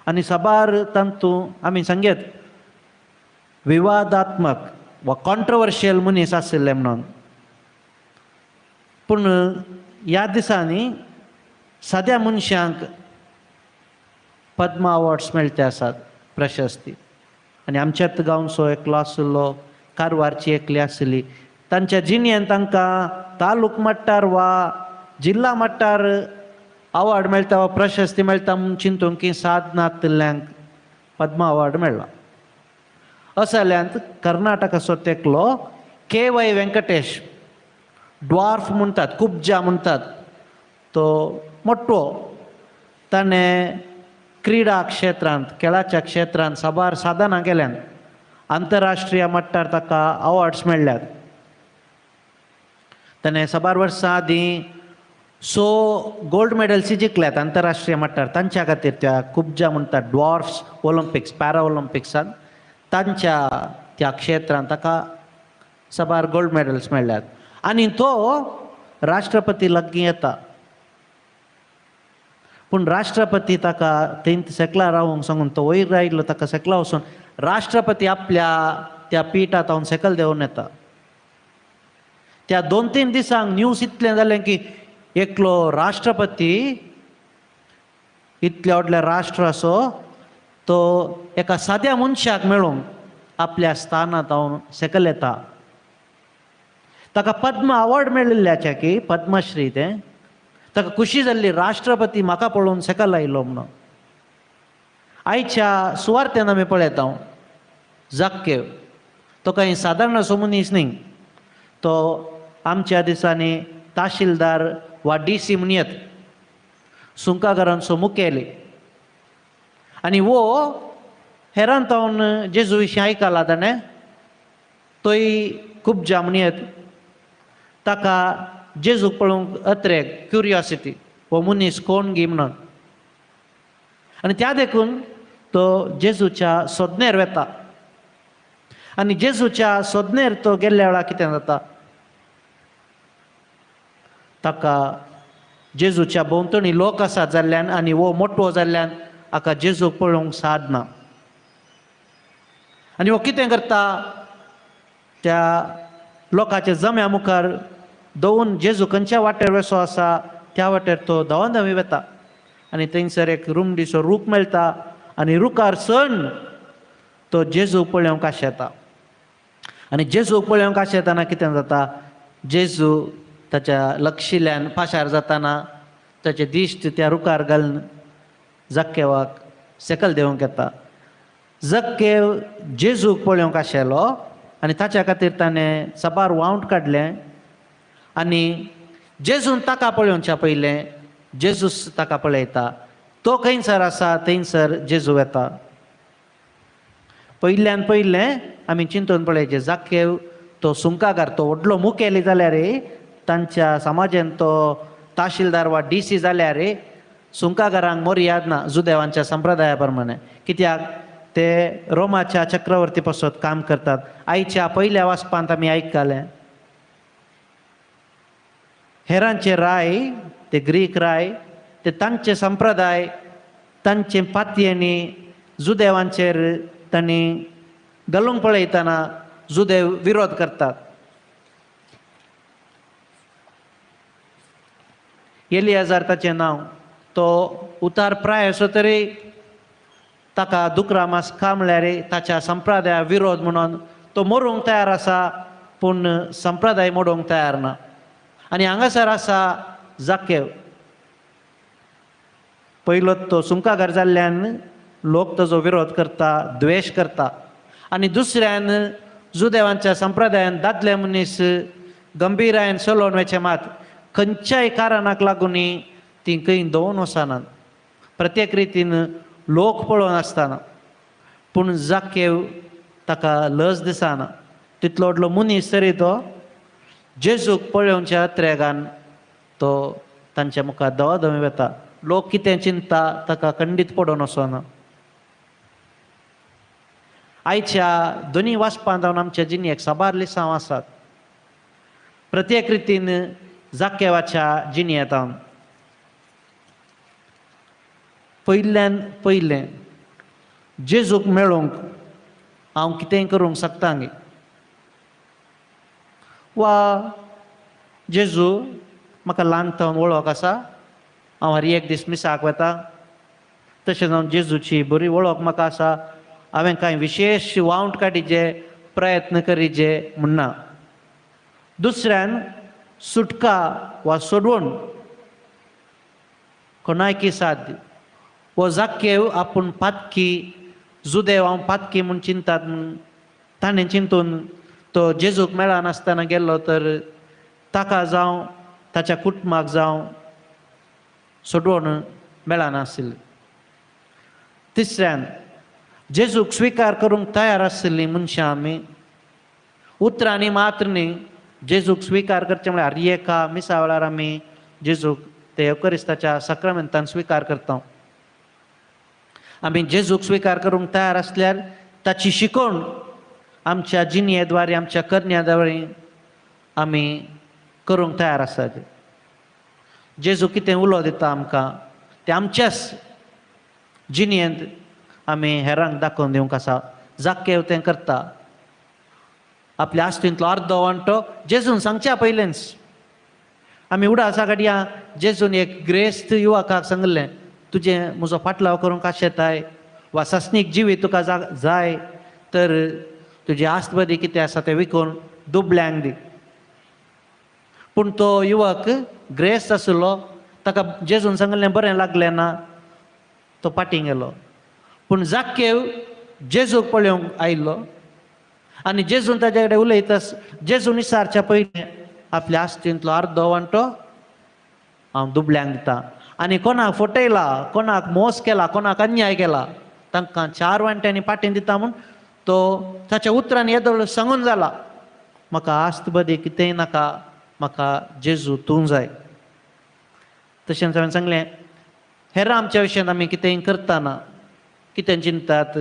आनी साबार तांतूं आमी सांगयत विवादात्मक वा कॉन्ट्रवर्शियल मनीस आशिल्ले म्हणून. पूण ह्या दिसांनी साद्या मनशांक पद्म अवॉर्ड्स मेळटे आसात, प्रशस्ती. आनी आमच्याच गांवचो एकलो आशिल्लो, कारवारची एकली आशिल्ली. तांच्या जिणेन तांकां तालूक मट्टार वा जिल्ला मट्टार अवॉर्ड मेळटा वा प्रशस्ती मेळटा म्हूण चिंतूंक की साधनांतल्यांक पद्म अवॉर्ड मेळ्ळा. असल्यांत कर्नाटकाचो तेकलो के वाय वेंकटेश, ड्वार्फ म्हणटात, कुब्जा म्हणटात, तो मोटवो. ताणें क्रिडा क्षेत्रांत, खेळाच्या क्षेत्रांत साबार साधनां केल्यात. आंतरराष्ट्रीय मट्टार ताका अवॉर्ड्स मेळ्ळ्यात. ताणें साबार वर्सां आदीं 6 गोल्ड मेडल्स जिखल्यात आंतरराष्ट्रीय मट्टार. तांच्या खातीर त्या खुबज्या म्हणटा ड्वॉर्फ्स ऑलिम्पिक्स, पॅरा ऑलिम्पिक्सान तांच्या त्या क्षेत्रांत ताका साबार गोल्ड मेडल्स मेळ्ळ्यात. आनी तो राष्ट्रपती लागीं येता, पूण राष्ट्रपती ताका थंय सेकला रावंक सांगून तो वयर आयलो, ताका सेकला वचून राष्ट्रपती आपल्या त्या पिठांत हांव सेकल देंवून येता. त्या 2-3 दिसांक न्यूज इतलें जालें की एकलो राष्ट्रपती इतल्या व्हडल्या राष्ट्राचो तो एका साद्या मनशाक मेळूंक आपल्या स्थानांत हांव सेकल येता. ताका पद्म अवॉर्ड मेळिल्ल्याच्या की पद्मश्री, तें ताका खुशी जाल्ली राष्ट्रपती म्हाका पळोवन सेकल आयलो म्हणून. आयच्या सुवार्थेन आमी पळयता हांव जाक्केव तो कांय सादारण असो मनीस न्ही, तो आमच्या दिसांनी तहसीलदार वा डी सी म्हणयत, सुंकाघरांचो मुखेली. आनी वो हेरान तावन जेजू विशीं आयकला ताणें, तोय खुबज्या म्हणयत. ताका जेजूक पळोवंक अत्रेक क्युरियोसिटी, हो मनीस कोण गी म्हणून. आनी त्या देखून तो जेजूच्या सोदनेर वेता. आनी जेजूच्या सोदनेर तो गेल्ल्या वेळार कितें जाता, ताका जेजूच्या भोंवतणी लोक आसा जाल्ल्यान आनी हो मोटवो जाल्ल्यान हाका जेजूक पळोवंक साद ना. आनी हो कितें करता, त्या लोकांच्या जम्या मुखार दवरून जेजू खंयच्या वाटेर वेसो आसा त्या वाटेर तो धांवन धांवी वेता. आनी थंयसर एक रुमडीचो रूख मेळटा आनी रुखार सण तो जेजूक पळोवंक आशेता. आनी जेजूक पळोवंक आशेतना कितें जाता, जेजू ताच्या लक्षिल्यान पाशार जाताना ताचे दिश्ट त्या रुखार घालून जाक्केवाक सकल देवंक येता. जक्केव जेजूक पळोवंक आशिल्लो आनी ताच्या खातीर ताणें साबार वावंट काडलें. आनी जेजून ताका पळोवच्या पयलें जेजूस ताका पळयता, तो खंयसर आसा थंयसर जेजू येता. पयल्यान पयलें आमी चिंतून पळयचें, जाक्केव तो सुंकागार, तो व्हडलो मुखेली जाल्यार तांच्या समाजान तो तहसीलदार वा डी सी जाल्यार सुंकागारांक मर्याद ना जुदेवांच्या संप्रदाया प्रमाणे, कित्याक ते रोमाच्या चक्रवर्ती पासत काम करतात. आयच्या पयल्या वाचपांत आमी आयकलें हेरांचे राय, ते ग्रीक राय, ते तांचे संप्रदाय, तांचे पातयेनी जुदेवांचेर तांणी घालूंक पळयतना जुदेव विरोध करतात. एलियाजार ताचें नांव, तो उतार प्राय असो तरी ताका दुकरा मास खा म्हळ्यार ताच्या संप्रदाया विरोध म्हणून तो मरूंक तयार आसा, पूण संप्रदाय मोडूंक तयार ना. आनी हांगासर आसा जाक्केव, पयलो तो सुंकागार जाल्ल्यान लोक ताजो विरोध करता, द्वेश करता. आनी दुसऱ्यान जुदेवांच्या संप्रदायान दादले मनीस गंभीरायन चलोवन वचें मात खंयच्याय कारणाक लागून ती खंय दवरून वचनात, प्रत्येक रितीन लोक पळोवन आसतना. पूण जाक्केव ताका लज दिसना, तितलो व्हडलो मनीस तरी तो जेजूक पळोवच्या त्रेगान तो तांच्या मुखार दवादमी वता. लोक कितें चिंता ताका खंडीत पडोवन वचना. आयच्या दोनी वाचपांत जावन आमच्या जिणेक साबार लिसांव आसात. प्रत्येक रितीन जाक्केवाच्या जिणेंत पयल्यान पयलें जेजूक मेळोवंक हांव कितेंय करूंक शकता गे, वा जेजू म्हाका ल्हान थावन वळख आसा, हांव हर एक दीस मिसाक वता, तशेंच हांव जेजूची बरी वळख म्हाका आसा, हांवें कांय विशेश वावंट काडिजे, प्रयत्न करिजे म्हणना. दुसऱ्यान सुटका वा सोडवण कोणायकी साध्य. हो जाक्केव आपूण पातकी जुदेव, हांव पातकी म्हूण चिंतात म्हूण ताणें चिंतून तो जेजूक मेळनासतना गेल्लो तर ताका जावं ताच्या कुटुंबाक जावं सोडवण मेळनाशिल्ली. तिसऱ्यान जेजूक स्विकार करूंक तयार आशिल्लीं मनशां आमी उतरांनी मात्र न्ही जेजूक स्विकार करचें म्हळ्यार हर एका मिसा वेळार आमी जेजूक ते येवकरिस्ताच्या साक्रामेंतान स्विकार करता. आमी जेजूक स्विकार करूंक तयार आसल्यार ताची शिकवण आमच्या जिणये द्वारे आमच्या करण्या द्वारे आमी करूंक तयार आसात. जेजू कितें उलो दिता आमकां तें आमच्याच जिणयेंत आमी हेरांक दाखोवन दिवंक आसा. जाक्केव तें करता आपल्या आस्तींतलो अर्दो वांटो जेजून सांगच्या पयलेंच. आमी उडासा काडया जेजून एक ग्रेस्त युवकाक सांगलें तुजें म्हजो फाटलाव करूंक आशेताय वा सासणीक जिवीत तुका जाय तर तुजी आस्तबदी कितें आसा तें विकून दुबल्यांक दी. पूण तो युवक ग्रेस्त आशिल्लो, ताका जेजून सांगलें बरें लागलें ना, तो फाटीं गेलो. पूण जाक्केव जेजूक पळोवंक आयिल्लो आनी जेजून ताज्या कडेन उलयता जेजून विचारच्या पयलीं आपल्या आस्तींतलो अर्दो वांटो हांव दुबल्यांक दिता आनी कोणाक फटयला, कोणाक मोस केला, कोणाक अन्याय केला तांकां 4 वांट्यांनी पाटीं दिता म्हूण तो ताच्या उतरान येदोळ सांगून जाला म्हाका आस्त बदी कितेंय नाका, म्हाका जेजू तूं जाय. तशेंच हांवें सांगलें हेरां आमच्या विशयांत आमी कितेंय करतना कितें चिंतात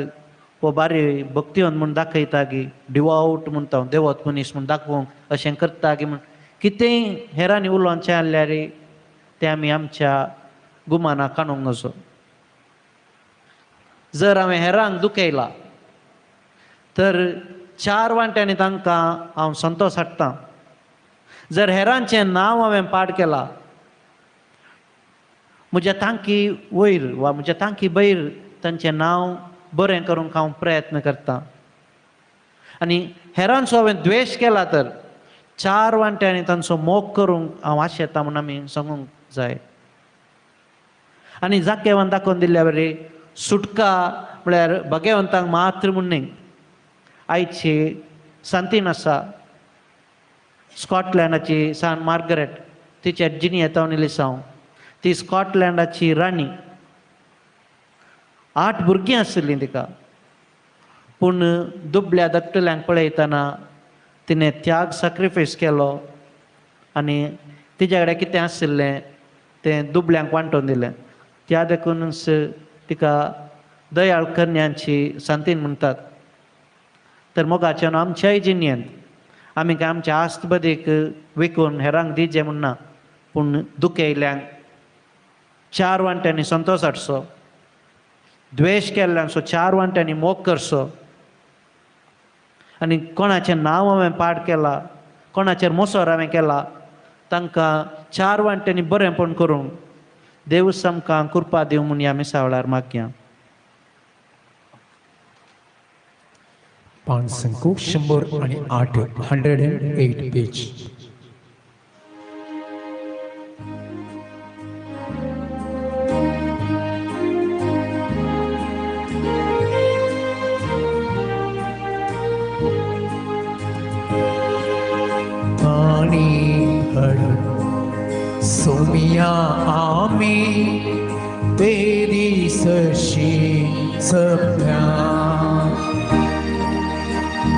हो बारी भक्तिवंत म्हूण दाखयता गी, डिवावट म्हणटा देवत मनीस म्हूण दाखोवंक अशें करता गी म्हूण कितेंय हेरांनी उलोवचें जाल्यार तें आमी आमच्या गुमानाक काडूंक नजो. जर हांवें हेरांक दुखयला तर 4 वांट्यांनी तांकां हांव संतोश हाडटा. जर हेरांचें नांव हांवें पाड केलां म्हज्या तांकी वयर वा म्हज्या तांकी भयर तांचें नांव बरें करूंक हांव प्रयत्न करता आनी हेरांचो हांवें द्वेश केला तर 4 वांट्यांनी तांचो मोग करूंक हांव आशेता म्हूण आमी सांगूंक जाय. आनी जाकेवान दाखोवन दिल्ल्या बरी सुटका म्हळ्यार भाग्यवंतांक मात्र म्हूण न्ही. आयची सांतीन आसा स्कॉटलँडाची सान मार्गरेट, तिच्या जिणयेंत हांव निलिसांव. ती स्कॉटलँडाची राणी, 8 भुरगीं आशिल्लीं तिका, पूण दुबल्या धाकटुल्यांक पळयतना तिणें त्याग सॅक्रिफायस केलो आनी तिज्या कडेन कितें आशिल्लें तें दुबल्यांक वांटून दिलें. त्या देखूनच तिका दयाळ कन्यांची सांतीन म्हणटात. तर मोगाच्यान आमच्याय जिणयेंत आमी काय आमच्या आस्त बदीक विकून हेरांक दिजें म्हूण ना, पूण दुखयल्ल्यांक 4 वांट्यांनी संतोश हाडचो, द्वेश केल्ल्यांचो 4 वांट्यांनी मोग करचो आनी कोणाचें नांव हांवें पाड केलां, कोणाचेर मोसोर हांवें केला तांकां 4 वांट्यांनी बरेंपण करूंक देव आमकां कृपा दिवं म्हूण ह्या मिसा वेळार मागया. 508 108 पेज. पाणी हड सोमिया आमी तेरी सशी सभ्या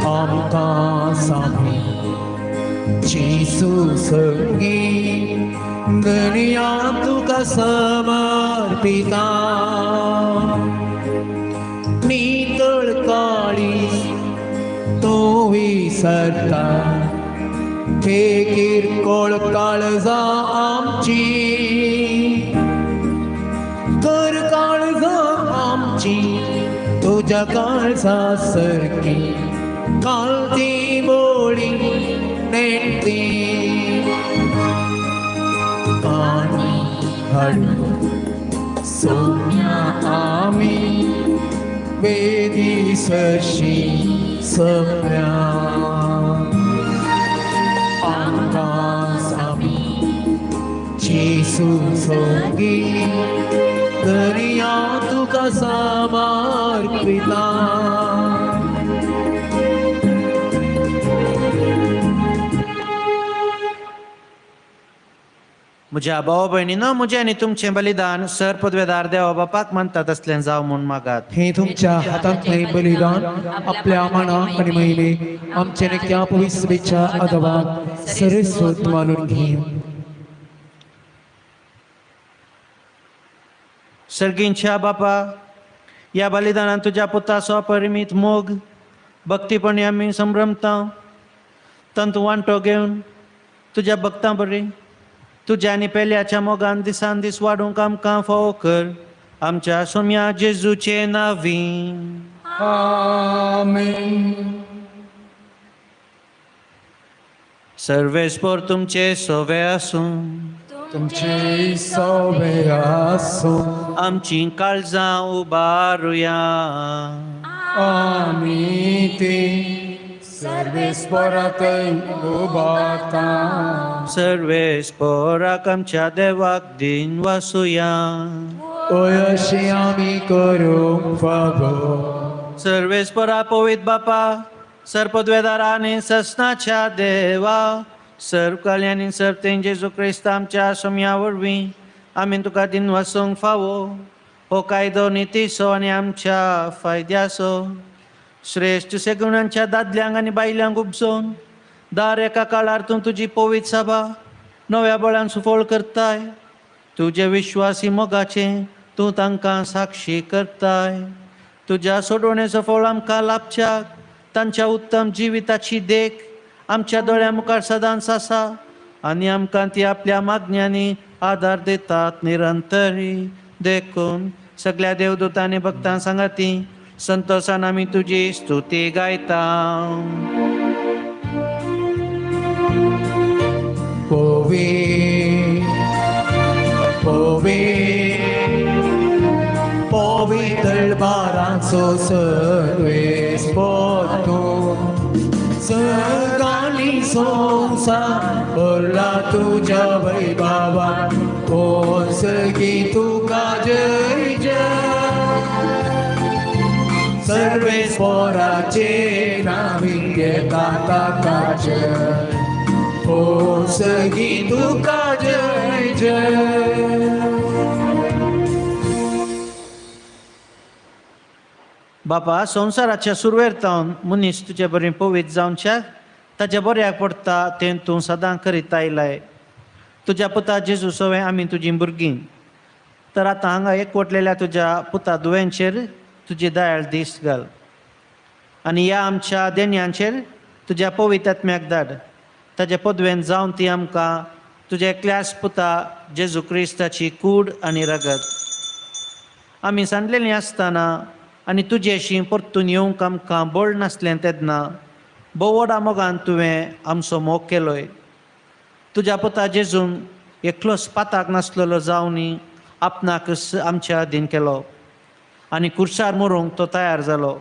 आमकां सामी जेजू संगी दर्या तुका समर्पिता नितळ काळीज तूं विसरता हे किरकोळ काळजां आमची कर काळजां आमची तुज्या काळजा सारकी कालती बोळी नेणती पाणी हाडून सोम्या आमी वेदी सरशी सगळ्या आमकां सामी जेजू सोगी दर्या तुका समर्पिता. म्हज्या भाव भयणीनो, म्हजें आनी तुमचें बलिदान सर पदवेदार देवा बापाक मानतात असलें जावं म्हूण मागात. हे तुमच्या हातांतलें बलिदान आपल्या मना आनी महिमे आमच्या नित्या पवित्र आदवाक सरस्वत मानून घेवं. सर्गींच्या बापा, ह्या बलिदानान तुज्या पुताचो अपरिमीत मोग भक्तीपणी आमी संभ्रमता. तंतू वांटो घेवन तुज्या भक्तां बरी तुज्या आनी पेल्याच्या मोगान दिसान दीस वाडूंक आमकां फावो कर. आमच्या सोम्या जेजूचे नांवी आमेन. सर्वेस्पोर तुमचे सोवे आसूं. तुमचे सोवे आसूं. आमची काळजां उबारुया. आमी ती सर्वेस्पोराक उबारता. सर्वेस्पोराक आमच्या देवाक दिन वासुया. अशी आमी करूंक फावो. सर्वेस्पोरा पवित्र बापा, सर्पद्वेदारा आनी ससनाच्या देवा, सर्व कल्याणी सर्व जेजू क्रिस्त आमच्या सोम्या वरवीं आमी तुका दिन वासूंक फावो. हो कायदो नितीचो आनी आमच्या फायद्याचो श्रेश्ठ सेगुणांच्या दादल्यांक आनी बायल्यांक उपजोवन दार एका काळार तूं तुजी पवित्र सभा नव्या बळान सुफळ करताय. तुजे विश्वासी मोगाचें तूं तांकां साक्षी करताय. तुज्या सोडवणेचो फळ आमकां लाभच्याक तांच्या उत्तम जिविताची देख आमच्या दोळ्या मुखार सदांच आसा आनी आमकां ती आपल्या मागण्यांनी आदार दितात निरंतरी. देखून सगळ्या देवदूतांनी भक्तां सांगाती संतोषान आमी तुजी स्तुती गायता. पोवी पोवी पवित्र बारांचो सर्वेस्पोर तूं सगळी संवसार भरला तुज्या वैभवान. कोण सगळी तुका जय जय. सर्वेस्पोराचे नावी घेता ताका जय. कोण सगळी तुका जय जय. बापा, संवसाराच्या सुरवेर तावन मनीस तुजे बरें पवित्र जावच्याक ताच्या बऱ्याक पडटा तें तूं सदां करीत आयलाय. तुज्या पुता जेजू सवें आमी तुजीं भुरगीं. तर आतां हांगा एकवटलेल्या तुज्या पुता दुव्यांचेर तुजी दयाळ दीस घाल आनी ह्या आमच्या देण्यांचेर तुज्या पवित्र आत्म्याक धाड. ताच्या पदवेन जावन ती आमकां तुज्या एकल्याच पुता जेजू क्रिस्ताची कूड आनी रगत आमी सांडलेलीं आसतना आनी तुजेशी परतून येवंक आमकां बळ नासलें तेन्ना भोव व्हडा मोगान तुवें आमचो मोग केलोय. तुज्या पुता जेजून एकलोच पाताक नासलेलो जावनी आपणाक आमच्या अधीन केलो आनी कुर्सार मरूंक तो तयार जालो.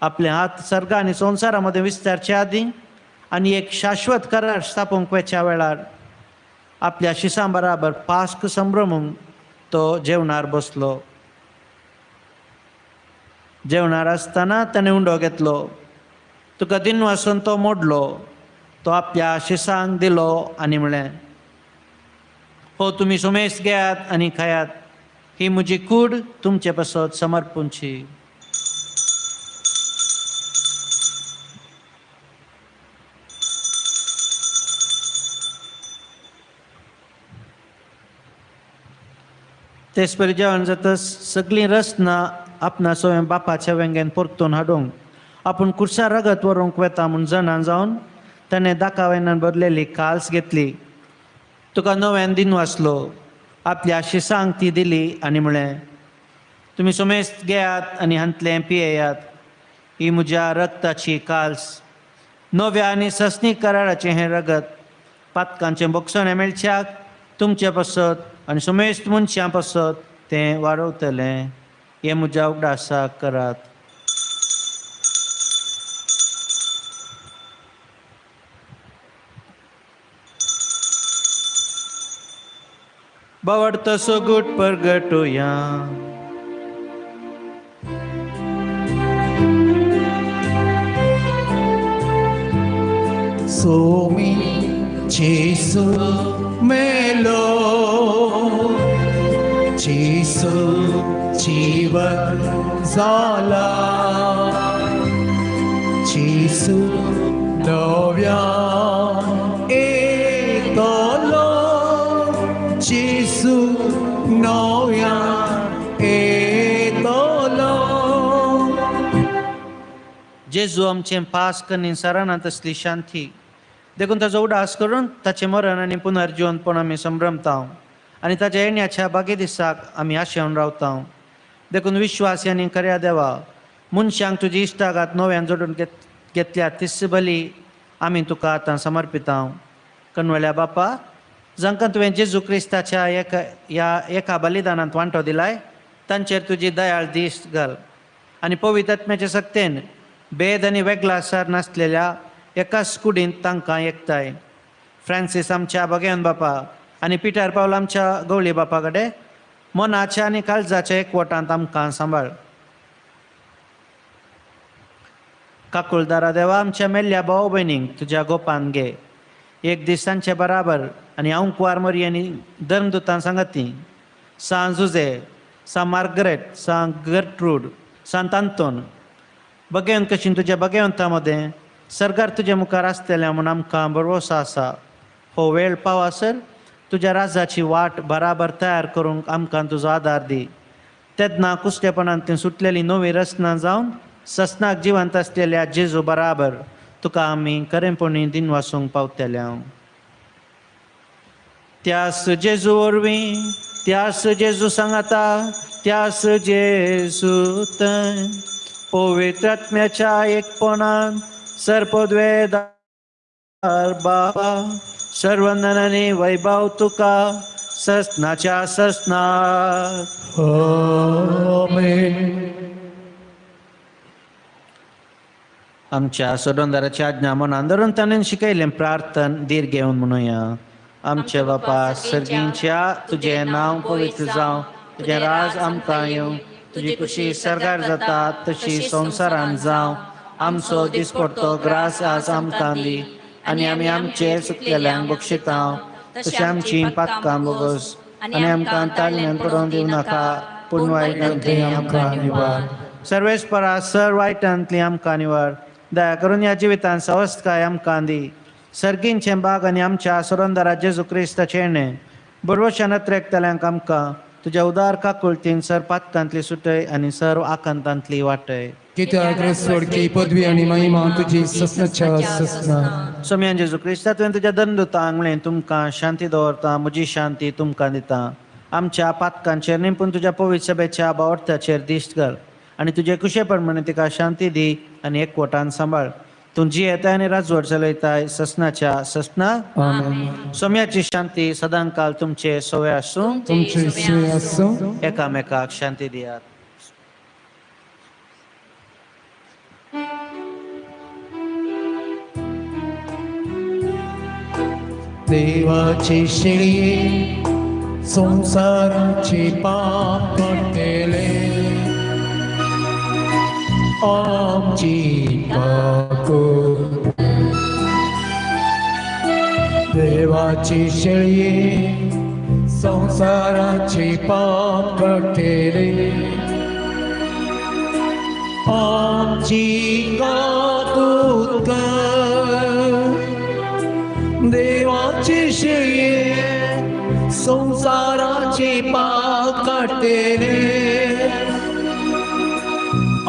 आपले हात सर्ग आनी संवसारा मदें विस्तारचे आदीं आनी एक शाश्वत करार स्थापूंक वचच्या वेळार आपल्या शिसां बराबर पास्क संभ्रमूंक तो जेवणार बसलो. जेवणार आसतना ताणें उंडो घेतलो, तुका दिनवासून तो मोडलो, तो आपल्या शिसांक दिलो आनी म्हणलें, हो तुमी सुमेस घेयात आनी खायात, ही म्हजी कूड तुमचे पासत समर्पूंची. तेच परी जेवण जातच सगळीं रचना आपणा सोय बापाच्या वेंगेन परतून हाडूंक आपूण कुर्सा रगत व्हरूंक वेता म्हूण जाणा जावन ताणें दाकावेनान भरलेली काल्स घेतली, तुका नव्यान दिन वाचलो, आपल्या शिसांक ती दिली आनी म्हणलें, तुमी सुमेस्त घेयात आनी हांतलें पियेयात, ही म्हज्या रगताची काल्स, नव्या आनी सस्नी कराराचें हें रगत पातकांचें बोगसणें मेळच्याक तुमचे पासत आनी सुमेस्त मनशां पासत तें वाडवतलें. हें म्हज्या उगडासाक करात. बावडतो सोगूट परगटुया. सोमी जेजू मेलो, जेजू जीवन जाला, जेजू नव्यान येतलो, जेजू नव्यान येतलो. जेजू आमचें पास कन्नी सरानात असली शांती देखून ताचो उडास करून ताचें मरण आनी पुनर्जिवनपण आमी संभ्रमता आनी ताच्या येण्याच्या बागे दिसाक आमी आशेवन रावता. देखून विश्वासी आनी खऱ्या देवा मनशांक तुजी इश्टागात नव्यान जोडून घेतल्या तीस बली आमी तुका आतां समर्पिता. कनवल्या बापा, जांकां तुवें जेजू क्रिस्ताच्या एका ह्या एका बलिदानांत वांटो दिलाय तांचेर तुजी दयाळ दीस घाल आनी पवित्र आत्म्याचे सक्तेन भेद आनी वेगळासार नासलेल्या एकाच कुडींत तांकां एकताय. फ्रांसीस आमच्या बगेन बापा आनी पिटर पावल आमच्या गवळी बापा कडेन मनाच्या आनी काळजाच्या एकवटांत आमकां सांबाळ. काकुळदारा देवा, आमच्या मेल्ल्या भाव भयणींक तुज्या गोपान घे. एक दीस तांचे बराबर आनी हांव कुवार मोरी आनी धर्मदुतां सांगती सांत जुजे, सांत मार्गरेट, सांत गर्ट्रूड, सांत आंतोन बगेवन कशीन तुज्या बगेवंता मदें सरकार तुजे मुखार आसतलें म्हूण आमकां भरवंसो आसा. हो वेळ पावासर तुज्या राजाची वाट बराबर तयार करूंक आमकां तुजो आदार दी. तेन्ना कुसलेपणांतली सुटलेली नवी रचना जावन ससनाक जिवंत आसलेल्या जेजू बराबर तुका आमी खरेंपणी दिनवासूंक पावतले. त्यास जेजू वरवीं, त्यास जेजू सांगाता, त्यास जेजू थंय पवित्र आत्म्याच्या एकपणान सर्पद्वेदार बाबा सर्वंदन आनी वैभव तुका ससनाच्या ससनाक. आमेन. आमच्या सोडोंदाराची आज्ञा मनान धरून ताणें शिकयलें प्रार्थन धीर घेवन म्हणुया. आमच्या बापा सर्गींच्या, तुजें नांव पवित्र जावं, तुजें राज आमकां येवं, तुजी खुशी सर्गार जाता तशी संवसारांत जावं. आमचो दिसपडतो ग्रास आज आमकां दी आनी आमी आमचे चुकलेल्यांक बक्षिता तशें आमची पातकां बोगस आनी आमकां ताळम्यान पडोवन दिवं नाका, पूण वायटांतली आमकां निवार. सर्वेस्परा सर वायटांतली आमकां निवार. दया करून ह्या जिवितांत सवस्तकाय आमकां दी. सर्गींचें बाग आनी आमच्या सोरंदारा जेजू क्रिस्ताचें येणें बरवशान अत्रेकतल्यांक आमकां तुज्या उदार काकुळतीन सर पातकांतली सुटय आनी सर्व आकांतांतली वाटय. कित्याक रसवडकी पदवी आनी महिमा तुजी ससनाच्या ससना. सोम्यान जेजू क्रिस्ता तुवें तुज्या दंदुतांक म्हणलें तुमकां शांती दवरता, म्हजी शांती तुमकां दिता. आमच्या पातकांचेर न्ही पूण तुज्या पवित्र सभेच्या बावडत्याचेर दिश्ट घाल आनी तुजे कुशे प्रमाणे तिका शांती दी आनी एकवटान सांबाळ. तूं जियेताय आनी राजवट चलयताय ससनाच्या ससना. आमेन. सोम्याची शांती सदांकाल तुमचे सोवे आसूं. तुमचे सोय आसूं. एकामेकाक शांती दियात. देवाची शेळी संसाराची पाप काडटले, आमची काकूट. देवाची शेळी संसाराची पाप काडटले, आमची काकूट कर. देवाची शेळी संसाराची पाप काडटले,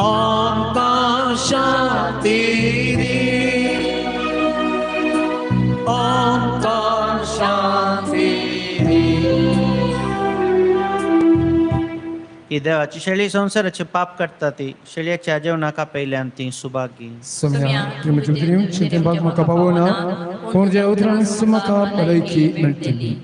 आमकां शांती दी, आमकां शांती दी. ही देवाची शेळी संवसाराचे पाप काडटा ती शेळयेच्या जेवणाक आपयल्यान ती सुभागी. सोम्या चिंतेन बाग म्हाका पावना, पूण ज्या उतरान म्हाका भलायकी मेळटली.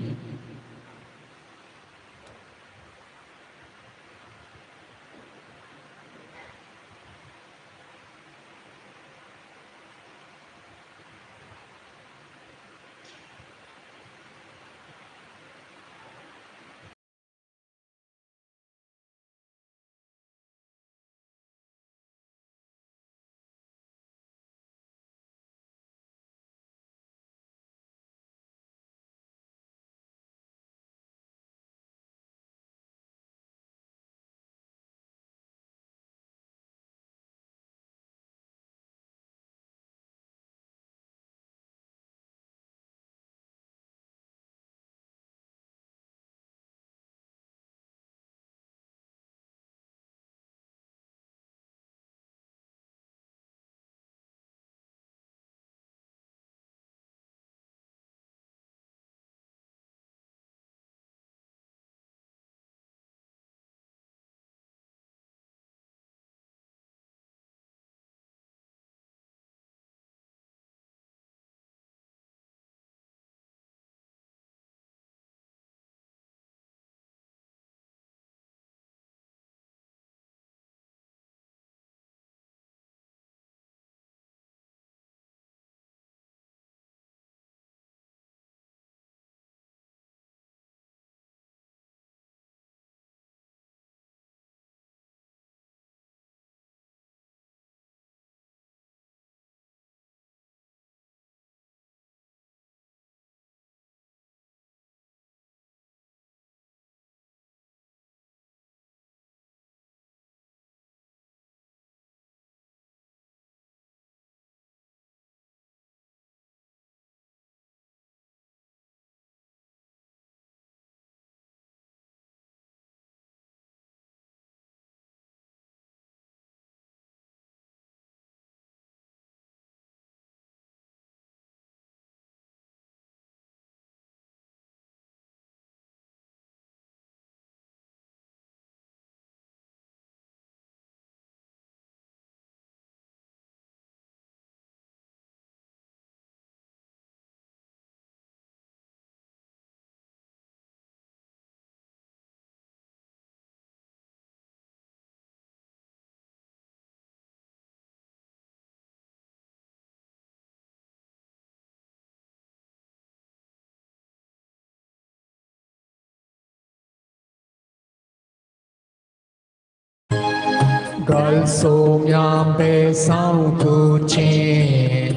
घाल सोम्या बेसांव तुजें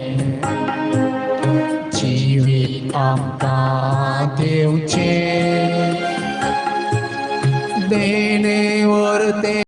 जिवीत आमकां दिवचें देणे वर्ते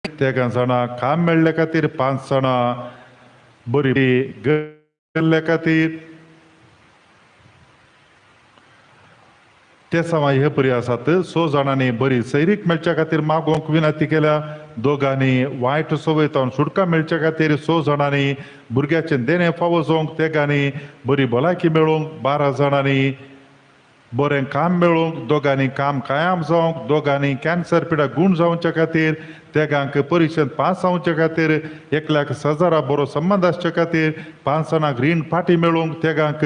तेगां जाणां काम मेळ्ळे खातीर, 5 जाणां बरी गेल्ले खातीर ते समा हे परी आसात. 6 जाणांनी बरी सैरीक मेळच्या खातीर मागोवंक विनंती केल्या, दोगांनी वायट संवयतावन सुटका मेळच्या खातीर, 6 जाणांनी भुरग्याचें देणें फावो जावंक, तेगांनी बरी भलायकी मेळोवंक, 12 जाणांनी बरें काम मेळोवंक, दोगांनी काम कायम जावंक, दोगांनी कॅन्सर पिडा गूण जावच्या खातीर, तेगांक परिक्षेंत पास जावच्या खातीर, एकल्याक सजारा बरो संबंद आसच्या खातीर, 5 जाणांक रीण फाटी मेळोवंक, तेगांक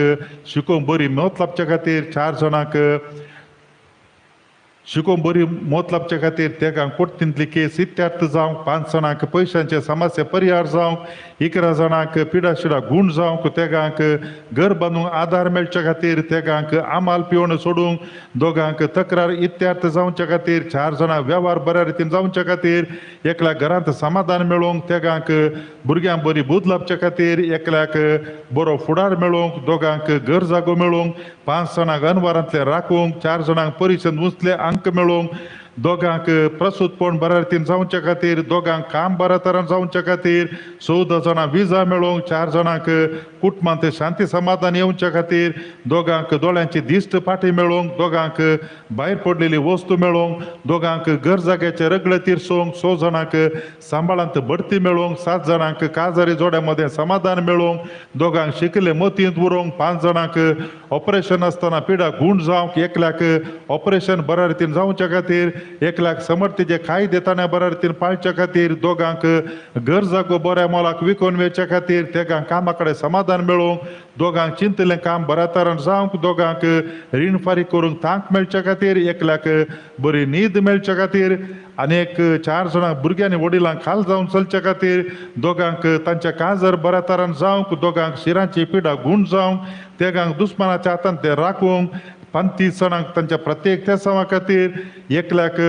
शिकोवंक बरी मत लाबच्या खातीर, 4 जाणांक शिकोवंक बरी मोत लाबचे खातीर तेगांक कोर्तींतली केस इत्यार्थ जावंक, 5 जाणांक पयशांचे समस्या परिहार जावंक, 11 जाणांक पिडाशिडा गूण जावंक, तेगांक घर बांदूंक आदार मेळचे खातीर, तेगांक आमाल पिवण सोडूंक, 2 तक्रार इत्यार्थ जावचे खातीर, 4 जाणांक वेव्हार बऱ्या रितीन जावचे खातीर, एकल्याक घरांत समाधान मेळोवंक, तेगांक भुरग्यांक बरी बूद लाबचे खातीर, एकल्याक बरो फुडार मेळोवंक, 2 घर जागो मेळोवंक, 5 जाणांक अनवारांतले राखूंक, 4 जाणांक परिशद उंचले अंक मेळोवंक, 2 प्रसूतपण बऱ्या रितीन जावचे खातीर, 2 काम बऱ्या तरान जावचे खातीर, 14 जाणांक विजा मेळोवंक, 4 जाणांक कुटुंबांत शांती समाधान येवचे खातीर, 2 दोळ्यांची दिश्ट फाटी मेळोवंक, 2 भायर पडलेली वस्तू मेळोवंक, 2 घर जाग्याचे रगळे तिरसोवंक, 6 जाणांक सांबाळांत बढती मेळोवंक, 7 जाणांक काजारी जोड्या मदें समाधान मेळोवंक, 2 शिकले मतींत उरोवंक, 5 जाणांक ऑपरेशन आसतना पिडा गूण जावंक, एकल्याक ऑपरेशन बऱ्या रितीन जावचे खातीर, एकल्याक समर्थीचे कायदे ताणें बऱ्या रितीन पाळचे खातीर, 2 घर जागो बऱ्या मोलाक विकून वेचे खातीर, तेगांक कामा कडेन समाधान मेळोवंक, 2 चिंतलें काम बऱ्या तरान जावंक, 2 रीण फारीक करूंक तांक मेळचे खातीर, एकल्याक बरी न्हीद मेळचे खातीर, आनी एक 4 जाणांक भुरग्यांनी वडिलांक खाल जावन चलचे खातीर, 2 तांच्या काजर बऱ्या तरान जावंक, 2 शिरांची पिडा गूण जावंक, तेगांक दुस्मानाच्या हातान ते राखूंक, 35 जाणांक तांच्या प्रत्येक तेसांवा खातीर, एकल्याक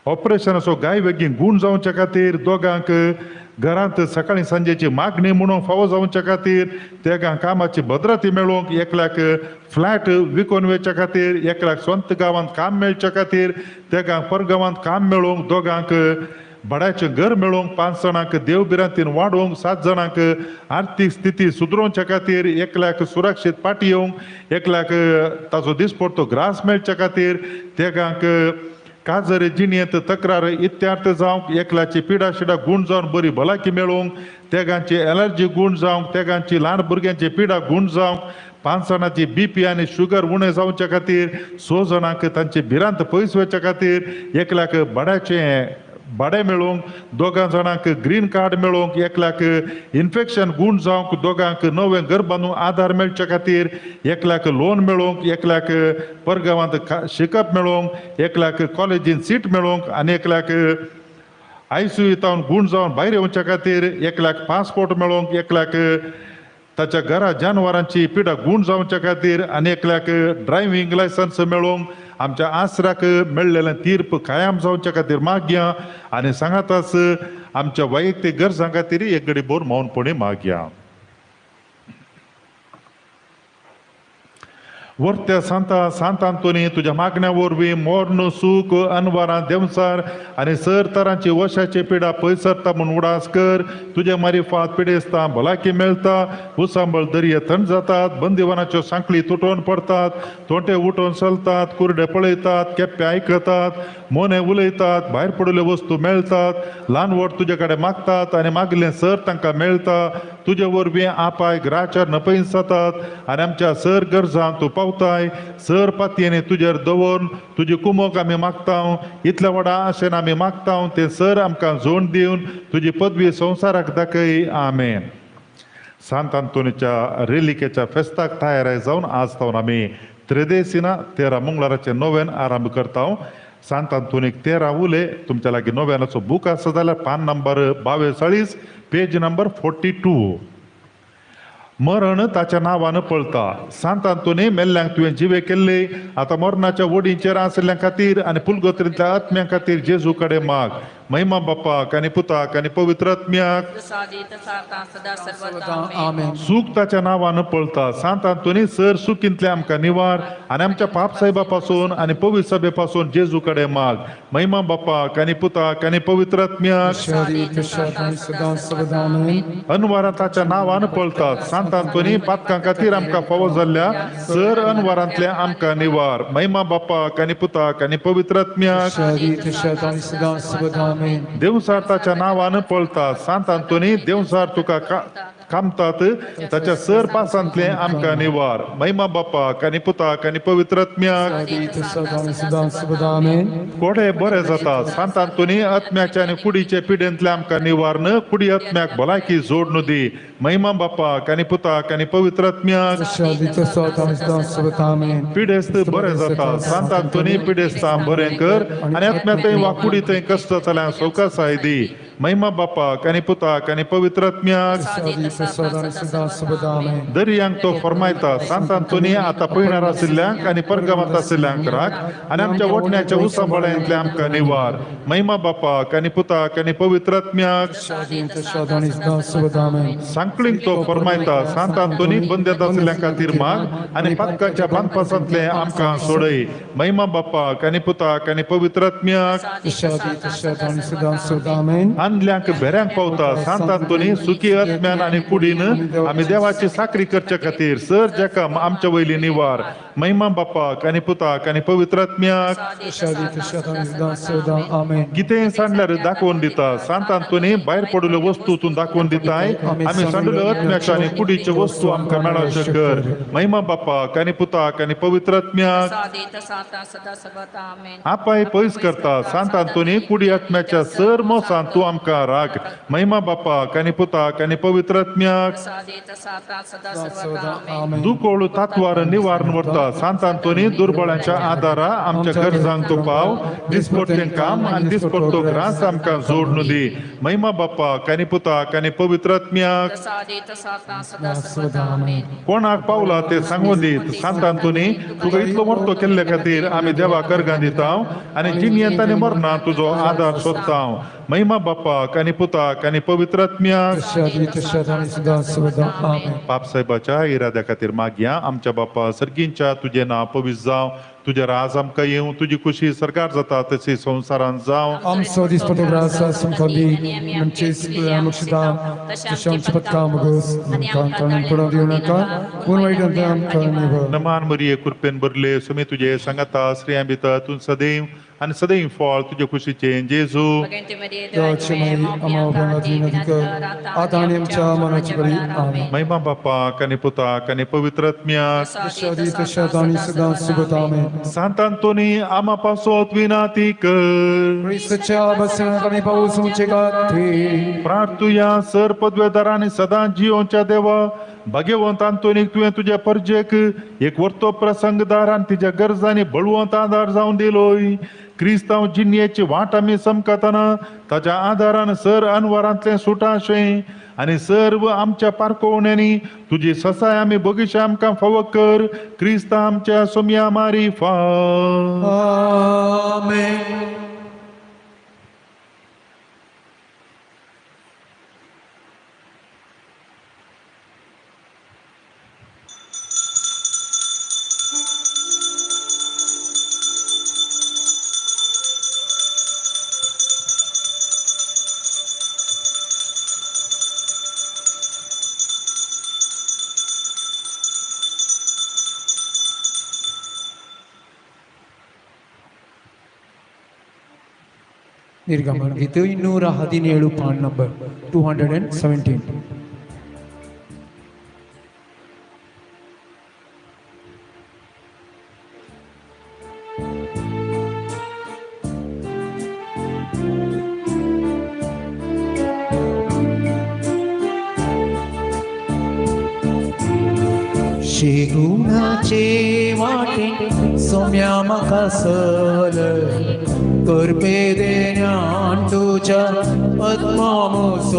ऑपरेशनाचो गाय बेगीन गूण जावचे खातीर, 2 घरांत सकाळी सांजेची मागणी म्हणून फावो जावचे खातीर, तेगांक कामाची भद्रती मेळोवंक, एकल्याक फ्लॅट विकून वेचे खातीर, एकल्याक स्वंत गांवांत काम मेळचे खातीर, तेगांक परगांवांत काम मेळोवंक, 2 भाड्याचें घर मेळोवंक, 5 जाणांक देव भिरांतीन वाडोवंक, 7 जाणांक आर्थीक स्थिती सुदरोवच्या खातीर, एकल्याक सुरक्षीत पाटी येवंक, एकल्याक ताचो दिसपडतो ग्रास मेळचे खातीर, तेगांक काजर जिणेंत तक्रार इत्यार्थ जावंक, एकल्याची पिडा शिडा गूण जावन बरी भलायकी मेळोवंक, तेगांची एलर्जी गूण जावंक, तेगांची ल्हान भुरग्यांची पिडा गूण जावंक, 5 जाणांची बीपी आनी शुगर उणें जावचे खातीर, 6 जाणांक तांची भिरांत पयस वचच्या खातीर, एकल्याक भाड्याचें भाडें मेळोवंक, 2 जाणांक ग्रीन कार्ड मेळोवंक, एकल्याक इन्फेक्शन गूण जावंक, 2 नवें घर बांदूंक आदार मेळचे खातीर, एकल्याक लोन मेळोवंक, एकल्याक परगांवांत शिकप मेळोवंक, एकल्याक कॉलेजीन सीट मेळोवंक आनी एकल्याक आयसीयू तावन गूण जावन भायर येवच्या खातीर, एकल्याक पासपोर्ट मेळोवंक, एकल्याक ताच्या घरा जानवरांची पिडा गूण जावच्या खातीर आनी एकल्याक ड्रायव्हींग लायसन्स मेळोवंक, आमच्या आसराक मेळ्ळेलें तीर्प कायम जावच्या खातीर मागया आनी सांगाताच आमच्या वैयक्तीक गरजां खातीर एक घडी भर मौनपणी मागया. वर्त्या सांता सांत आंतोनी तुज्या मागण्या वरवीं मोर्न सूख अनवारां देंवचार आनी सर तरांची वशाची पिडा पयस सरता म्हूण उडास कर. तुज्या मारिफात पिडेस्तां भलायकी मेळटा, उसांबळ दर्ये थंड जातात, बंदिवानाच्यो सांखळी तुटोवन पडतात, तोंटे उठोवन चलतात, कुरडे पळयतात, केप्पे आयकतात, मोने उलयतात, भायर पडिल्ल्यो वस्तू मेळटात, ल्हान व्हड तुजे कडेन मागतात आनी मागिल्लें सर तांकां मेळटा. तुजे वरवीं आपाय ग्राचार नपयस जातात आनी आमच्या सर गरजांक तूं पावताय. सर पातयेनी तुजेर दवरून तुजी कुमोक आमी मागता, इतल्या व्हडा आशेन आमी मागता तें सर आमकां जोड दिवन तुजी पदवी संवसाराक दाखय. आमेन. सांत आंतोनीच्या रेलिकेच्या फेस्ताक तयार जावन आज तावन आमी त्रेदेसिना 13 मंगळाराचें नोवेन आरंभ करता. सांत आंतोनीक 13 उले. तुमच्या लागीं नोवेनाचो बूक आसा जाल्यार पान नंबर 42, पेज नंबर 42. मरण ताच्या नांवान पळता. सांत आंतोनी मेल्ल्यांक तुवें जिवे केल्ले, आतां मरणाच्या वडींचेर आशिल्ल्या खातीर आनी पुलगोत्रींतल्या आत्म्या खातीर जेजू कडेन माग. महिमा बापाक आनी पुताक आनी पवित्र आत्म्याक. सूख ताच्या नांवान पळता. सांत आंतोनी सर सुखींतले आमकां निवार आनी आमच्या पाप साहेबा पासून आनी पवित्र सभे पासून जेजू कडेन माग. महिमा बापाक आनी पुताक आनी पवित्र आत्म्याक. अनवारां ताच्या नांवान पळतात. सांत आंतोनी पातकां खातीर आमकां फावो जाल्ल्या सर अनवारांतले आमकां निवार. महिमा बापाक आनी पुताक आनी पवित्र आत्म्याक. देवसार ताच्या नांवान पळता. सांत आंतोनी देवसार तुका कामतात ताच्या सर पासांतले आमकां निवार. महिमा बापाक आनी पुताक आनी पवित्र आत्म्याक. कोडे बरे जाता सांत आंतोनी आत्म्याच्या आनी कुडीचे पिडेंतले आमकां निवारण, कुडी आत्म्याक भलायकी जोडून दी. महिमा बापाक आनी पुताक आनी पवित्र आत्म्याक. पिडेस्त बरे जाता सांत आंतोनी पिडेस्तां बरें कर आनी आत्म्या थंय वा कुडी थंय कश्ट जाल्यार सवकासाय दी. महिमा बापाक आनी पुताक आनी पवित्र आत्म्याक. दर्यांक तो फरमायता सांत आंतोनी आतां पयणार आशिल्ल्यांक आनी परगामांत आशिल्ल्यांक राख आनी आमच्या वटण्याच्या उसाबळ्यांतले आमकां निवार. महिमा बापाक आनी पुताक आनी पवित्र आत्म्याक. सांकळींक तो फरमायता सांत आंतोनी बंद्यांत आशिल्ल्यां खातीर माग आनी पातकाच्या बांदपासांतले आमकां सोडय. महिमा बापाक आनी पुताक आनी पवित्र आत्म्याक. आंदल्यांक भेऱ्यांक पावता सांत आंतोनी सुखी आत्म्यान आनी कुडीन आमी देवाची साकरी करचे खातीर सर जेका आमच्या वयली निवार. महिमा बापाक आनी पुताक आनी पवित्र आत्म्याक. कितें सांडल्यार दाखोवन दिता सांत आंतोनी भायर पडिल्ल्यो वस्तू तूं दाखोवन दिताय आमी सांडल्यो आत्म्याच्यो आनी कुडीच्यो वस्तू आमकां मेळोवच्यो कर. महिमा बापाक आनी पुताक आनी पवित्र आत्म्याक. आपाय पयस करता सांत आंतोनी कुडी आत्म्याच्या सर मोसान तूं आमकां राख. महिमा बापाक आनी पुताक आनी पवित्र आत्म्याक. दुकोळ तात्वार निवारण व्हरता सांत आंतोनी दुर्बळांच्या आदारा आमच्या गरजांक तूं पाव. दिसपट्टें काम आनी दिसपट्टो ग्रास आमकां जोडून दी. महिमा बापाक आनी पुताक आनी पवित्र आत्म्याक. कोणाक पावला ते सांगून दीत सांत आंतोनी तुका इतलो मोटो केल्ले खातीर आमी देवाक अर्गां दिता आनी जिणयेंत आनी मरणां तुजो आदार सोदता. महिमा बापाक आनी पुताक आनी पवित्र आत्म्याक. पाप साहेबाच्या इराद्या खातीर मागया. आमच्या बापा सर्गींच्या तुजें नांव पवित्र जावं, तुजें राज आमकां येवं, तुजी खुशी सरकार जाता तशी संवसारांत जावं. आमचो दिसपट्टो ग्रास आमकां दी, आमचे मुक्षदा तशें आमचें पत्का मगोस आमकां ताणून पडोवंक दिवं नाका, पूण वायट आमकां निवळ. नमान मरिये कृपेन भरले, सुमी तुजे सांगाता, स्त्रियां भितर तूं सदैव आनी सदैव फळ तुजे खुशीचें जेजू. महिमा बापाक आनी पुताक आनी पवित्र आत्म्याक. सांत आंतोनी आमा पासोत विनाती कर. प्रार्थुया सर पदवेदारांनी सदां जियोच्या देवा भाग्यवंत आंतोनीक तुवें तुज्या परजेक एक वर्तो प्रसंगदार आनी तिच्या गरजांनी बळवंत आदार जावन दिलोय. क्रिस्तांव जिणयेची वाट आमी समकतना ताच्या आदारान सर अनवरांतलें सुटाशें आनी सर्व आमच्या पारकोवण्यांनी तुजी ससाय आमी बगीचे आमकां फावो कर. क्रिस्तांव आमच्या सोमया मारिफा. आमेन. ನಿರ್ಗಮನ ಗೀತೆ 217 ಪಾನ್ ನಂಬರ್ 217. शिगुणाचे वाटे सोम्या म्हाका सल करपे देण्यान तुज्या पद्ममुसोनेट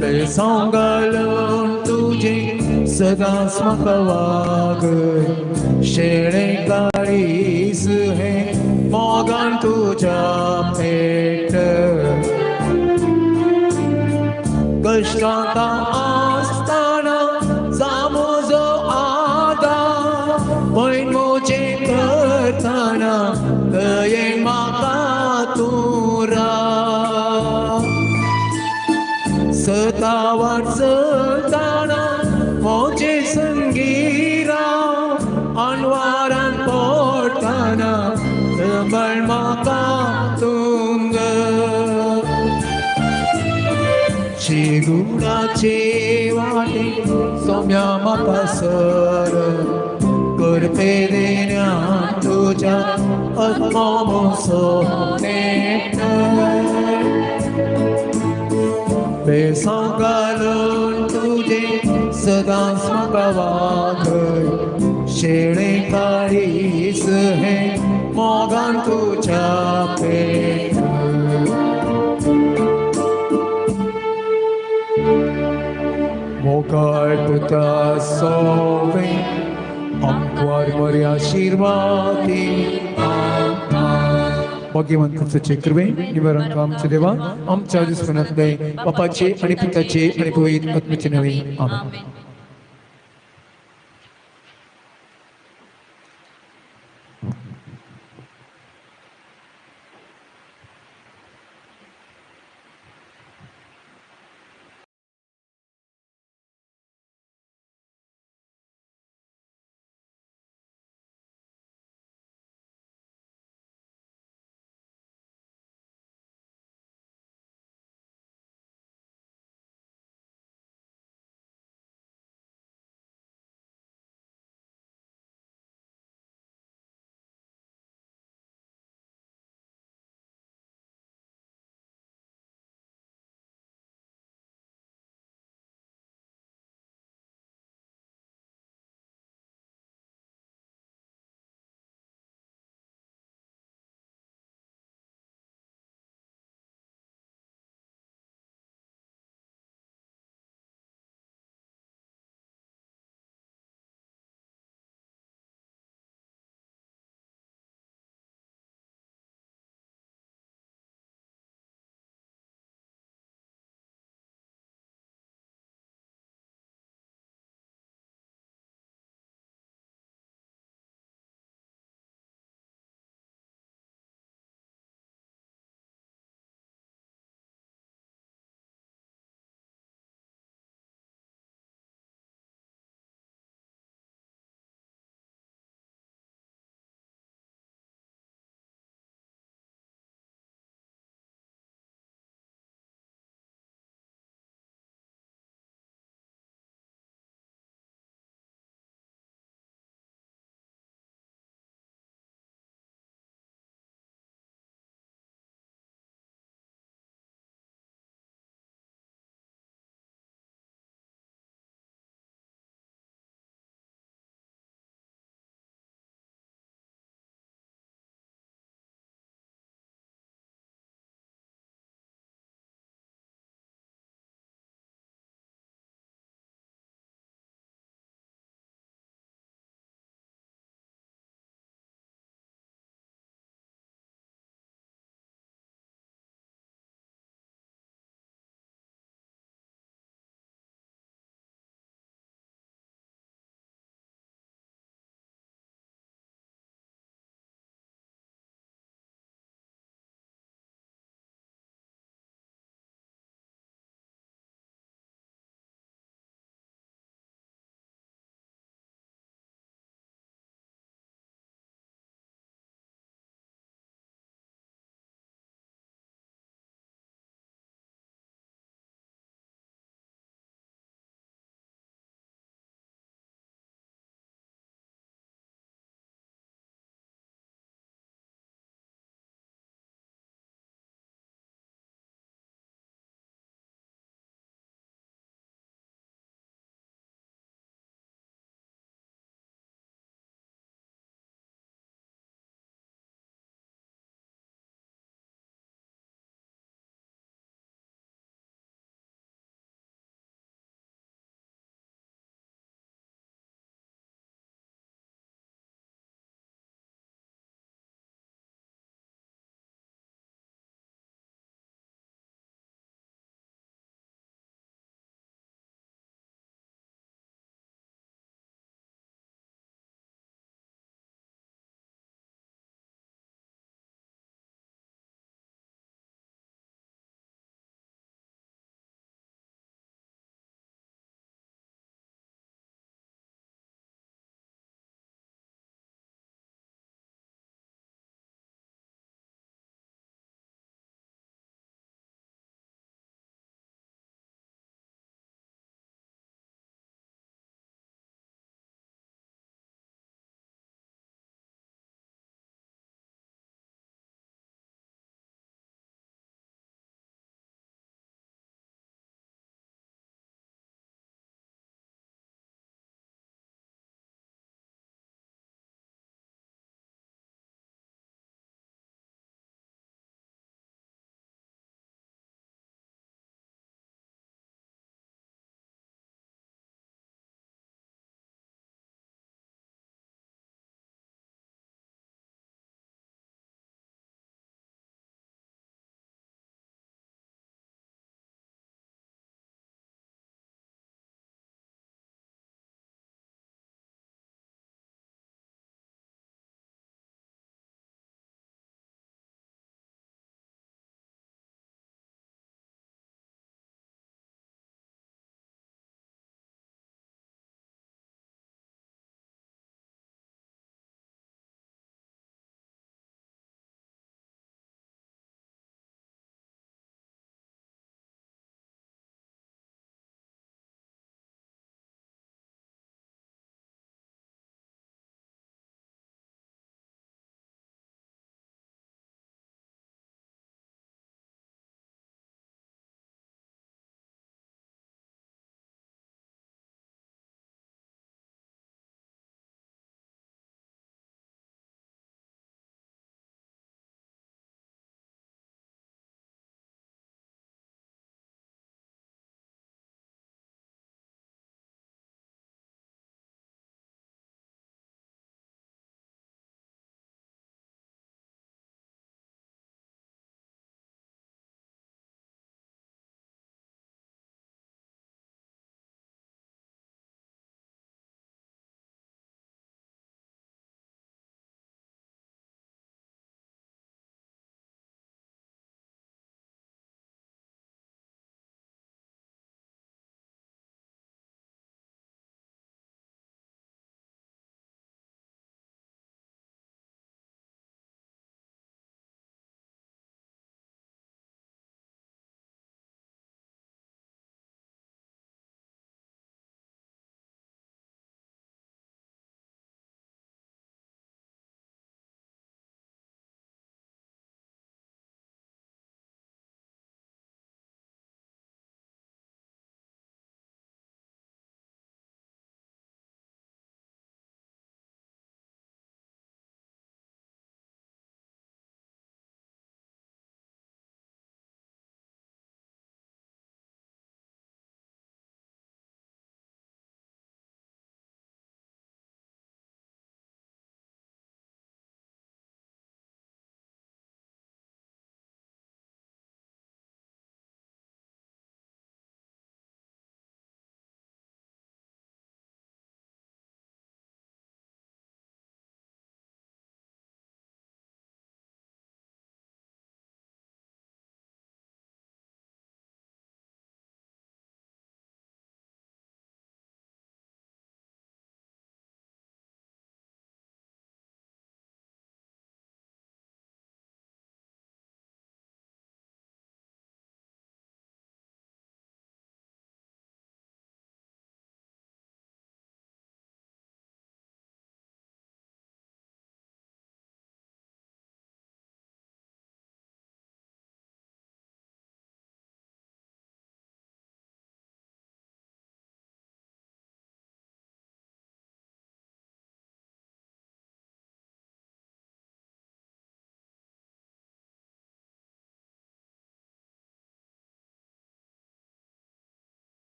बेसांव घालून तुजें सदांच म्हाका वागय शेणें काळीज हें मोगान तुज्या पेट कश्टांत आसतना जामुजो आदार पळय म्हजें करतना दयेन म्हाका तूं राव सतावाट चलतना म्हजे संगी राव अनवारान पडटना सांबाळ म्हाका तूं ग. शिगुणाचे वाटे सौम्या म्हाका सर करपे देण्या तुज्या आत्मोसो बेसां घालून तुजे सदांच म्हाका वागय शेळे काळीज हे मोगान तुज्या पेट मोगाळ पुता सोवे आमकां बरे आशिर्वादी भाग्यवंतांचे कृपे निवारण आमच्या देवा आमच्या दुस्मनातले बापाचे आणि पिताचे आणि पवित्र आत्म्याचे नवे. आमेन.